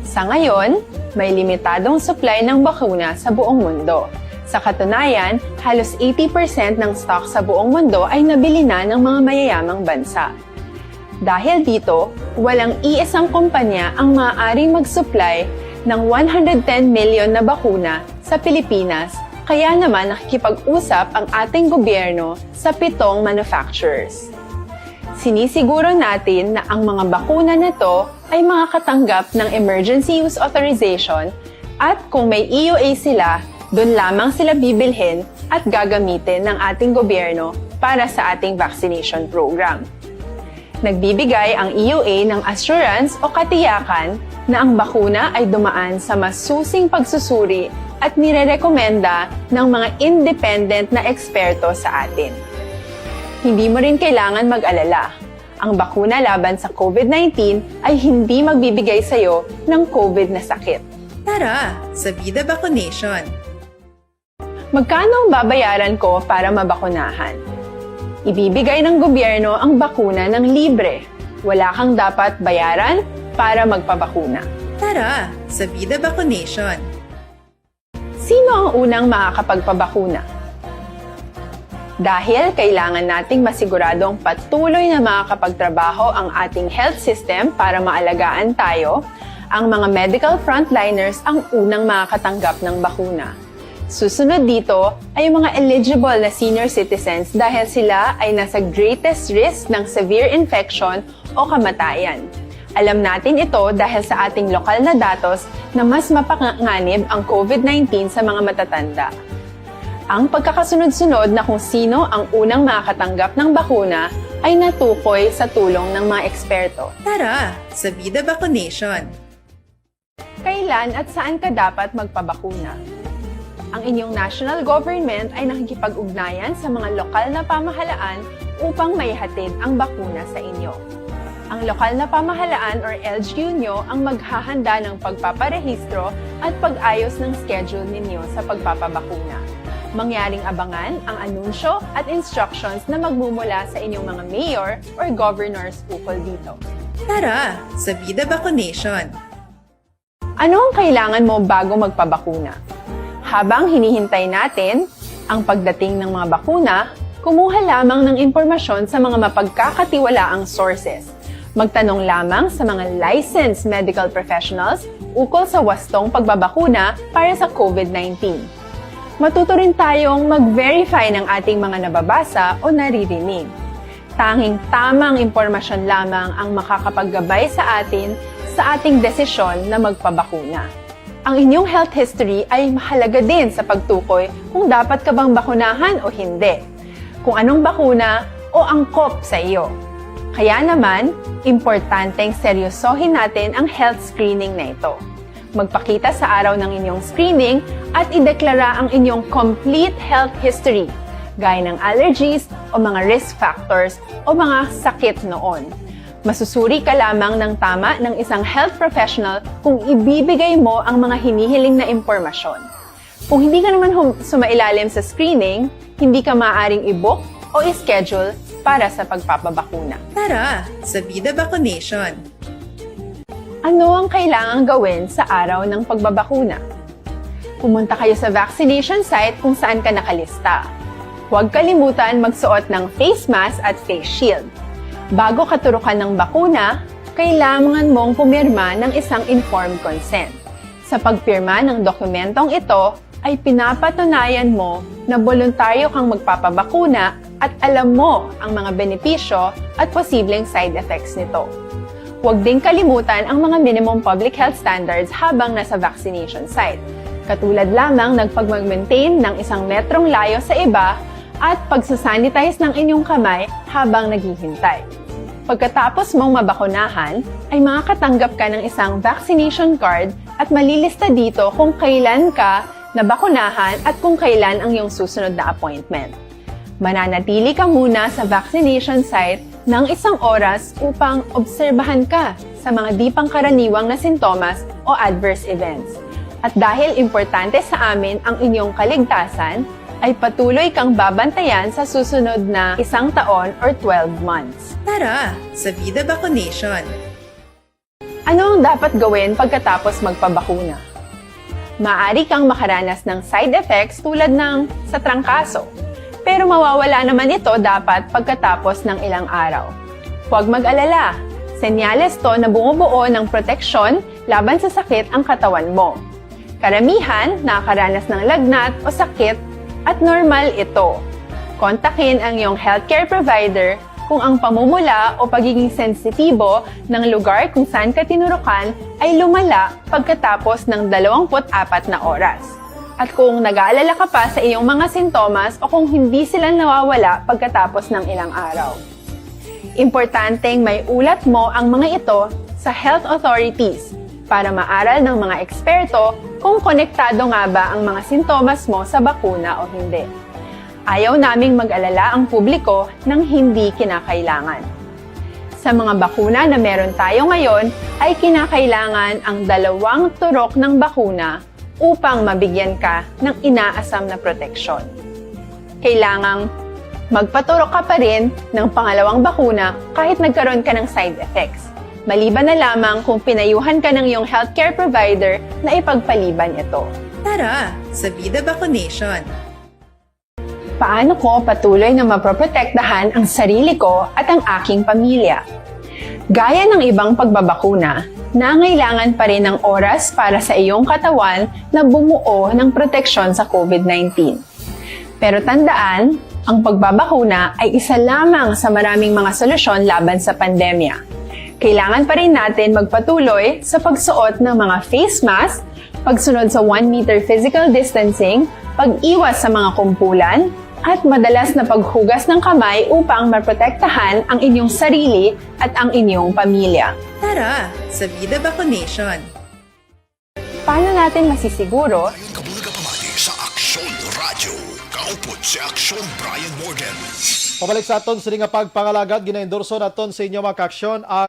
Sa ngayon, may limitadong supply ng bakuna sa buong mundo. Sa katunayan, halos eighty percent ng stock sa buong mundo ay nabili na ng mga mayayamang bansa. Dahil dito, walang iisang kumpanya ang maaaring mag-supply ng one hundred ten million na bakuna sa Pilipinas, kaya naman nakikipag-usap ang ating gobyerno sa pitong manufacturers. Sinisiguro natin na ang mga bakuna na to ay makakatanggap ng Emergency Use Authorization at kung may E U A sila, doon lamang sila bibilhin at gagamitin ng ating gobyerno para sa ating vaccination program. Nagbibigay ang E U A ng assurance o katiyakan na ang bakuna ay dumaan sa masusing pagsusuri at nirerekomenda ng mga independent na eksperto sa atin. Hindi mo rin kailangan mag-alala. Ang bakuna laban sa COVID nineteen ay hindi magbibigay sa iyo ng COVID na sakit. Tara sa Vida Vaccination! Magkano ang babayaran ko para mabakunahan? Ibibigay ng gobyerno ang bakuna ng libre. Wala kang dapat bayaran para magpabakuna. Tara sa Vida Vaccination! Sino ang unang makakapagpabakuna? Dahil kailangan nating masiguradong patuloy na makakapagtrabaho ang ating health system para maalagaan tayo, ang mga medical frontliners ang unang makakatanggap ng bakuna. Susunod dito ay ang mga eligible na senior citizens dahil sila ay nasa greatest risk ng severe infection o kamatayan. Alam natin ito dahil sa ating lokal na datos na mas mapanganib ang COVID nineteen sa mga matatanda. Ang pagkakasunod-sunod na kung sino ang unang makakatanggap ng bakuna ay natukoy sa tulong ng mga eksperto. Tara sa Vida Vaccination! Kailan at saan ka dapat magpabakuna? Ang inyong national government ay nakikipag-ugnayan sa mga lokal na pamahalaan upang maihatid ang bakuna sa inyo. Ang lokal na pamahalaan or L G U nyo ang maghahanda ng pagpaparehistro at pag-ayos ng schedule ninyo sa pagpapabakuna. Mangyaring abangan ang anunsyo at instructions na magmumula sa inyong mga mayor or governors ukol dito. Tara sa Vida Vaccination! Ano ang kailangan mo bago magpabakuna? Habang hinihintay natin ang pagdating ng mga bakuna, kumuha lamang ng impormasyon sa mga mapagkakatiwalaang sources. Magtanong lamang sa mga licensed medical professionals ukol sa wastong pagbabakuna para sa COVID nineteen. Matuto rin tayong mag-verify ng ating mga nababasa o naririnig. Tanging tamang impormasyon lamang ang makakapaggabay sa atin sa ating desisyon na magpabakuna. Ang inyong health history ay mahalaga din sa pagtukoy kung dapat ka bang bakunahan o hindi, kung anong bakuna o angkop sa iyo. Kaya naman, importanteng seryosohin natin ang health screening na ito. Magpakita sa araw ng inyong screening at ideklara ang inyong complete health history, gaya ng allergies o mga risk factors o mga sakit noon. Masusuri ka lamang ng tama ng isang health professional kung ibibigay mo ang mga hinihiling na impormasyon. Kung hindi ka naman hum- sumailalim sa screening, hindi ka maaaring i-book o i-schedule para sa pagpapabakuna. Tara sa Vida Vaccination! Ano ang kailangang gawin sa araw ng pagbabakuna? Pumunta kayo sa vaccination site kung saan ka nakalista. Huwag kalimutan magsuot ng face mask at face shield. Bago katurukan ng bakuna, kailangan mong pumirma ng isang informed consent. Sa pagpirma ng dokumentong ito, ay pinapatunayan mo na boluntaryo kang magpapabakuna at alam mo ang mga benepisyo at posibleng side effects nito. Huwag ding kalimutan ang mga minimum public health standards habang nasa vaccination site, katulad lamang ng pagmag-maintain ng isang metrong layo sa iba at pagsasanitize ng inyong kamay habang naghihintay. Pagkatapos mong mabakunahan, ay makakatanggap ka ng isang vaccination card at malilista dito kung kailan ka nabakunahan at kung kailan ang iyong susunod na appointment. Mananatili ka muna sa vaccination site ng isang oras upang obserbahan ka sa mga di pangkaraniwang na sintomas o adverse events. At dahil importante sa amin ang inyong kaligtasan, ay patuloy kang babantayan sa susunod na isang taon or twelve months. Tara sa Vida Vaccination! Ano ang dapat gawin pagkatapos magpabakuna? Maaari kang makaranas ng side effects tulad ng sa trangkaso, pero mawawala naman ito dapat pagkatapos ng ilang araw. Huwag mag-alala, senyales to na bumubuo ng proteksyon laban sa sakit ang katawan mo. Karamihan nakakaranas ng lagnat o sakit at normal ito. Kontakin ang iyong healthcare provider kung ang pamumula o pagiging sensitibo ng lugar kung saan ka tinurukan ay lumala pagkatapos ng dalawampu't apat na oras, at kung nag-aalala ka pa sa iyong mga sintomas o kung hindi sila nawawala pagkatapos ng ilang araw. Importanteng maiulat mo ang mga ito sa health authorities para maaral ng mga eksperto kung konektado nga ba ang mga sintomas mo sa bakuna o hindi. Ayaw naming mag-alala ang publiko ng hindi kinakailangan. Sa mga bakuna na meron tayo ngayon, ay kinakailangan ang dalawang turok ng bakuna upang mabigyan ka ng inaasam na proteksyon. Kailangang magpaturok ka pa rin ng pangalawang bakuna kahit nagkaroon ka ng side effects, maliban na lamang kung pinayuhan ka ng iyong healthcare provider na ipagpaliban ito. Tara sa Vida Vaccination! Paano ko patuloy na mapoprotektahan ang sarili ko at ang aking pamilya? Gaya ng ibang pagbabakuna, nangailangan pa rin ng oras para sa iyong katawan na bumuo ng proteksyon sa COVID nineteen. Pero tandaan, ang pagbabakuna ay isa lamang sa maraming mga solusyon laban sa pandemya. Kailangan pa rin natin magpatuloy sa pagsuot ng mga face mask, pagsunod sa one meter physical distancing, pag-iwas sa mga kumpulan, at madalas na paghugas ng kamay upang maprotektahan ang inyong sarili at ang inyong pamilya. Tara sa Vida Vaccination! Paano natin masisiguro? Dayon ka muna ka pamati sa Aksyon Radyo. Kaupod si Aksyon Brian Morgan. Pabalik sa aton sini nga pagpangalagad, ginaendorso naton sa inyo, mga kaaksyon, ang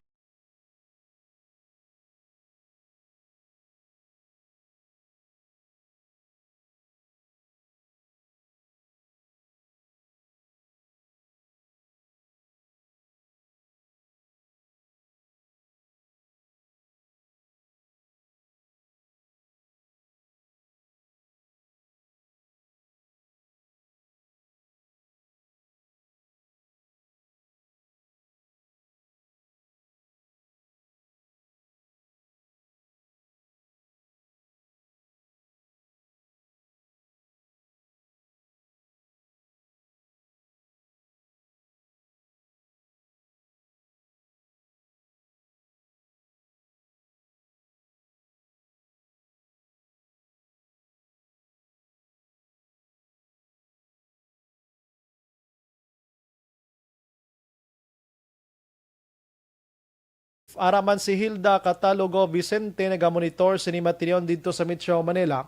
Ara man si Hilda Catalogo Vicente, nagamonitor sini matilyon didto sa Metro Manila.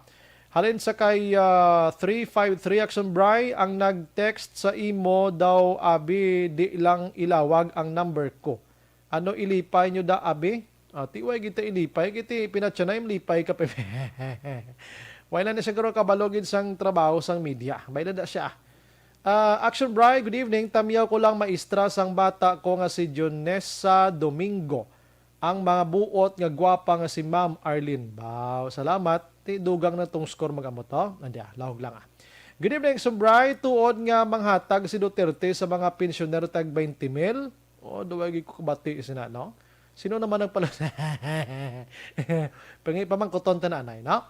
Halin sa kay, ah, three five three Action Bry, ang nag-text sa imo daw, abi, di lang ilawag ang number ko. Ano ilipay nyo da, abi? Ah, ti way kita ilipay, kiti pinatyanay, malipay ka pa. Wala na siguro kabalo gid sang trabaho sang media. May na siya. Ah, Action Bry, good evening. Tamyaw ko lang maestra sang bata ko nga si Junessa Domingo. Ang mga buot nga gwapa nga si Ma'am Arlene. Baw, salamat. Ti dugang na tong score mag-amo to. Andi, ah, lahog lang, ah. Good evening, Action Bry. Tuod nga manghatag si Duterte sa mga pensioner tag twenty mil? Oh, duway gid ko kabati sina, no? Sino naman nagpala-, pangi-, pamangkuton ta na, anay, no?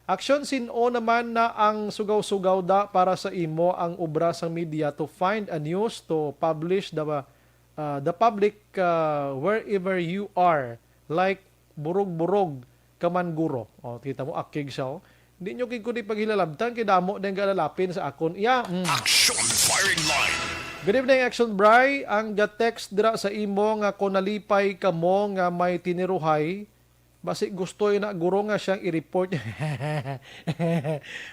Action, sin-o naman na ang sugaw-sugaw da para sa imo ang obra sang media to find a news to publish the, uh, the public, uh, wherever you are, like Burog-Burog ka man, guro. O, kita mo, akig siya, oh. Di nyo gid ko di paghilalabtan, kay damo din galalapin sa akon. Iya, mm. Action Firing Line. Good evening, Action Bry. Ang ga-text dira sa imo nga kung nalipay kamo nga may tiniruhay, basi gusto na, guro, nga siyang i-report.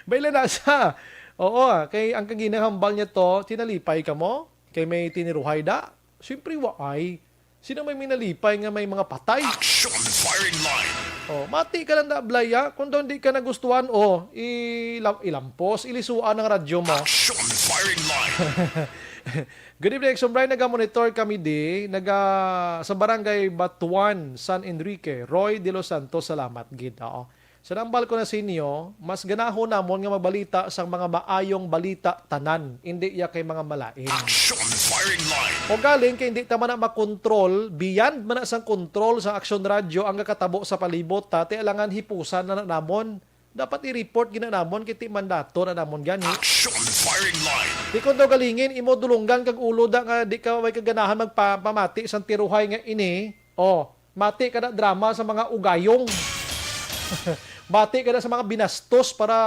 Baila na sa. Oo, ah, kay ang kaginahambal niya to, tinalipay kamo? Kay may tiniruhay da? Siyempre, waay. Sino may minalipay nga may mga patay? Action Firing Line. Oh, mati ka lang da, Blaya. Kung daw hindi ka nagustuhan, oh, ilam-, ilampos, ilisuan ang radyo mo. Action Firing Line. Good evening, Action Brian. Naga-monitor kami di, naga, sa Barangay Batuan, San Enrique. Roy De Los Santos, salamat gid. Oo. Sa nambal ko na sa inyo, mas ganahan namon nga magbalita sang mga maayong balita tanan, indi ya kay mga malain. Action Firing Line. O galing kay hindi ta man na makontrol, beyond man na sang kontrol sa Action Radio ang nakatabo sa palibot ta, ti alangan hipusan na, na namon. Dapat i-report gina namon kay ti mandato na namon gani. Action Firing Line. Di kung daw galingin, imo dulunggan kag ulo da nga di ka way kaganahan magpamati sang tiruhay nga ini. Oh, mati ka na drama sa mga ugayong. Mati ka na sa mga binastos para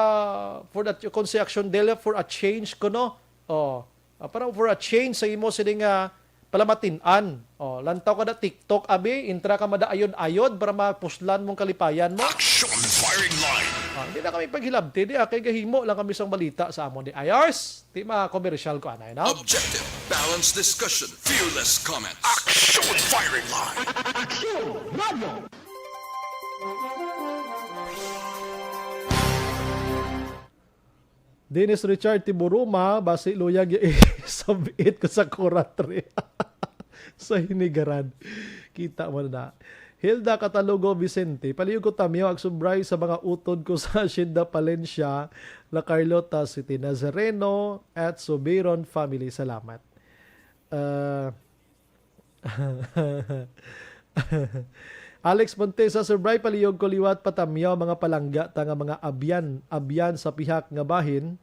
for the construction dealer for a change kuno. Oh, ah, para for a change sa imo sini nga palamatinan. Oh, lantaw ka na TikTok, abi, intra ka mada ayod-ayod para mapuslan mong kalipayan mo. Action Firing Line. Ah, hindi na kami paghilabti, di, ah, kay gahimo lang kami sang balita sa amon, di. Ayos, di ma-commercial ko, anay, no? Objective, balanced discussion, fearless comments. Action Firing Line. Action Radio. Dennis Richard Tiburuma, basi luyag ya isab-it ko sa Corate sa Hinigaran. Kita mo na. Hilda Catalogo Vicente, palihog ko tamyaw, Action Bry, sa mga utod ko sa Hacienda Palencia, La Carlota City, Nazareno, at Subiron family. Salamat. Ah, Alex Montesa, Sir Bry, palihog ko liwat patamyaw mga palangga ta nga mga abyan, abyan sa pihak nga bahin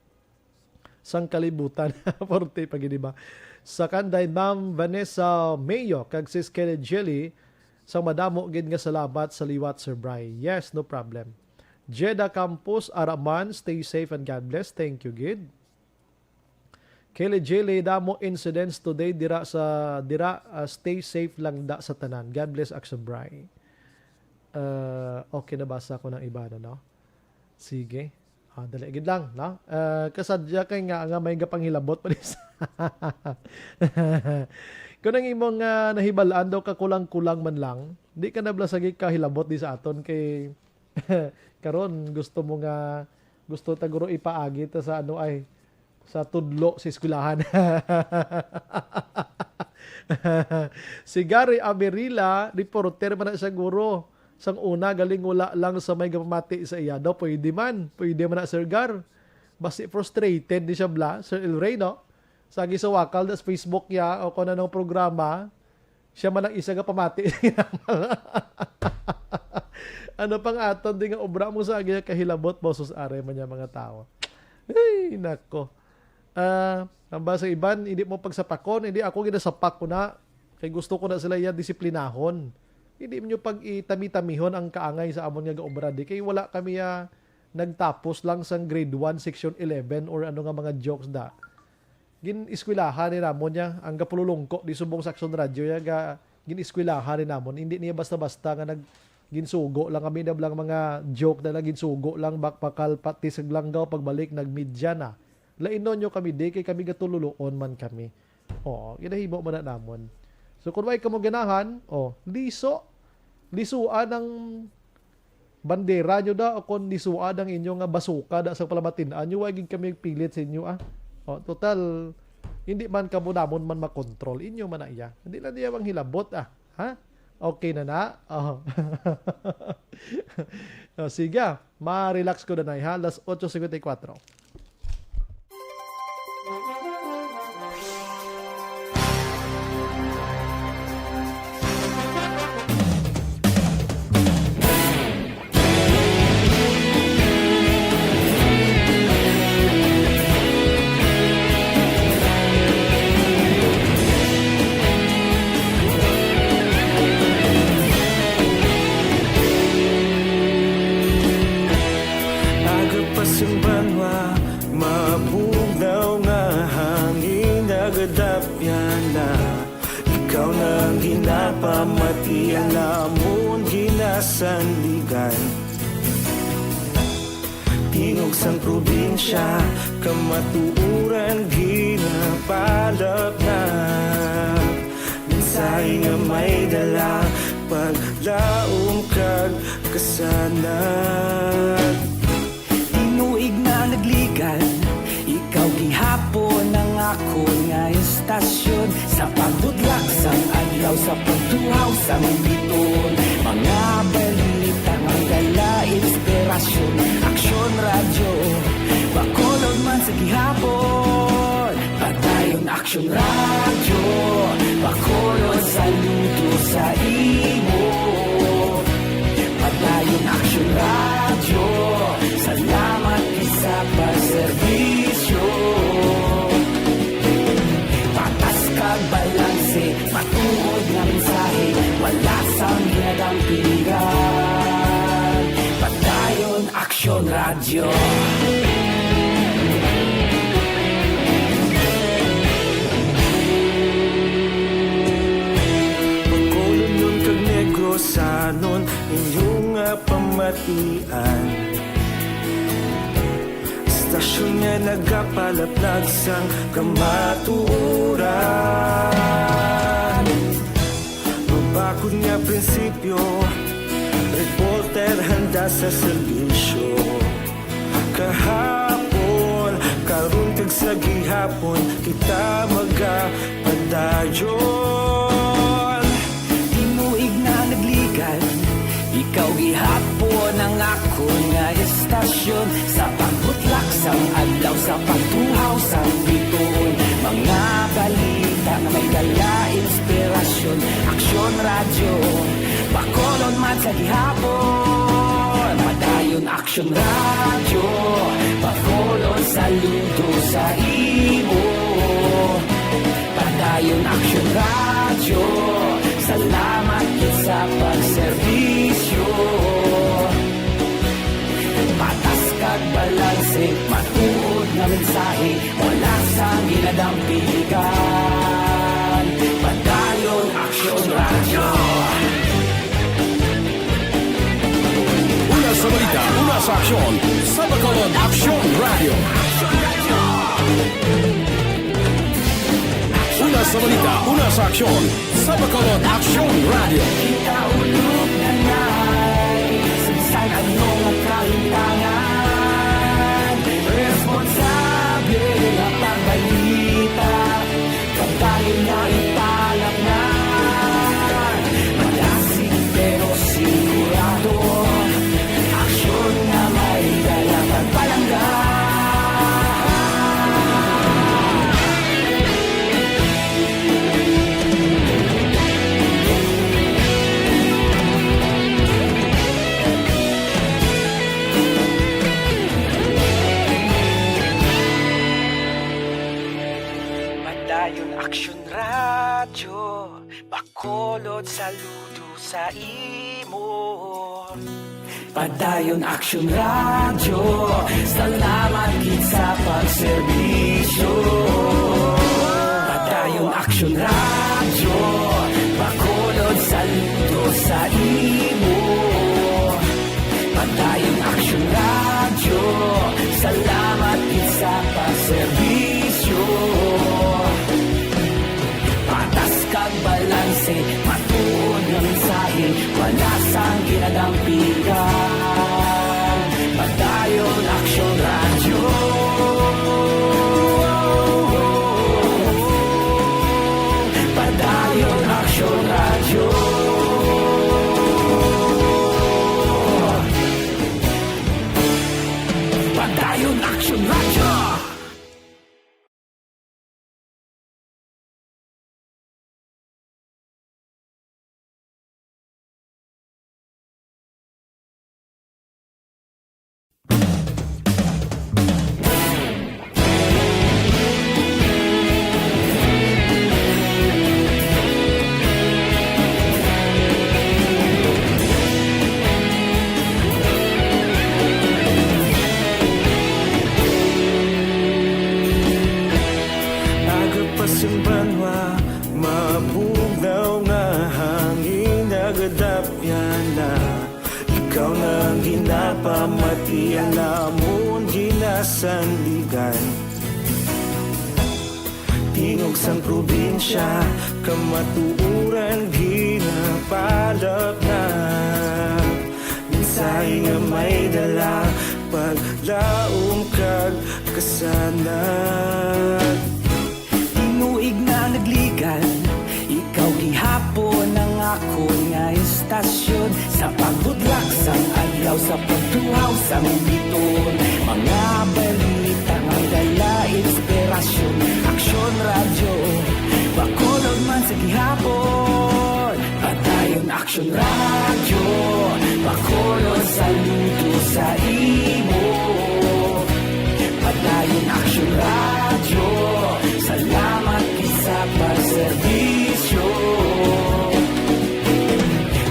sang kalibutan. Forte pa gid, di ba? Sa kanday, Ma'am Vanessa Mayo, kag Sis Kelly Jelly, Sa madamo gid nga salamat sa liwat, Sir Bry. Yes, no problem. Jeda Campos, ara man, stay safe and God bless. Thank you gid. Kelly Jele, damo incidents today dira sa dira, ah, stay safe lang da sa tanan. God bless, Action Bry. Ah, okay, nabasa ko ng iba na, no? Sige. Ah, dali gid lang, no? Ah, kasadya kay nga, nga may gapanghilabot pa dis. Kung ang imong, ah, nahibalaan daw, kakulang-kulang man lang, di ka na bala sagi kahilabot di sa aton kay karon gusto mo nga, gusto ta guro ipaagi ta sa ano ay, sa tudlo sa eskwelahan. Si Gary Averila, reporter man na siya guro. Sang una, galing wala lang sa may gapamati sa iya. Daw, pwede man. Pwede man na, Sir Gar. Basi frustrated ni siya bla, Sir El Rey, no? Sa agi sa wakal, das Facebook niya, o kung anong programa, siya man ang isa nga pamati. Ano pang aton di nga obra mo sa agi kahilabot, boses are man niya mga tao. Ay, nako. Ah, ang ba sa iban, hindi mo pagsapakon, hindi ako ginasapak ko na. Kay gusto ko na sila iya disiplinahon. Hindi niyo pag-itami-tamihon ang kaangay sa amon nga gaobra. Di kay wala kami, ah, nagtapos lang sang grade one, section eleven, or ano nga mga jokes da. Gin-eskwelahan ni namon niya, ang gapululungko di subong sa Action Radio ya, ga, gin-eskwelahan ni namon. Hindi niya basta-basta nga nag, ginsugo lang kami na lang mga joke na lang ginsugo lang, bakbakal, pati sa langgaw, pagbalik, nagmidya na. Lainon nyo kami, di kay kami gatululuon man kami. Oo, ginahimo man na namon. So, kung way kamo ganahan, oh, liso. Lisuan ang bandera nyo da, o kung lisuan ang inyo nga basuka da sa palamatin-an nyo, way gid kami pilit sa inyo, ah. Oh, total, hindi man kamo namon man makontrol. Inyo man na iya. Hindi lang niya mang hilabot, ah. Ha? Okay na na? Oh. Oh, sige, ah. Ma-relax ko na na, ha? Alas otso cincuenta y cuatro. Aga pa sang banwa, mabugnaw nga hangin nagadapyan na. Ikaw na ang ginapamati, ang amon ginasandigan. Tingog sang probinsya, kamatuoran ginapalapnap. Mensahe nga may dala, paglaom kag kasanag. Tinuig na nagligad, ikaw gihapon ang akon nga estasyon. Sa pagbudlak sang adlaw, sa pagtuhaw sang biton, mga balita nga dala inspirasyon. Aksyon Radyo, Bacolod man sa gihapon. Padayon Aksyon Radyo, Bacolod, saludo sa imo. Padayon Aksyon Radyo, salamat gid sa pagserbisyo. Patas kag balanse, matuod nga mensahe, wala sang ginadampingan. Padayon Aksyon Radyo. Bacolodnon kag Negrosanon, inyo nga pamatian. Estasyon nga nagapalaplag sang kamatuoran. Mabakod nga prinsipyo, reporter handa sa serbisyo. Kahapon, karon kag sa gihapon, kita magapadayon. Tinuig na nagligad, ikaw gihapon ang akon nga estasyon. Sa pagbutlak sang adlaw, sa pagtuhaw sang bituon, mga balita nga may dala inspirasyon. Aksyon Radyo, Bacolod man sa gihapon. Padayon Aksyon Radyo, Bacolod, saludo sa imo. Padayon Aksyon Radyo, salamat gid sa Tahi, wala sang ginadampigan. Padayon Aksyon Radyo. Una sa balita, una sa aksyon, sa Bacolod Aksyon Radyo. Una sa balita, una sa aksyon, sa Bacolod Aksyon Radyo. Kita ulog na nay, sa bisan ano nga kahintangan, responsable nga pagbalita, pagdayon nga ipalatnan. Malasig pero sigurado, aksyon nga may dala kag palangga. Padayon Aksyon Radyo, Bacolod, saludo sa imo. Padayon Aksyon Radyo, salamat gid sa pagserbisyo. Padayon Aksyon Radyo, Bacolod, saludo sa imo. Padayon Aksyon Radyo, salamat gid sa pagserbisyo. Patas kag balanse, matuod nga mensahe, wala sang ginadampigan. Padayon Aksyon Radyo. Padayon Aksyon Radyo. Padayon Aksyon Radyo. Aga pa sing banwa, mabugnaw nga hangin nagadapyan na. Ikaw na ang ginapamatian namon ginasandigan. Tingog sang probinsya, kamatuoran ginapalapnap. Mensahe nga may dala, paglaom kag kasanag. Tinuig na nagligan, ikaw gihapon ang akon nga istasyon. Sa pagbutlak sang adlaw, sa pagtuhaw sang biton, mga balita nga may dala inspirasyon. Aksyon Radyo, Bacolod man sa gihapon. Padayon Aksyon Radyo, Bacolod, saludo sa imo. Padayon Aksyon Radyo, salamat gid sa pagserbisyo.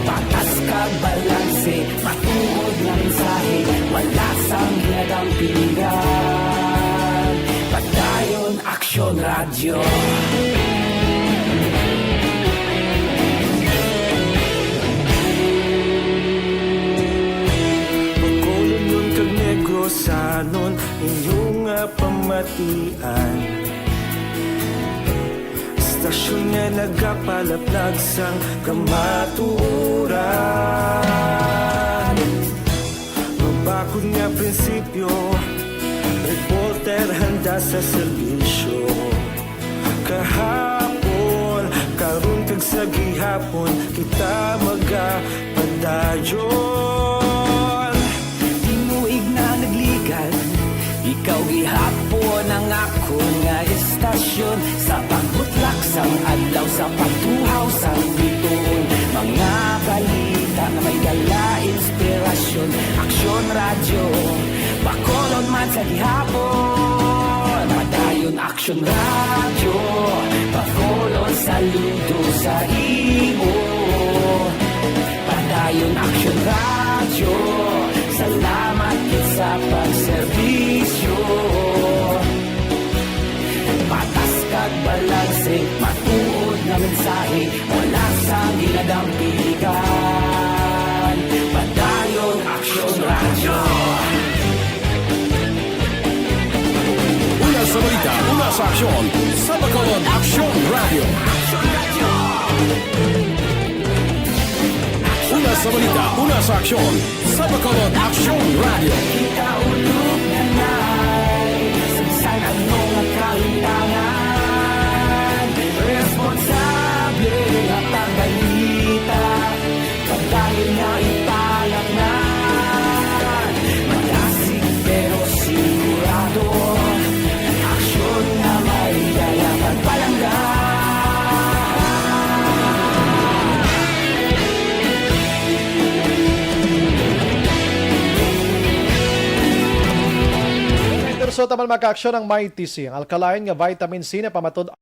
Patas kag balanse, matuod nga mensahe, wala sang ginadampigan. Padayon Aksyon Radyo. Bacolodnon kag Negrosanon, inyo nga pamatian. Istasyon nga nagapalaplag sang kamatuoran. Mabakod nga prinsipyo, reporter handa sa serbisyo. Kahapon, karon, kag sa gihapon, kita magapadayon. Tinuig na nagligan, ikaw gihapon ang akon nga istasyon. Sa pagbutlak sang adlaw, sa pagtuhaw sang biton, mga balita nga may dala inspirasyon. Aksyon Radyo, Bacolod man sa gihapon. Padayon Aksyon Radyo, Bacolod, saludo sa imo. Padayon Aksyon Radyo, salamat gid sa pagserbisyo. Wala sang ginadampigan. Padayon Aksyon Radyo. Una sa balita, una sa aksyon, sa Bacolod, Aksyon Radyo. Aksyon Radyo. Una sa balita, una sa aksyon, sa Bacolod, Aksyon Radyo. Kita ulog na na'y sa bisan ano nga kahitangan. Responsable nga pagbalita, pagdahil nga ipalatnan. Malasig pero sigurado, aksyon nga may dala pagpalangga. Endorso taman, mga kaaksyon, ang Mighty C, ang alkaline nga vitamin C na pamatud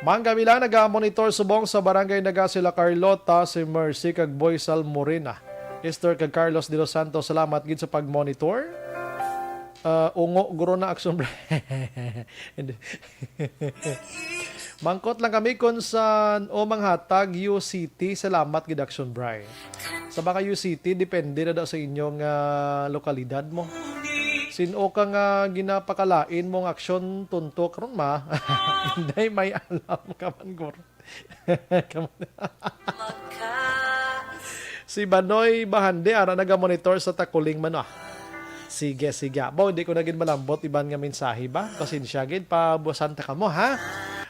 Mangga Mila naga-monitor subong sa Barangay Nagasila, Carlota, si Mercy kag Boy Salmorina. Esther kag Carlos de los Santos, salamat gid sa pag-monitor. Ah, ungo, guro na action, bre. Hindi. Mangkot lang kami kung san o manghatag U C T. Salamat gid, Action Bri. Sa mga U C T, depende na daw sa inyong, ah, lokalidad mo. Sin-o ka nga ginapakalain mong aksyon tunto karon, ma? Hindi may alam ka man, guro. Si Banoy Bahande, ara naga-monitor sa Takuling man, ah. Sige, sige. Abo, hindi ko na gid malambot iban nga mensahe ba? Pasensya gid, pabuwasan ta kamo, ha?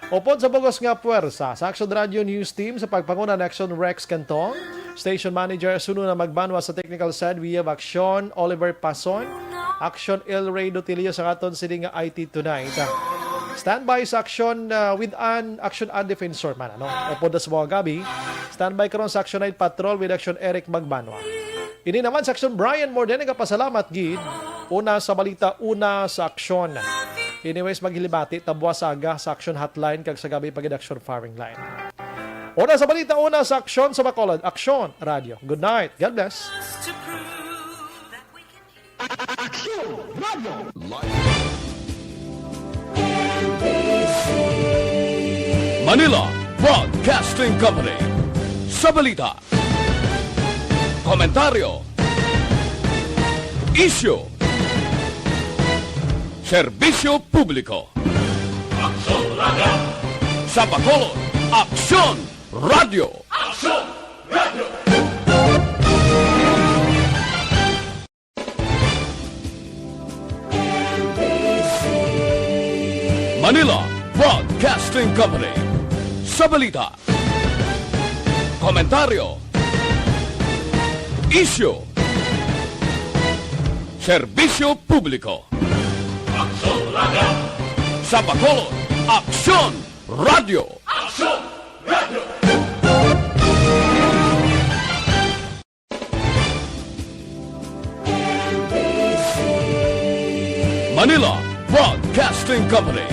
Upod sa bugos nga puwersa sa Action Radio News Team sa pagpanguna ni Action Rex Cantong, Station Manager Suno na Magbanwa sa technical side, we have Action Oliver Pason, Action El Rey Dotilio sa aton sini nga I T Tonight. Standby sa action, uh, with an action ad defensor man, ano? Upod sa mga gabi, standby karon sa Action Night Patrol with Action Eric Magbanwa. Ini naman sa Action Brian Morden, nagapasalamat gid. Una sa balita, una sa aksyon. Anyways, maghilibati ta buwas sa aga sa Action Hotline kag sa gabi pa gid Action Firing Line. Una sa balita, una sa aksyon sa Bacolod, Action Radio. Good night. God bless. Action Radio. Manila Broadcasting Company. Sa balita, komentaryo, isyu, serbisyo publiko. Aksyon Radio. Sa Bacolod, Aksyon Radio. Aksyon Radio. Manila Broadcasting Company. Sa balita, komentaryo, isyu, serbisyo publiko. Aksyon Radio. Sa Bacolod, Aksyon Radio. Aksyon Radio. Manila Broadcasting Company.